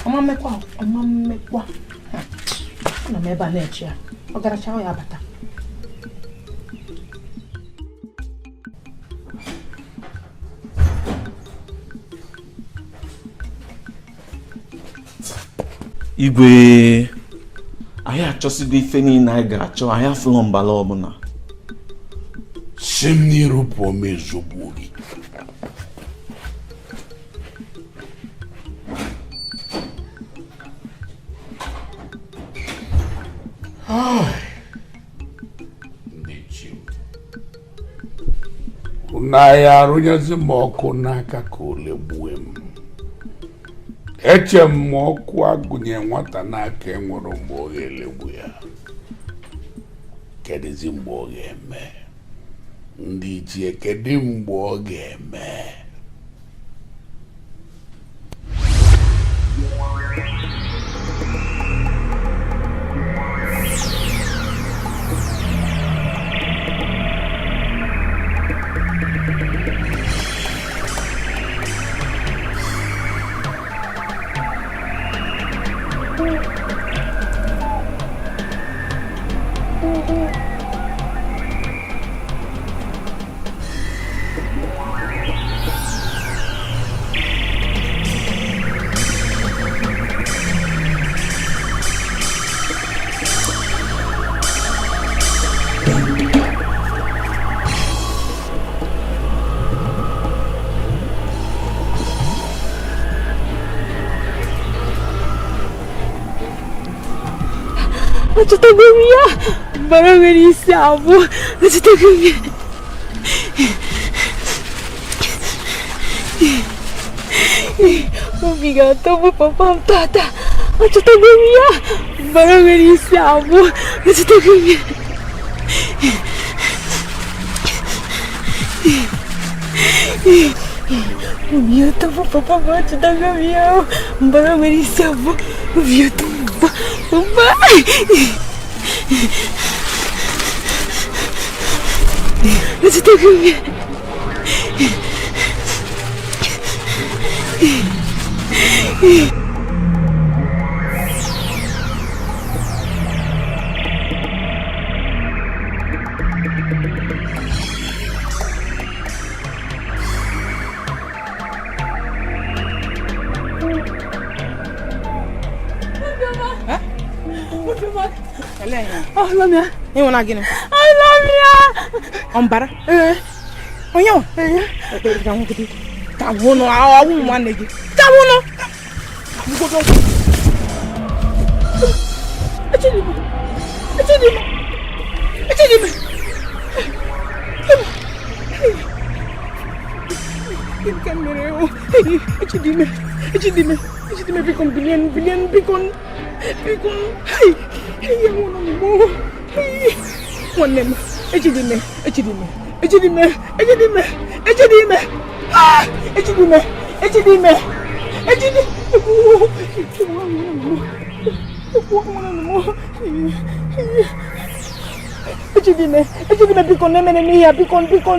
Ọma mmekwa, ọma mmekwa. Anọ m ebe a na-eche ya, ọ garacha ya abata. Igwe, anyị achọsigo ife niile anyị ga-achọ, anyị afụlọ mbala ọbụla. Si m n'iru pụọ, m ezogbuo gị. Ndị chi m na ya arụnyezi m ọkụ n'aka ka ole gbue m. Eche m ọkụ agụnye nwata n'aka enwere mgbe ọ ga-elegbu ya. Kedụzi mgbe ọ ga-eme? Ndị ichie, kedu mgbe ọ ga-eme? Achọtago m ya, mbara nwere isi abụọ. Achọtago m ya. Obi ga-atọgbu papa m tata. Achọtago m ya, mbara nwere isi abụọ. Achọtago m ya. Obi ga-atọgbu papa m. Achọtago m ya, mbara nwere isi abụọ. Obi ga-atọgbu papa. Achọtago m ya. Ịhụna gịnị? Ọmbara onye nwe tawụnụ awụ nwanne gị tawụnụ. Echidime, Echidime, Echidime, biko bilie, bilie, biko, biko. Nwanne m, Echidime, Echidime, Echidime, Echidime, Echidime, ah, Echidime, Echidime, Echidime, Echidime, Echidime, biko nemene m ihe a, biko, biko.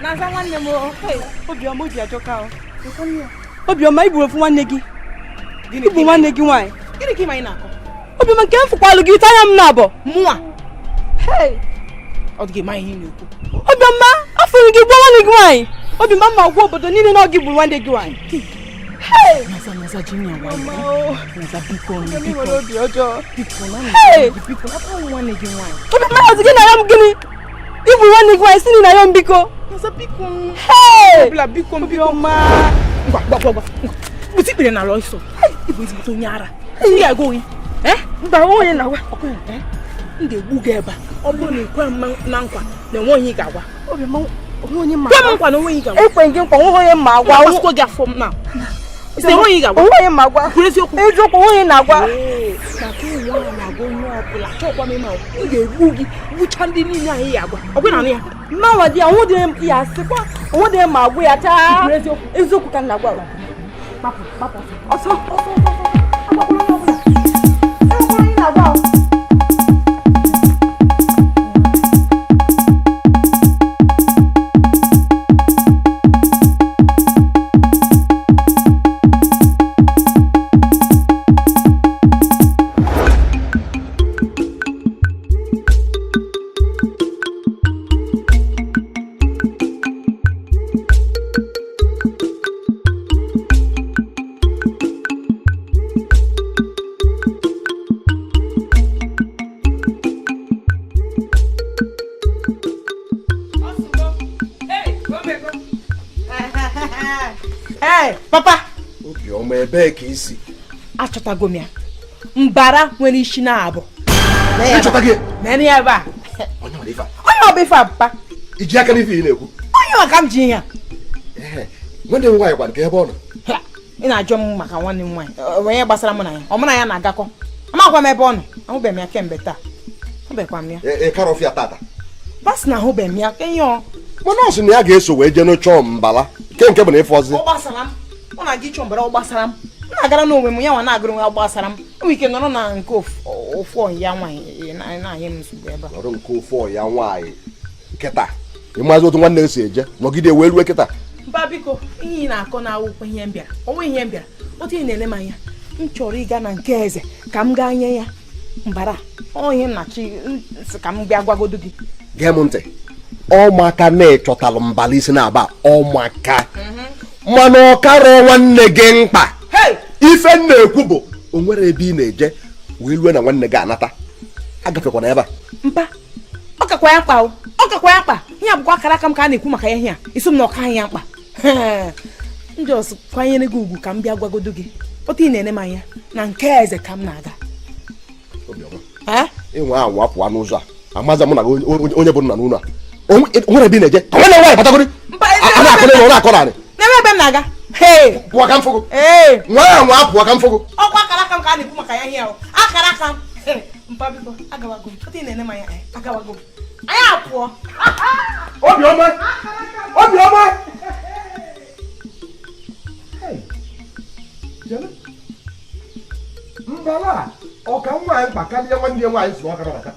Na-aza nwanne m o. Obiọma, obi ajọka o. Obiọma, igburu ofu nwanne gị. Igbu nwanne gị nwaanyị. Gịnị ka ị ma ị na-akọ? Obiọma nke m fụkwalụ gị ite anya m na-abọ. Mụnwa. Ọ dị gị ma ihe ị na-ekwu. Obiọma, afụrụ gị gbuo nwanne gị nwaanyị. Obiọma ma gwa obodo niile na ọ gị gburu nwanne gị nwaanyị. Naza, Naza, Junior, nwanne. Naza, biko, biko. Obi ọjọọ. Biko, na biko, hapụ nwanne gị nwaanyị. Obiọma, ọ dị gị na ya m gịnị? Igbu nwanne gị nwaanyị si na ya m biko. Naza, biko. Hey! Ọbụla, biko, biko. Obiọma. Ngwa, ngwa, ngwa, ngwa. Bute ikpere n'ala ọsọ. Ị bụ ezigbote onye ara. Ndị ga-agwa onye. Mba, onye na-agwa. M ga-egbu gị ebe a. Ọ bụrụ na ị kwe m na nkwa na enwe onye ị ga-agwa. Obiọma, onwe onye ma Kwe m nkwa na onwe onye ị ga-agwa. Ekwe gị nkwa, onwe onye ma agwa. Agbasịkwa gị afọ m na. Sị onwe onye ị ga-agwa. Onwe onye ma agwa. Kwuru eziokwu. Eziokwu, onwe onye na-agwa. Maka ịnwe ahụ na-agwa onye ọbụla chọọkwa m ịma m ga-egbu gị gbucha ndị niile anyị ya agwa. Ọ gwara ya. Mmanwa di ya, onwe dị ya asịkwa, onwe dị ma agwa ya chaa. Kwuru eziokwu. Eziokwu ka m na-agwa. Gbapụ, gbapụ. Ọsọ, ọsọ, ọsọ, ọsọ. Agbakwala onye ọbụla. Enwekwala onye na-agwa o. Papa. Obiọma, ebee ka isi? Achọtago m ya. Mbara nwere isi na-abụ. Ịchọta gị? Nene ya ebe a. Onye nwere ife a? Onye ọ bụ ife a, papa? Iji aka n'ife ị na-ekwu? Onye ọ ka m ji ihe a? Nwanne m nwaanyị gwara ka ebe ọ nọ. Ị na-ajụ m maka nwanne m nwaanyị. Onye gbasara mụ na ya? Ọ mụ na ya na-agakọ. Amakwa m ebe ọ nọ. Ahụbeghị m ya kemgbe taa. Ahụbeghịkwa m ya. Ị karọfịa tata? Bas na ahụbeghị m ya. Kenye ọ. Mana ọ sị na ya ga-eso wee jee n'chọọ mbala. Nke bụ na ịfọzi. Ọ gbasara m. Mụ na gị chọọ mbara ọ gbasara m. M na-agara n'onwe m ya nwa na-agụrụ nwa ọ gbasara m. Enwere ike nọrọ na nke ofu ọya nwaanyị na-anye m nsogbu ebe a. Nọrọ nke ofu ọya nwaanyị kịta. Ị maazị otu nwanne si eje nọgide wee rue kịta. Mba biko, ihe ị na-akọ na awụkwa ihe m bịara. O nweghị ihe m bịara. Otu ị na-ele m anya, m chọrọ ịga na nke eze ka m gaa nye ya mbara. Ọ ihe m na-achọ sị ka m bịa gwagodo gị. Gee m ntị. Ọmaka na-echọtalụ mbala isi na-aba ọmaka. Mana ọ karọ nwanne gị mkpa. Ife m na-ekwu bụ o nwere ebe ị na-eje wee rue na nwanne gị anata. Agafekwana ebe a. Mpa, ọ kakwa ya mkpa o. Ọ kakwa ya mkpa. Ihe a bụkwa akara aka m ka a na-ekwu maka ya ihe a. Isi m na ọka ya mkpa. Ndị ọzọ kwanyere gị ugwu ka m bịa gwagodo gị. Otu ị na-ene m anya na nke eze ka m na-aga. Obiọma. Ịnwe anwa apụwa n'ụzọ a. Amaza mụ na onye bụ nna n'ụlọ a. O nwere ebe ị na-eje. Ka nwanne nwaanyị batagoro. A na-akọ n'elu, ọ na-akọ n'anị. N'ebe ebe m na-aga. Pụọ ka m fụgo. Nwa anwa apụọ ka m fụgo. Ọkwa akara aka m ka a na-ekwu maka ya ihe ahụ. Akara aka m. Mpa biko, agawago m. Otu ị na-ene m anya, agawago m. Anyị apụọ. Obiọma. Obiọma. Mbala, ọ ka nwaanyị mkpa karịa nwanne ya nwaanyị si n'ọka nabata.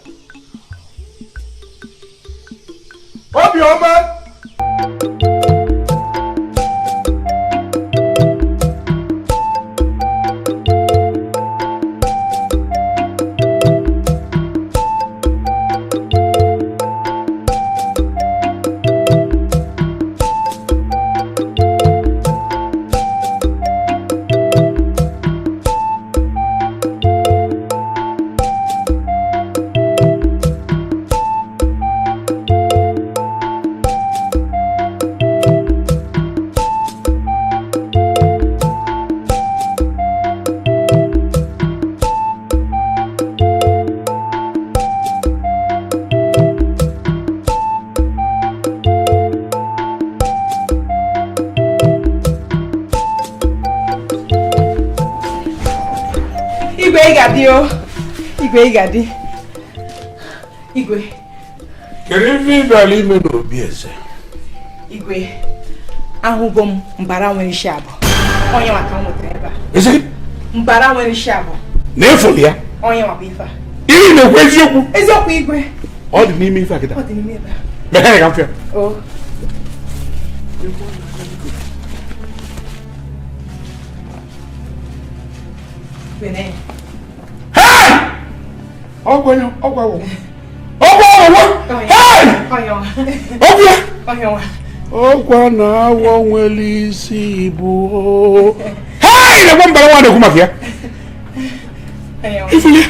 Obiọma. Igwe ị ga-adị o. Igwe ị ga-adị. Igwe. Kedu ife ị bịara ime n'obi eze? Igwe, ahụgo m mbara nwere isi abụọ. Onye maka m nwetara ebe a. Eze? Mbara nwere isi abụọ. Na-efuli ya? Onye maka ife a. Ị na-ekwu eziokwu? Eziokwu Igwe. Ọ dị n'ime ife a kịta? Ọ dị n'ime ebe a. Meghere ka m fịa. O. Hey! Ọgwụ ọgwụ ọgwụ ọgwụ hey! Ọgwụ ya! Ọgwụ na awọ nwere isi ibu. Hey! Na-egwe mbara nwa na-ekwu maka ya. Ifuli.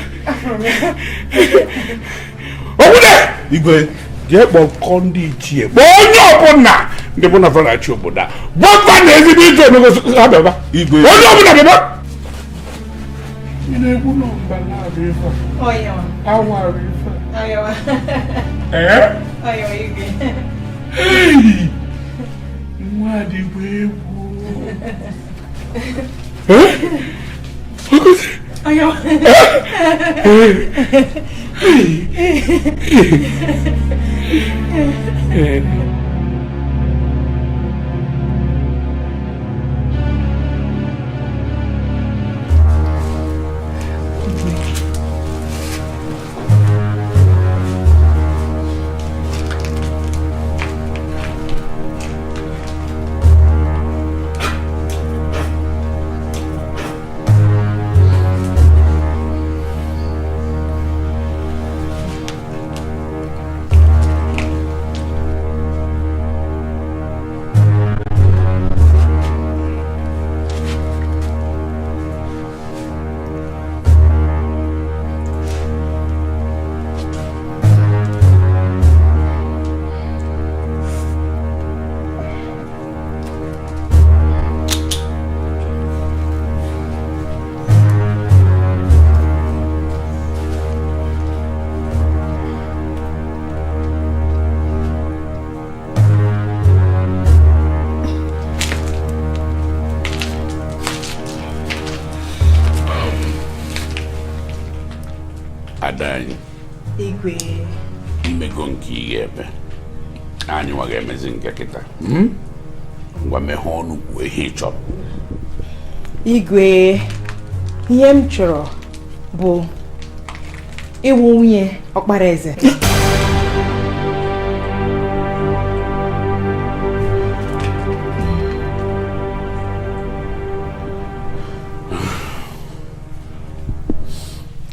Okwute! Igwe jee kpọkọ ndị ichie kpọọ onye ọbụla ndị bụ na farachi obodo a gbọba na ezigbo ije emego ha bịaba. Igwe onye ọbụla bịaba. Ị na-ekwu na mbala abụ ife a. Awọ abụ ife a. Ee? Hey! Nwa adịgbo egwu. Ee? Okwute! Ee? Igwe. Imego nke ị ga-eme anyị nwa ga-emezi nke kịta. Ngwa meghee ọnụ kwuo ihe ị chọrọ. Igwe, ihe m chọrọ bụ ịwụ nwunye ọkpara eze.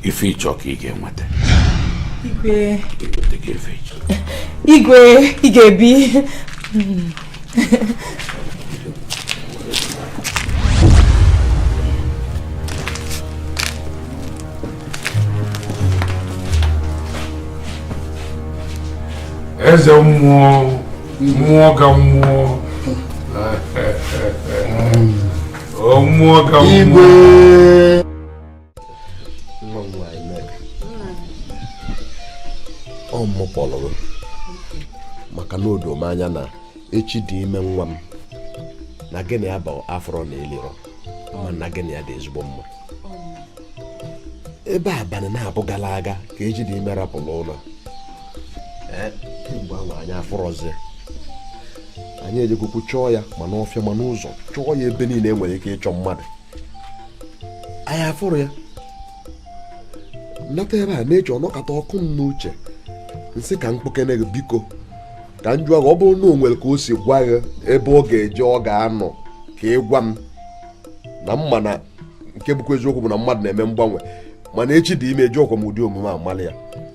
Ife ịchọ ka ị ga-enweta. Igwe. Igwe Igwe, ị ga-ebi. Eze mmụọ, mmụọ ka mmụọ. O mmụọ ka mmụọ. Igwe. Ọ mụpọlụrụ maka na odo m anya na echi dị ime nwa m na gịnị ya bụ afọrọ na eliro ma na gịnị ya dị ezigbo mma. Ebe abalị na-abụ gara aga ka echi dị ime rapụrụ ụlọ. Kemgbe ahụ anyị afọrọzi anyị ejekwukwu chọọ ya ma n'ọfịa ma n'ụzọ chọọ ya ebe niile enwere ike ịchọ mmadụ. Anyị afọrọ ya nata ebe a na-eche ọnọkata ọkụ m n'uche nsị ka mkpokene gị biko ka m jụọ gị ọ bụrụ na o nwere ka o si gwa gị ebe ọ ga-eje ọ ga-anọ ka ị gwa m na mma na nke bụkwa eziokwu bụ na mmadụ na-eme mgbanwe mana echi dị ime eji ọkwa m ụdị omume amalị ya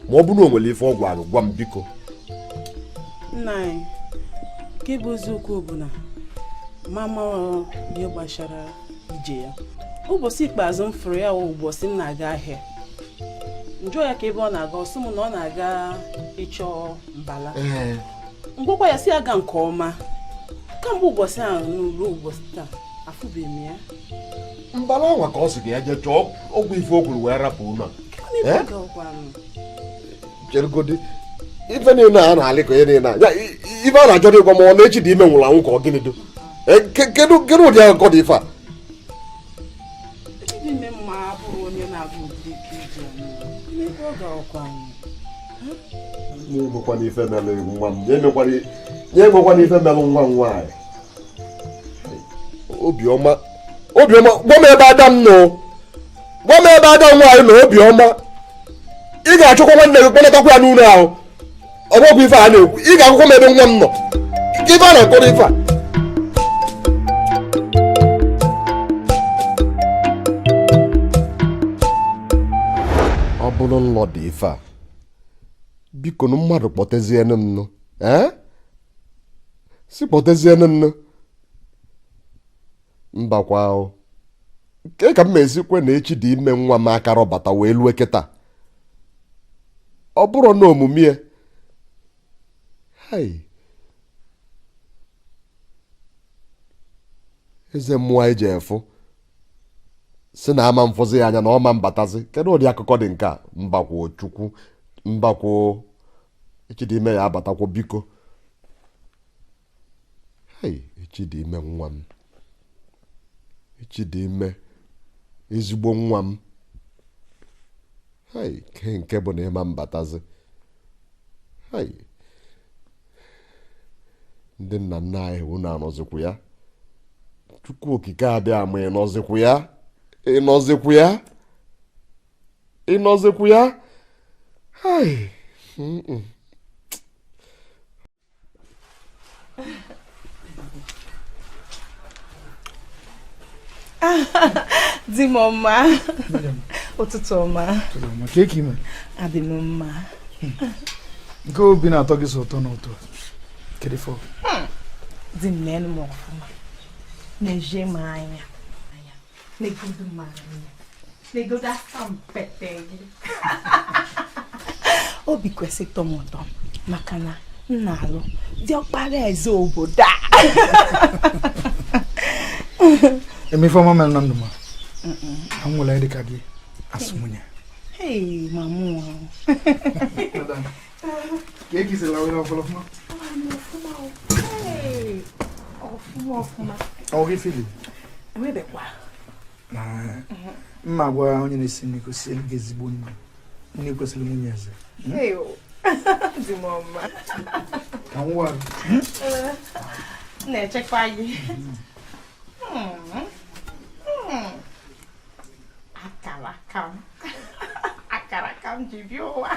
ma ọ bụrụ na o nwere ife ọ gwa gị gwa m biko. Nna anyị, nke bụ eziokwu bụ na mama ihe gbasara ije ya ụbọchị ikpeazụ m fụrụ ya wụ ụbọchị m na-aga ahịa. Njụọ ya ka ebe ọ na-aga ọ sị m na ọ na-aga ịchọ mbala. Ngwakwa ya si aga nke ọma. Kamgbe ụbọchị ahụ ruo ụbọchị taa afụbeghị m ya. Mbala ọnwa ka ọ sị ka ya jee chọọ ọgwụ ife o kwuru wee rapụ ụlọ. Jerugodi ife niile a na-alị ka onye niile a ife a na-achọ ịgwa m ọ na echi dị ime nwụrụ anwụ ka ọ gịnị do? Kedu ụdị akụkọ dị ife a? Nye ife melụ nwa m, nye emekwana ife melụ nwa m nwaanyị. Obiọma, Obiọma, gwa m ebe ada m nọ. Gwa m ebe ada m nwaanyị nọ, Obiọma. Ị ga-achọkwa nwanne gị kpọnatakwa ya n'ụlọ ahụ. Ọ bụghị ife a na-ekwu. Ị ga-akwụkwọ m ebe nwa m nọ. Ife a na-akọrọ ife a. Ọ Bụrụ nlọ dị ife a, biko nụ, mmadụ kpọtezienụ m nụ. Ee, si kpọtezienụ m nụ. Mbakwa o, nke ka m ma esikwe na echi dị ime nwa m aka rọbata wee lue kịta. Ọ bụrụ na omume ya, hai, eze mmụọ anyị ji efu si na ama mfụzi ya anya na ọma mbatazi. Kedu ụdị akụkọ dị nke a? Mbakwuo Chukwu, mbakwuo. Echi dị ime ya abatakwo, biko. Hei, echi dị ime nwa m, echi dị ime ezigbo nwa m. Hei, ke nke bụ na ịma mbatazi. Hei, ndị nna nna anyị, unu anọzikwu ya? Chukwu Okike abịa ma ịnọzikwu ya, ịnọzikwu ya, ịnọzikwu ya. Hei. Di m ọma, ụtụtụ ọma. Ka ị mere? Adị m mma. Nke obi na-atọ gị so ụtọ n'ụtọ, kedu ife? Di m, na-enu m ọfụma, na-eje m anya, na-egodo m anya, na-egodo asampete gị. Obi kwesịrị ịtọ m ụtọ maka na m na-alụ diọkpara eze obodo a. Eme ife ọma mere na ndụ m a, m nwere dị ka gị asụ nwunye. Hey, mamu. Ka e kisiri lawa ọfụma ọfụma. Hey, ọfụma ọfụma. Ọ gị fili? Enwebekwa. Na mma gwa onye na-esi nri ka o siere gị ezigbo nri, nri kwesịrị nwunye eze. Hey, o. Di m ọma. Ka m gwa gị. M na-echekwa gị. Akara aka m. Akara aka m ji bịa ụwa.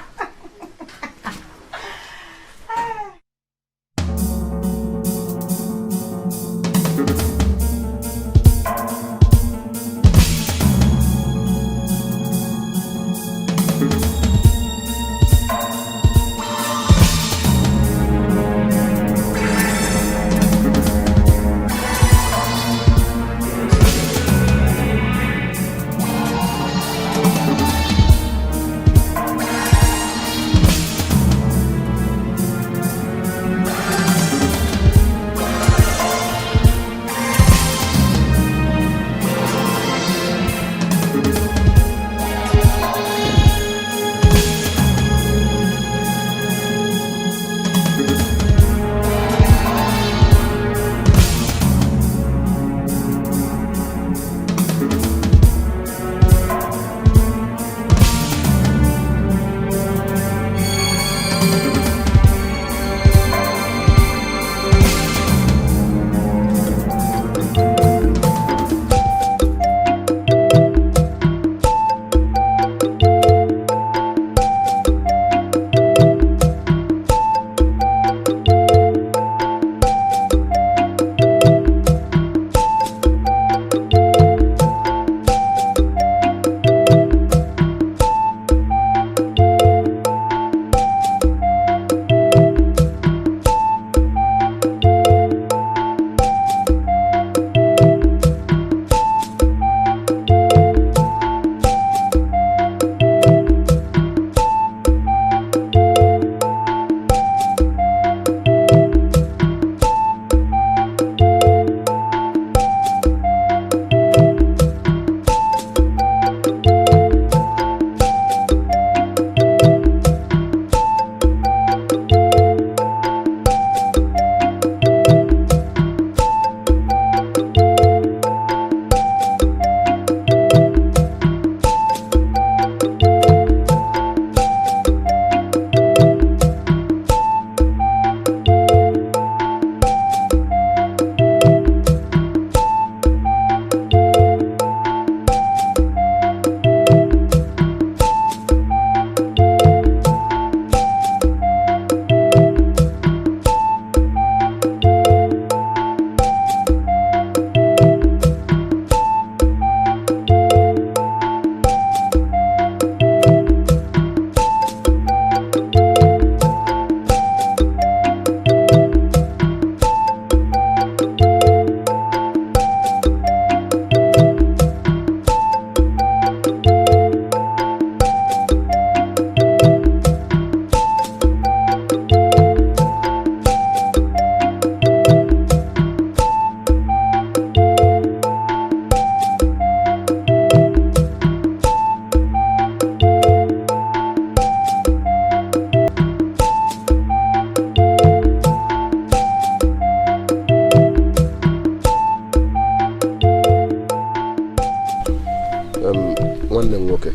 Nwanne m nwoke,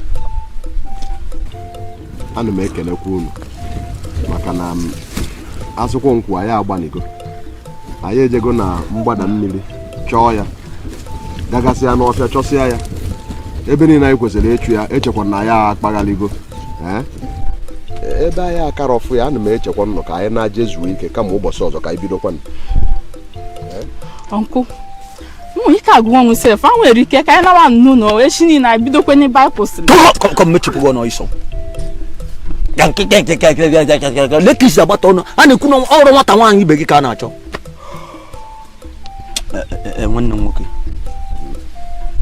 ana m ekelekwa unu maka na asụkwụ nkwụ anyị agbanigo, anyị ejego na mgbada mmiri chọọ ya, gagasịa n'ọfịa chọsịa ya, ebe niile anyị kwesịrị ịchụ ya echekwa na ya akpaghaligo. Ebe anyị akara ọfụ ya, ana m echekwa nnụ ka anyị na-aje zuo ike kama ụbọchị ọzọ ka anyị bidokwanụ. Ọnkụ, ike agụọ m sef, a nwere ike ka anyị nawa n'ụlọ echi niile anyị bidokwa n'ebe anyị kwụsịrị. Kọm mechipụgo ọnụ ọsọ. Lekisi agbata ọnụ a na-ekwu na ọrụ nwata nwaanyị ibe gị ka a na-achọ. Nwanne m nwoke,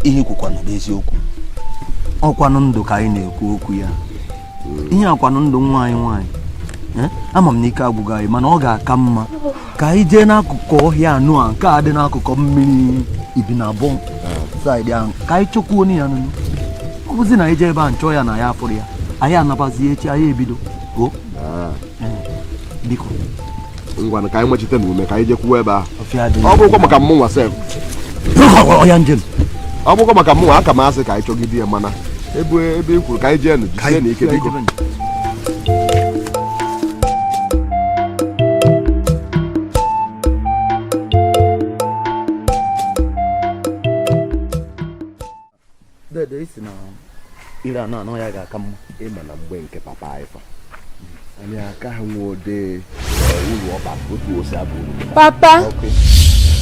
ihe ikwukwanụ bụ eziokwu. Ọkwanụ ndụ ka anyị na-ekwu okwu ya. Ihe akwanụ ndụ nwa anyị nwaanyị. Ama m na ike agwụgo anyị, mana ọ ga-aka mma ka anyị jee n'akụkụ ọhịa anụ a nke a dị n'akụkụ mmiri Ibinabo saịdị ahụ ka anyị chọkwuo ya nụnụ. Ọ bụzi na anyị jee ebe a nchọ ya na ya afụrụ ya, anyị anabazie echi anyị ebido. O biko ngwanụ ka anyị nwechite na ume ka anyị jekwuo ebe ahụ. Ọ bụrụkwa maka mụnwa sef, ọya njem, ọ bụrụkwa maka mụnwa aka m asị ka anyị chọgide ya, mana ebe ebe i kwuru ka anyị jee nụ, jisie na ike biko. Dede isi na ire anọ anọ ya ga-aka mma. Ịma na mgbe nke papa anyị fa anyị aka ha nwe odee uru ọba otu ose abụ uru. Papa!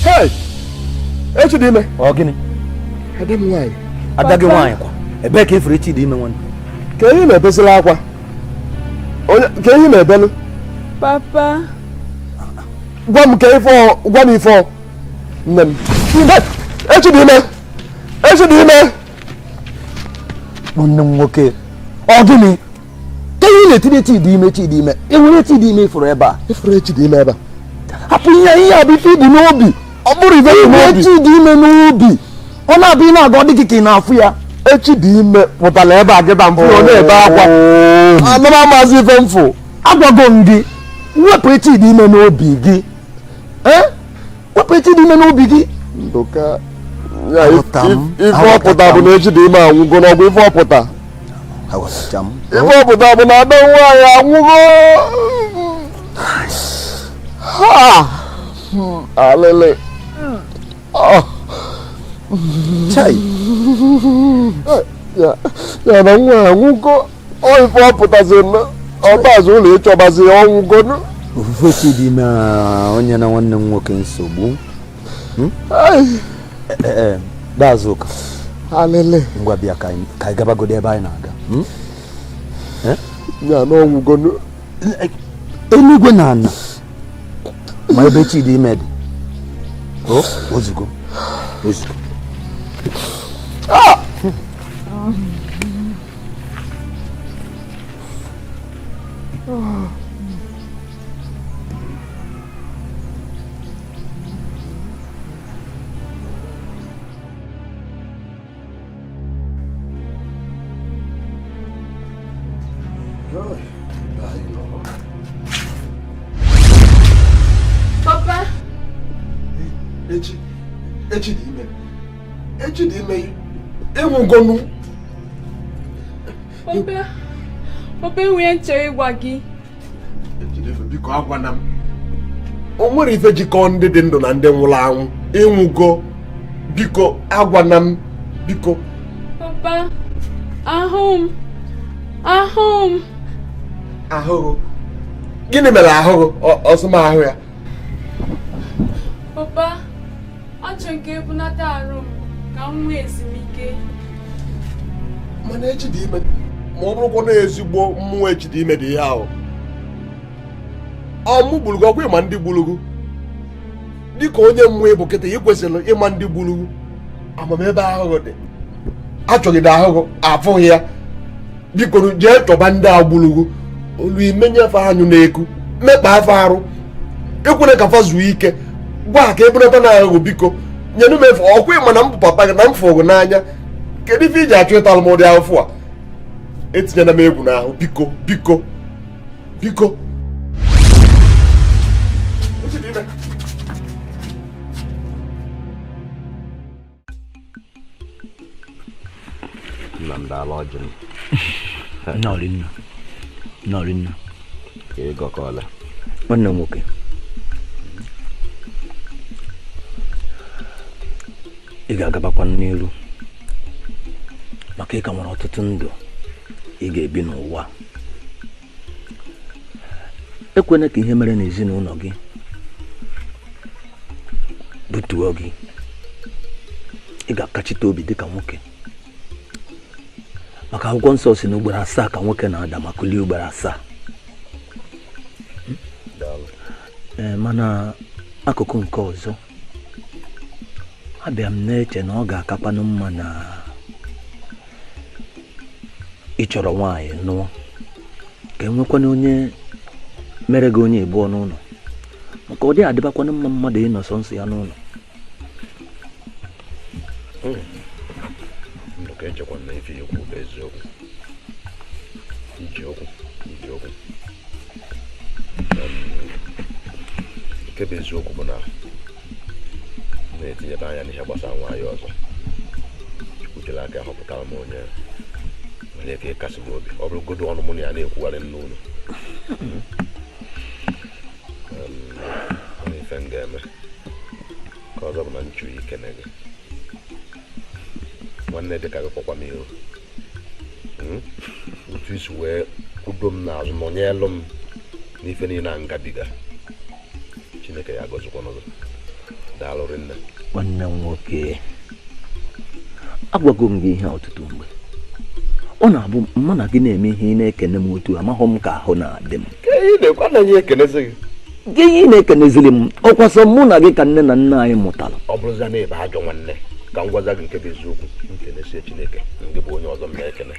Hey! Echi dị ime. Ọ gịnị? Ada m nwaanyị. Ada gị nwaanyị kwa? Ebee ka efere echi dị ime nwanne? Ka ehi na-ebesila akwa. Onye ka ehi na-ebelu? Papa. Gwa m ka ife ọ, gwa m ife ọ. Nne m. Echi dị ime. Echi dị ime. Nwanne m nwoke, ọ gịnị? Ka ihe na-etinye Chidi ime, Chidi ime. E nwere Chidi ime ifuru ebe a? Ifuru Chidi ime ebe a. Hapụ ihe a bụ ife ibu n'obi. Ọ bụrụ ife ibu n'obi. Chidi ime n'obi. Ọ na-abụ ị na-aga ọ dị gị ka ị na-afụ ya. Chidi ime pụtara ebe a gịba mfụ ọ na-ebe akwa. Anụ m amazi ife mfụ. Agwago m gị, wepụ Chidi ime n'obi gị. Wepụ Chidi ime n'obi gị. Ndụka. Ife ọpụta bụ na Echidi ime anwụgo n'ọgwụ ife ọpụta. Ife ọpụta bụ na ada nwaanyị anwụgo. Ha! Alele. Chai. Ya na nwa anwụgo. Ọ ife ọpụtazi ọbaazụ ụlọ ịchọbazi ọnwụgo. Ofufe Chidi ime onye na nwanne m nwoke nsogbu. Dazuka. Alele. Ngwa bịa ka anyị gabagodo ebe anyị na-aga. Ya na ọnwụgo. Eluigwe na ana ma ebe Chidi ime dị. O ozugbo. Ozugbo. Ah! Papa. Echi dị ime. Echi dị ime. Enwugonu. Papa. Papa enweghị nchọ ịgwa gị. Biko agwana m. O nwere ife jikọ ndị dị ndụ na ndị nwụrụ anwụ. Enwugo. Biko agwana m. Biko. Papa, ahụ m. Ahụ m. Ahụhụ. Gịnị mere ahụhụ? Ọsọ m ahụ ya. Papa, achọ nke ebunata arụ m ka m nwee ezumike. Mana echi dị ime. Ma ọ bụrụkwa na ezigbo mmụọ echi dị ime dị ihe ahụ. Ọ mụ gburu gị ọkwa ịma ndị gburu gị. Dịka onye mmụọ ịbụ kịta ị kwesịrị ịma ndị gburu gị. Amam ebe ahụhụ dị. Achọgide ahụhụ afụghị ya. Biko jee chọba ndị a gburu gị. Olu imenyefe anyụ na-eku mekpa afọ arụ. Ekwere ka fa zuo ike. Gwa ka ebunata na ahụhụ biko. Nyenụ m efe ọkwa ịma na m bụ papa gị na m fụrụ gị n'anya. Kedu ife iji achọ ịta alụmụdị ahụfụ a? Etinyela m egwu n'ahụ biko biko biko. Nna m, daalụ ọjị m. Nnọọ rinne, nnọọ rinne. Ka ego ka ole? Nwanne m nwoke, ị ga-agabakwa n'iru maka ị ka nwere ọtụtụ ndụ ị ga-ebi n'ụwa. Ekwena ka ihe mere n'ezinụlọ gị butuo gị. Ị ga-akachite obi dịka nwoke, maka akwụkwọ nsọ si na ugboro 7 ka nwoke na-ada ma kulie ugboro 7. Ee, mana akụkụ nke ọzọ, abịa m na-eche na ọ ga-akakwanụ mma na ị chọrọ nwaanyị nụọ, ka enwekwana onye mere gị onye ịbụọ n'ụlọ, maka ọ dịghị adịbakwanụ mma mmadụ ịnọ sọ nsọ ya n'ụlọ. Ndụka, echekwa na ife ikwu bụ eziokwu. Iji okwu, iji okwu. Nke bụ eziokwu bụ na m na-etinyebe anya n'ihe gbasara nwaanyị ọzọ. Chukwu jere aka họpụtara m onye onye ka ịkasị m obi, ọ bụrụgodu ọnụ mụ na ya na-ekwugharị n'ụlọ. Onye ife m ga-eme ka ọzọ bụ na nchu ikene gị nwanne, dị ka gị kpọkwa m ihu. Otu isi wee kwudo m n'azụ, nọnyelụ m n'ife niile a ngabiga, Chineke ya agọzikwanụ gị. Daalụ rinne. Nwanne m nwoke, agwago m gị ihe ọtụtụ mgbe. Ọ na-abụ mụ na gị na-eme ihe ị na-ekene m otu, amaghọ m ka ahụ na-adị m. Gị ị na-ekenezili m, ọkwa sọ mụ na gị ka nne na nna anyị mụtara. Ọ bụrụzia na ebe ajọ nwanne, ka m gwaza gị nke bụ eziokwu, nkenesie Chineke, ndị bụ onye ọzọ m na-ekene.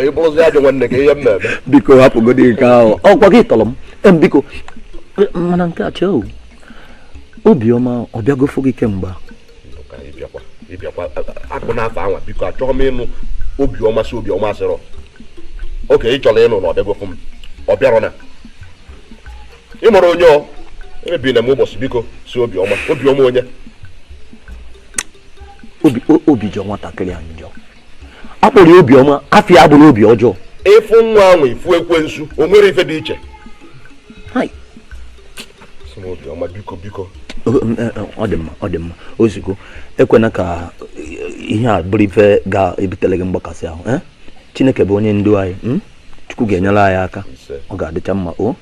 Ị bụrụzi ajọ nwanne, ka ihe m na-eme. Biko hapụgodi nke ahụ, ọkwa gị tọrọ m. Biko, mana nke a chee o, Obiọma ọ bịagofo gị kemgbe? Ịbịakwa akpụ n'afọ anwa, biko achọghị m ịnụ Obiọma si Obiọma asịrọ. Oke ị chọrọ ịnụ na ọ bịagofo m, ọ bịarọ na ị mụrụ onye ọ ebina m ụbọchị, biko si Obiọma. Obiọma onye? Obi jọ nwatakịrị a njọ. Akpọrọ ya Obiọma, afọ ya abụrụ obi ọjọọ. Ịfụ nwa ahụ, ifu ekwensu, o nwere ife dị iche. Sị m Obiọma, biko biko. Ọ dị mma, ọ dị mma. Ozugbo ekwena ka ihe a bụrụ ife ga-ebutere gị mgbakasị ahụ. Chineke bụ onye ndu anyị, Chukwu ga-enyere anyị aka, ọ ga-adịcha mma. O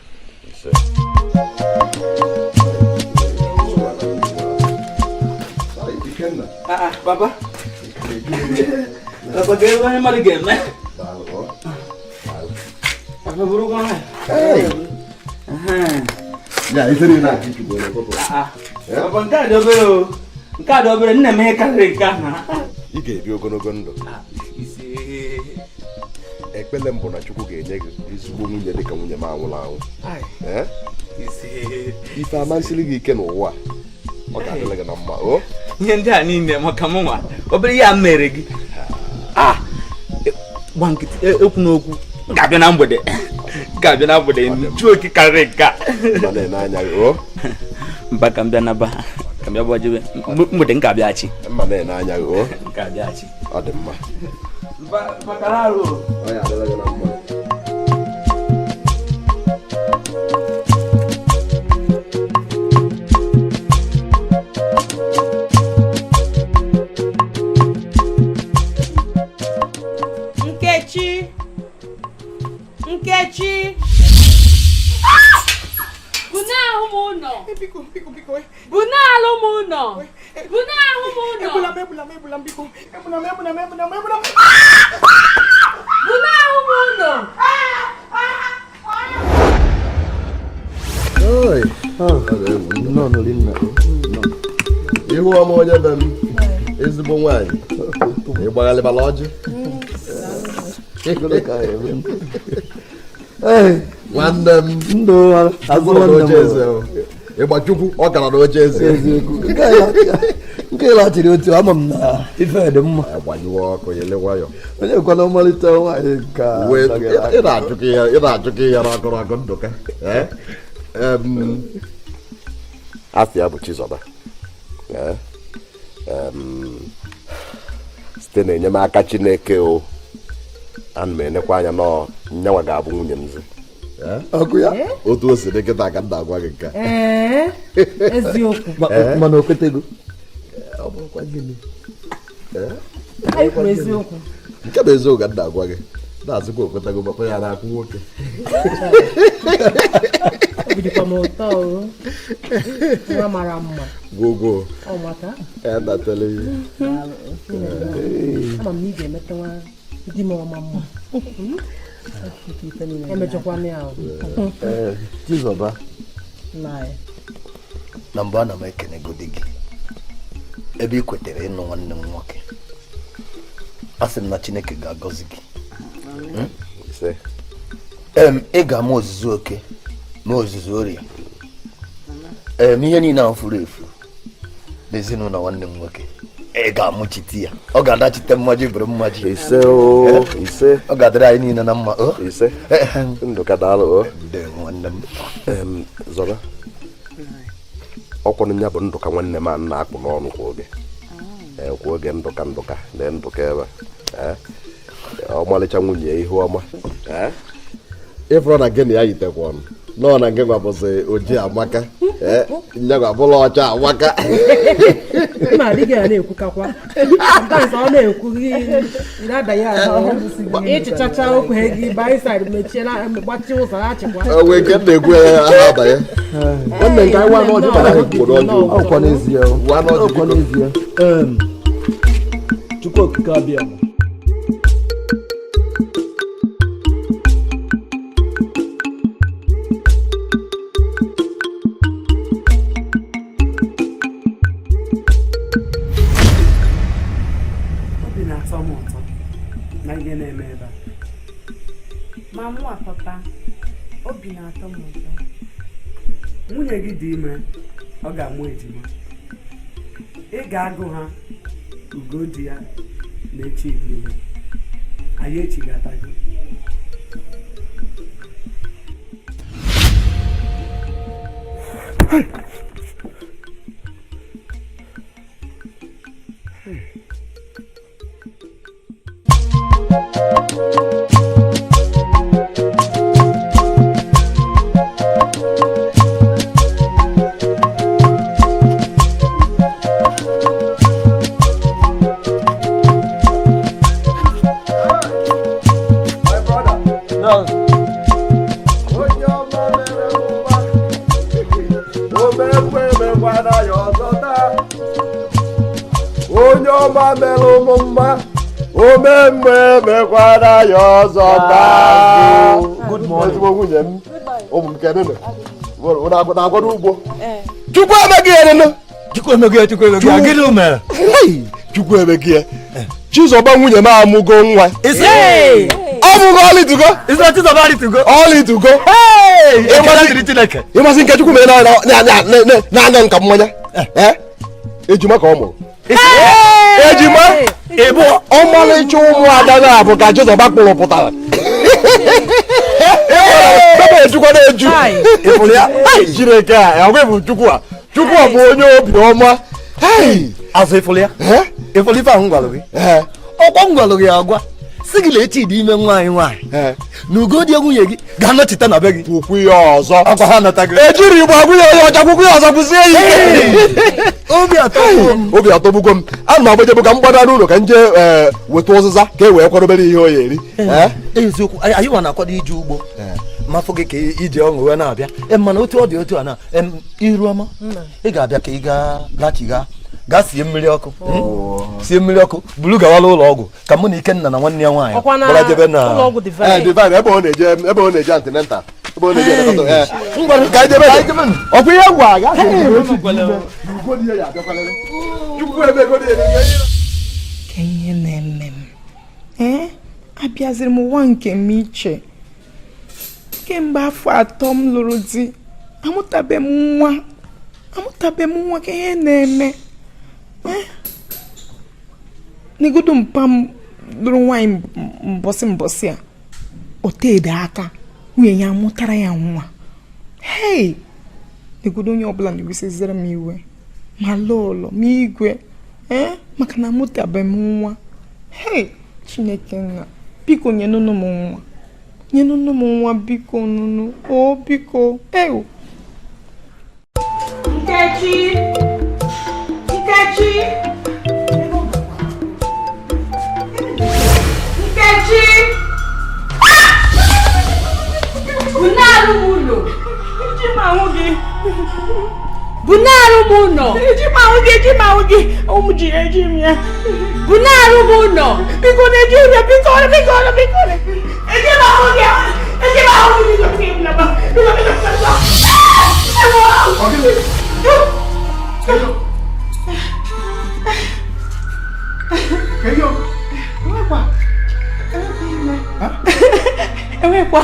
Baba, baba, ka ebe onye mmadụ ga-eme. Baba, bụrụkwa nwaanyị. Baba, nke a dị obere o. Nke a dị obere, nna m ihe karịrị nke ahụ. Ị ga-ebi ogologo ndụ. Ekpele m bụ na Chukwu ga-enye gị ezigbo nwunye dị ka nwunye m anwụrụ anwụ. Ife amasịrị gị ike n'ụwa, ọ ga-adịrị gị na mma. O ihe ndị a niile maka m nwa, obere ihe a mere gị. Gba nkịtị, ekwu n'okwu, ga-abịa na mgbede, ga-abịa na mgbede, nchu oke karịrị nke a. Mba, ka m bịa naba, ka m bịa gbajebe mgbede, m ga-abịaghachi. Mma na-ene anya gị o. M ga-abịaghachi. Ọ dị mma. Mba, bakara arụ. Ọ ya adịrị gị na mma. Nkechi, Nkechi, Buna ahụ m ụlọ. Buna alụ m ụlọ. Buna ahụ m ụlọ. Egbula m, egbula m, egbula m, biko. Egbula m, egbula m, egbula m, egbula m. Buna ahụ m ụlọ. Ihu ọma onye be m, ezigbo nwaanyị, ị gbaghalịbala ọjị. Nwanne m ịgba Chukwu, ọ gara n'oche eze. Nke laghachiri otu ama m na ife dị mma. Agbanyụọ ọkụ, yele nwayọ. Onye kwana ọmalịta nwaanyị ka ị na-achụkọ ihe rakọrọ akọ Ndụka. Afọ ya bụ Chizọba. Site n'enyemaka Chineke o, Ana m enekwa anya nọọ nyanwa ga-abụ nwunye m zi. Ọkụ ya otu o si dị kịta ka m na-agwa gị nke a. Ee, eziokwu. Mana o kwetego. Ọ bụrụkwa gịnị? Anyị kwuru eziokwu. Nke bụ eziokwu ka m na-agwa gị. Na-asịkwa okwetago papa ya na-akwụ nwoke. Obi dịkwa m ụtọ o. Nwa mara mma. Gwogwo. Ọ maka. Ya natala ihe. Ama m na ị ga-emeta nwa di m ọma mma. Emejọkwana ya o. Chizọba, Nna ya. na mbụ ana m ekenegodi gị ebe ị kwetere ịnụ nwanne m nwoke. A sị m na Chineke ga-agọzi gị. Ị ga-ama ozuzu oke ma ozuzu orie. Ihe niile ahụ furu efu n'ezinụlọ nwanne m nwoke, ị ga-amụchite ya. Ọ ga-adachite mmaji bụrụ mmaji. Ise o, ise. Ọ ga-adịrị anyị niile na mma o. Ise. Ndụka daalụ o. Nwanne m. Zọba. Ọkwọnụ ya bụ Ndụka nwanne m a na-akpụ n'ọnụ kwa oge. Kwa oge Ndụka Ndụka na Ndụka ebe a. Ọmalịcha nwunye ihu ọma. Ịfụrụ na gị na ya yitekwa ọnụ. Nọ na nke nwa bụzi oji amaka. Nye nwa bụla ọcha amaka. Mma adịghị ya na-ekwukakwa. Sometimes ọ na-ekwu gị na-adanye ahụ. Ịchịchacha okwu gị by side mechie na gbachie ụzọ na-achịkwa. Onwe nke m na-ekwu ya ha abanye. Nwanne nke anyị nwa n'ọjị bara anyị kwuru ọjị. Ọkwa n'ezie. Nwa n'ọjị Ọkwa n'ezie. Chukwu okike abịa m. Obi na-atọ m ụtọ na ihe na-eme ebe a. Ma mụa papa, obi na-atọ m ụtọ. Nwunye gị dị ime, ọ ga-amụ ejima. Ị ga-agụ ha Ugodi ya na echi dị ime. Anyị echigatago. Onye ọma mere ụmụ mma, omemgbe emekwara ya ọzọ taa. Ezigbo nwunye m, ụmụ m kedụ nụ? Na-agwado ugbo. Chukwu emeghị ya nụ. Chukwu emeghị ya, Chukwu emeghị ya. Gịnị mere? Chukwu emeghị ya. Chizọba nwunye m amụgo nwa. Ọmụgo ọlịtụgo. Ọlịtụgo. Ịmasị nke Chukwu mere na-anya nka mmanya. Ejima ka ọ mụrụ. Ejima ịbụ ọmalịcha ụmụada na-abụ ka Chizọba kpụrụ pụtara. Ebe ejukwa na-eju. Ịfụrụ ya? Chineke a, ọ bụ Chukwu a. Chukwu a bụ onye obi ọma. Azụ ịfụrụ ya? Ịfụrụ ife ahụ m gwalụ gị? Ọkwa m gwalụ gị agwa sị gị na echi dị ime nwaanyị nwaanyị na Ugodi nwunye gị ga-anọchite na be gị. Kwukwu ya ọzọ. Ọkwa ha anọtago. Ejiri igbo agwụ ya onye ọcha kwukwu ya ọzọ kwụsie ya ike. Obi atọgbugo m. Ana m agbajebụ ka m gbada n'ụlọ ka m jee weta ụzịza ka e wee kwadobere ihe o ya eri. Eziokwu, anyị nwa na-akwado ije ugbo. Mafụ gị ka ije ọṅụ wee na-abịa. Mana otu ọ dị otu a na iru ọma ị ga-abịa ka ị gaa lachigha gaa sie mmiri ọkụ. Sie mmiri ọkụ buru gawala ụlọ ọgwụ ka mụ na Ikenna na nwanne ya nwaanyị gbara jebe na Divine ebe ọ na-eje ebe ọ na-eje antinental ebe ọ na-eje elekọta. Ka anyị jebe. Ọkwa ihe ngwa ga Ka ihe na-eme m. Ee, abịaziri m ụwa nke m iche. Kemgbe afọ 3 m lụrụ di, amụtabe m nwa. Amụtabe m nwa ka ihe na-eme. Negodu mpa m lụrụ nwaanyị mbọsị mbọsị a, o tede aka nwunye ya mụtara ya nwa. Hei, negodu onye ọbụla na-ewesiziri m iwe ma lụọ ụlọ ma igwe maka na amụtabe m nwa. Hei, Chineke nna. Biko nyenụnụ m nwa, nyenụnụ m nwa, biko nụnụ o, biko ew. Nkechi! Nkechi! Nkechi! Bunarụ m ụlọ. Eji m ahụ gị. Bunarụ m ụlọ. Eji m ahụ gị, eji m ahụ gị. Ụmụ ji eji m ya. Bunarụ m ụlọ. Biko na eji m ya, biko, biko, biko. Eji m ahụ gị. Eji m ahụ gị, biko, biko, biko, biko, biko. Enwekwa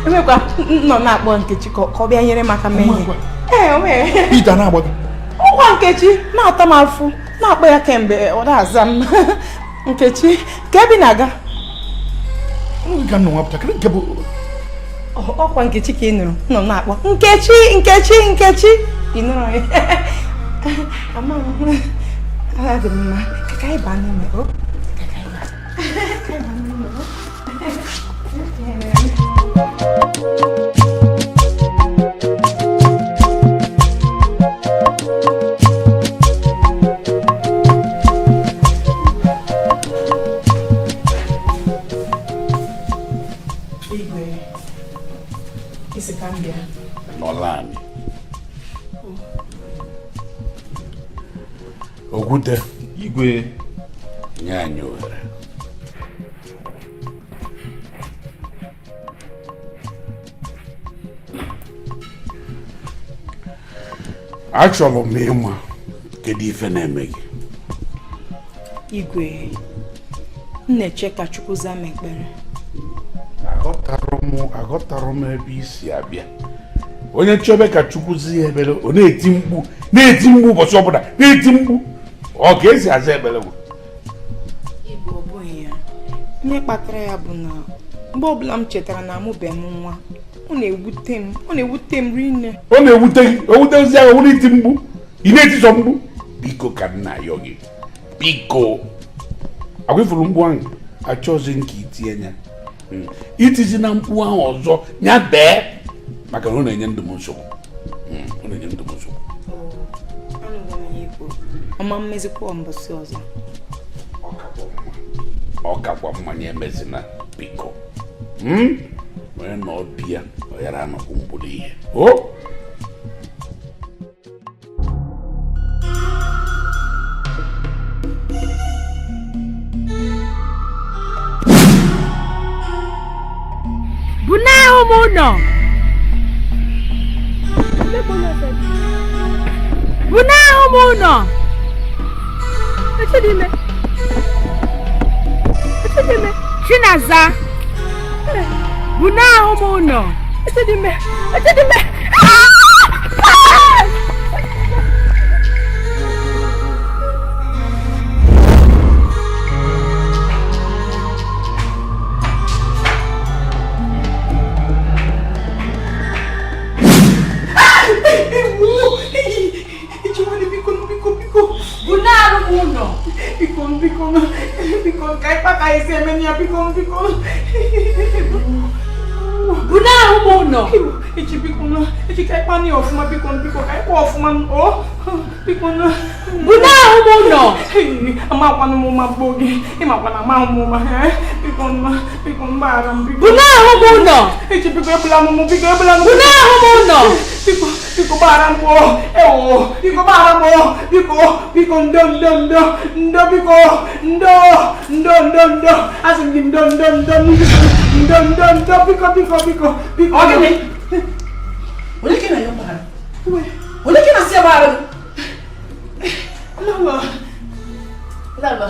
enwekwa nọ na-akpọ Nkechi ka ọ bịa nyere m aka mee ihe. Ee, o nwere. Pita na-agba gị. Ọkwa Nkechi na-ata m afụ, na-akpọ ya kemgbe ọ na-aza m. Nkechi, ka ebe ị na-aga? Ka m nọ nwapụta, kedu nke bụ Ọkwa Nkechi ka ị nụrụ nọ na-akpọ Nkechi, Nkechi, Nkechi, ị nụrụ ya? Ama m adị m mma ka anyị baa n'ime o. Ka anyị baa n'ime o. Igwe, isi ka m bịa. Nọla anyị. Okwute. Igwe. Nye anyị ohere. Achọrọ m ịma kedu ife na-eme gị. Igwe, m na-eche ka Chukwu zaa m ekpere. Aghọtara m ebe i si abịa. Onye chọbe ka Chukwu zi ya ekpere, ọ na-eti mkpu, na-eti mkpu ụbọchị ọbụla, na-eti mkpu. Ọ ka esi aza ekpere bụ? Igwe, ọ bụghị ya. Ihe kpatara ya bụ na mgbe ọbụla m chetara na amụbeghị m nwa, ọ na-ewute m, ọ na-ewute m rinne. Ọ na-ewute gị, o wutezi ahụ, wụrụ iti mkpu, ị na-etisọ mkpu. Biko ka m na-ayọ gị, biko. Agwa ifuru mkpu ahụ, achọghịzi m ka itinye ya. Itizi na mkpu ahụ ọzọ, ya bee, maka na ọ na-enye ndụ m nsogbu. Ọ na-enye ndụ m nsogbu. Ọma mmezikwa mbọsị ọzọ. Ọ kakwa mmanya emezina, biko. Onye na ọbịa ọ yara anọkwu mkpụrụ ihe. O Bunarụ m ụlọ. Bunarụ m ụlọ. Echidime. Echidime. Chinaza. Bunarụ m ụlọ. Echidime. Echidime. Bunarụ m ụlọ. Biko, biko, biko, ka ịkpa ka esi eme ya, biko, biko. Bunarụ m ụlọ. Echi, biko, echi ka ịkpa ni ọfụma, biko, biko, ka ịkpa ọfụma, o, biko. Bunarụ m ụlọ. Amakwana m ụma gbuo gị, ịmakwana ama m ụma, biko, biko, mgbaghara m, biko. Bunarụ m ụlọ. Echi, biko, egbula m, biko, egbula m. Bunarụ m ụlọ. Biko, biko, gbaghara m, o, ewo, biko, gbaghara m, o, biko, biko, ndo, ndo, ndo, ndo, biko, ndo, ndo, ndo, ndo, asị m gị ndo, ndo, ndo, ndo, ndo, ndo, biko, biko, biko, biko. Ọ gịnị? Onye ka ị na-ayọ mgbaghara? Onye ka ị na-asị ya gbaghara gị? Lolo, Lolo,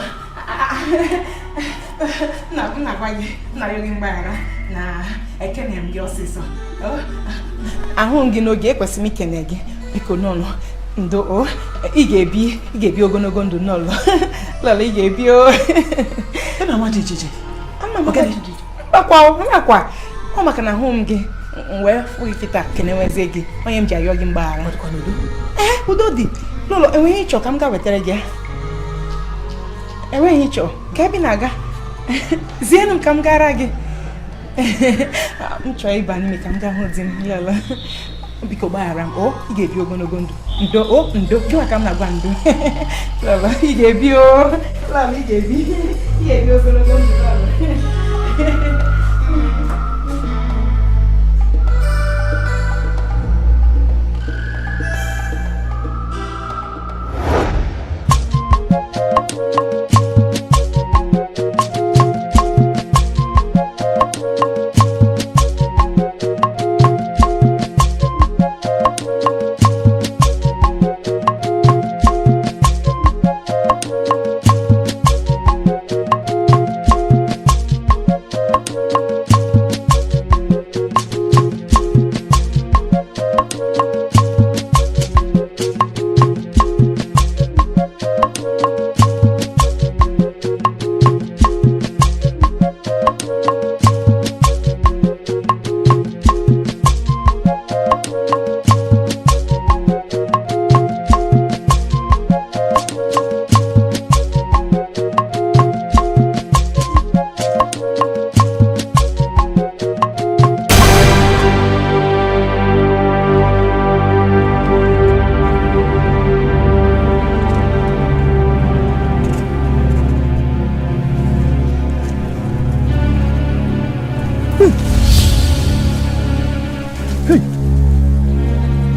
m na-agwa gị, m na-arịọ gị mgbaghara na ekene m gị ọsịsọ. Ahụ m gị n'oge, ekwesịrị m ikene gị. Biko n'ụlọ, ndo o, ị ga-ebi ogologo ndụ n'ụlọ. Lolo, ị ga-ebi o. Ị na-ama jijiji. Ama m jijiji. Mbakwa, mbakwa. Ọ maka na ahụ m gị, m wee fụ gị kịta kenewezie gị, onye m ji arịọ gị mgbaghara. Ee, udo dị. Lolo, enweghị ịchọ ka m gaa wetara gị ya? Enweghị ịchọ ka ebe ị na-aga? Zienụ m ka m gara gị. M chọrọ ịba n'ime ka m gaa hụ di m lọlọ. Biko gbaghara m o, ị ga-ebi ogologo ndụ. Ndo o, ndo, gịnwa ka m na-agwa ndo. Lọlọ, ị ga-ebi o. Lọlọ, ị ga-ebi. Ị ga-ebi ogologo ndụ lọlọ.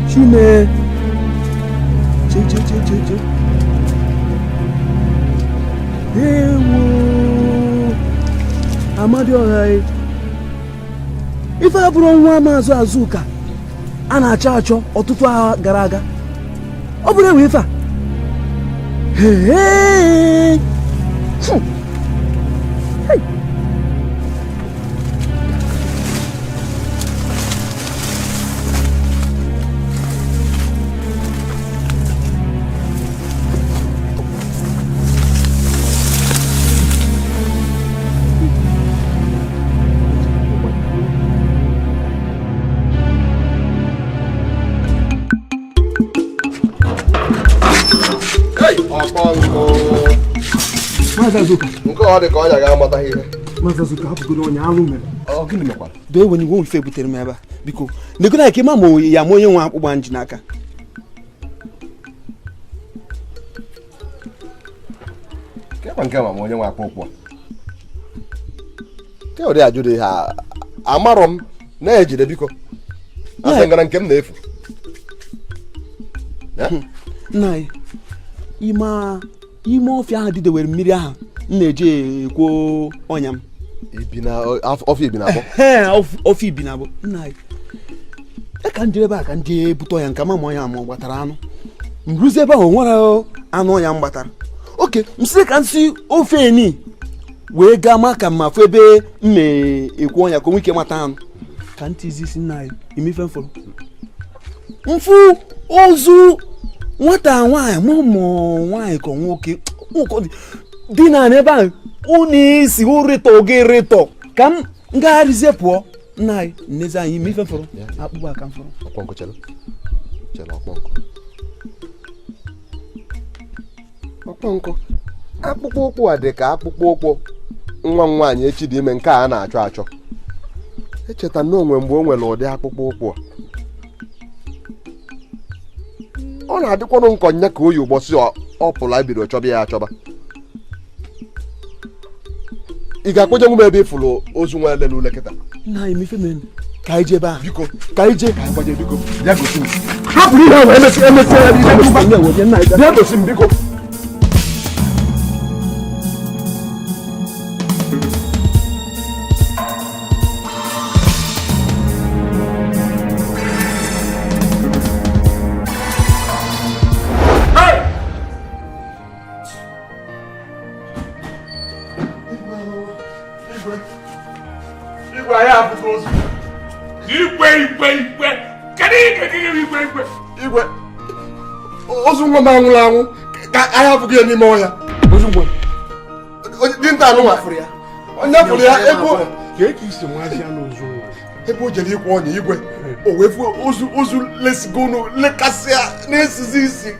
Chime che che che che che ewo Amadioha e ife abụrụ nwa Maazị Azụka a na-achọ achọ ọtụtụ agha gara aga ọ bụrụ ewe ife a. Hey! Hey! Nke ọ dị ka ọnya ga-amata ihe. Maazị Azụka, hapụgoro onye alụ mere. Ọ gịnị mekwara? Doo ewe n'iwe ife butere m ebe a. Biko, negoro ya ka ịma ma ya ma onye nwe akpụkpọ nji n'aka. Kekwa nke ma onye nwe akpụkpọ. Ke ụdị ajụ dị ha amarọ m na-ejide biko. Asị ngara nke m na-efu. Nna anyị, ime ọfịa ahụ didewere mmiri ahụ m na-eji ekwo ọnya m. Ọfịa ibi na-abụ? Ọfịa ibi na-abụ. Nna anyị, ya ka m jere ebe a ka m jee bute ọnya nke ma ọnya ma ọ gbatara anụ. M ruzie ebe ahụ o nwere anụ ọnya m gbatara. Oke, m sị ka m si ofe eni wee gaa ma ka m afụ ebe m na-ekwo ọnya ka o nwee ike mata anụ. Ka m tizi isi nna anyị, ime ife m fụrụ. Mfụ ozu nwata nwaanyị ma ụmụ nwaanyị ka nwoke dị na ebe ahụ unu isi ụrịtọ gị rịtọ ka m ngagharịzie pụọ. Nna anyị, nnezi anyị, ime ife fọrọ akpụkpọ aka m fọrọ. Ọkpọnkụ chere. Chere ọkpọnkụ. Ọkpọnkụ. Akpụkpọ ụkwụ a dị ka akpụkpọ ụkwụ nwa m nwaanyị echi dị ime nke a na-achọ achọ. Echeta na onwe mgbe o nwere ụdị akpụkpọ ụkwụ a. Ọ na-adịkwanụ nkọ nya ka oyi ụbọchị ọ pụrụ ebido chọba ya achọba. Ị ga-akpọje nwa m ebe ị fụrụ ozu nwa lele ule kịta? Nna anyị, ife mere ka anyị jee ebe ahụ. Biko, ka anyị jee. Ka anyị gbaje biko. Bịa gosi m. Hapụrụ ihe ahụ emesi emesi ya biko. Bịa gosi m biko. Igwe, ozu nwa m anwụrụ anwụ ka anyị afụghị ya n'ime ọhịa. Dinta anụnwa onye fụrụ ya ebe o jere ịkwụ ọnya igwe o wee fụ ozu lesigonu lekasịa na-esizi isi.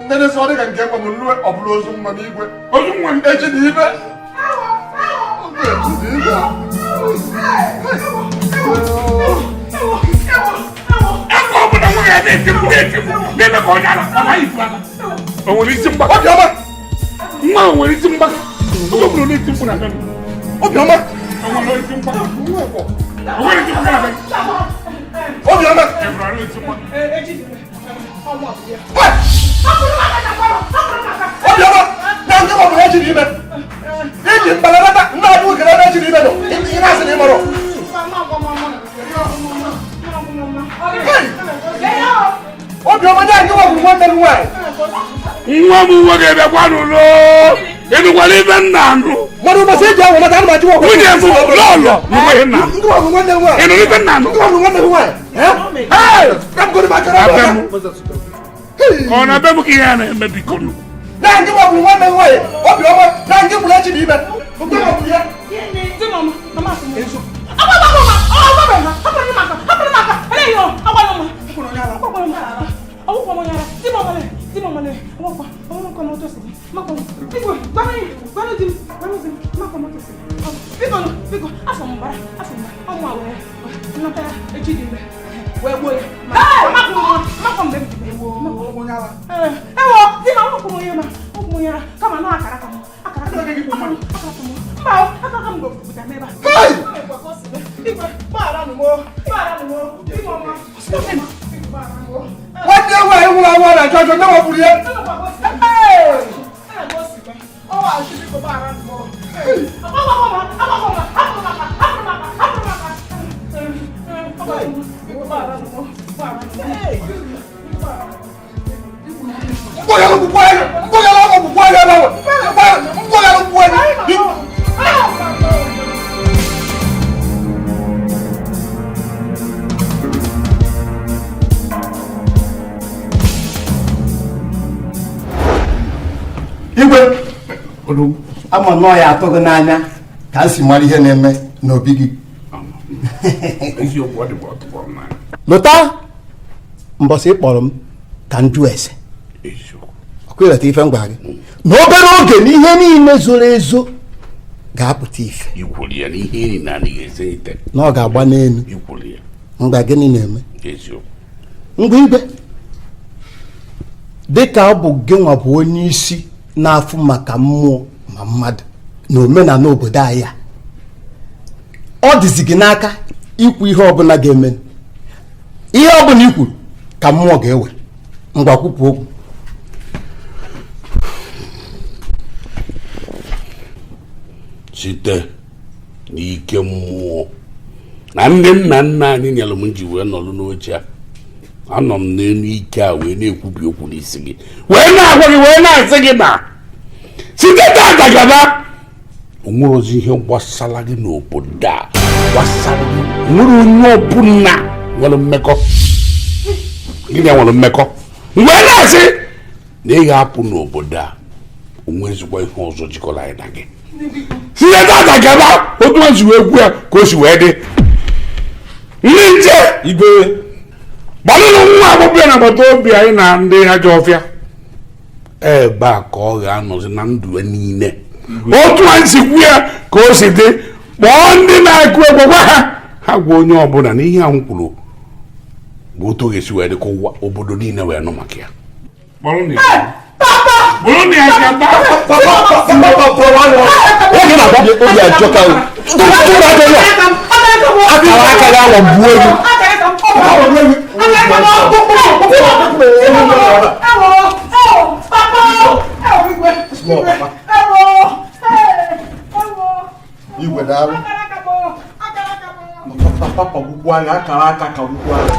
Nnenesi ọ dị ka nke nwa m nlue ọ bụla ozu nwa m igwe. Ozu nwa m echi na ibe. O nwere isi mgbaka. Obiọma! Nwa o nwere isi mgbaka. Oge bụrụ na-eti mkpu na be m. Obiọma! O nwere isi mgbaka. O nwere isi mgbaka na be m. Obiọma! E nwere isi mgbaka. Obiọma! Na nke ọ bụla ejiri ime. Iji mkpalalata nna anyị nwoke na ejiri ime nọ. Ị na-asị na ị mọrọ. Obiọma nye anyị nwa bụ nwanne m nwaanyị. Nwa m nwoke bịakwa n'ụlọ. Ịnụkwala ibe nna anụ. Mmadụ ụbọchị eji ahụ mata anụ ma ji nwa Nwunye m lọlọ nụkwa ihe nna anụ. Ndị nwa bụ nwanne m nwaanyị. Ị nụrụ ibe nna anụ. Ndị nwa bụ nwanne m nwaanyị. Hey! Rapụgoro m aka Na be m. Ọ na be m ka ihe a na-eme biko nụ. Na ndị nwa bụ nwanne m nwaanyị. Obiọma na ndị gburu echi n'ime. Ndị nwa bụ ya. Nwanne nwaanyị nwụrụ anwụ na-achọ achọ nne nwagburu ya. Igwe ama nọọ ya atụ gị n'anya ka m si mara ihe na-eme n'obi gị. Lụta mbọsị ị kpọrọ m ka m jụọ ese ọkụ ịleta ife m gwara gị na obere oge na ihe niile zoro ezo ga-apụta ife na ọ ga-agba n'elu. Ngwa gịnị na-eme? Ngwa igwe, dịka ọ bụ gị nwa bụ onye isi na-afụ maka mmụọ ma mmadụ na omenala obodo anyị a, ọ dịzi gị n'aka ikwu ihe ọbụla ga-eme. Ihe ọbụla i kwuru ka mmụọ ga-ewe. Ngwa kwupụ okwu. Site n'ike mmụọ na ndị nna nna anyị nyere m ji wee nọrọ n'oche a, anọ m n'elu ike a wee na-ekwubi okwu n'isi gị, wee na-agwa gị, wee na-asị gị na site tata gaba o nwere ozi ihe gbasara gị n'obodo a, gbasara gị nwere onye ọbụla nwere mmekọ gị na nwere mmekọ, wee na-asị na ị ga-apụ n'obodo a, o nwezikwa ihe ọzọ jikọrọ anyị na gị. Site tata gaba otu o si wee kwu ya ka o si wee dị. Ndị nche igwe gbalụrụ nwa agbọbịa na agbata obi anyị na ndị ajọ ọfịa ebe a ka ọ ga-anọzi na ndụ ya niile. Otu anyị si kwu ya ka o si dị. Kpọọ ndị na-akụ egwu gwa ha, ha gwa onye ọbụla na ihe ahụ kwuru bụ otu ọ ga-esi wee dị ka ụwa obodo niile wee nụ maka ya. Akara aka gị aghọgbuo gị. Igwe daalụ. Papa kagbukwu anya, akara aka kagbukwu anya.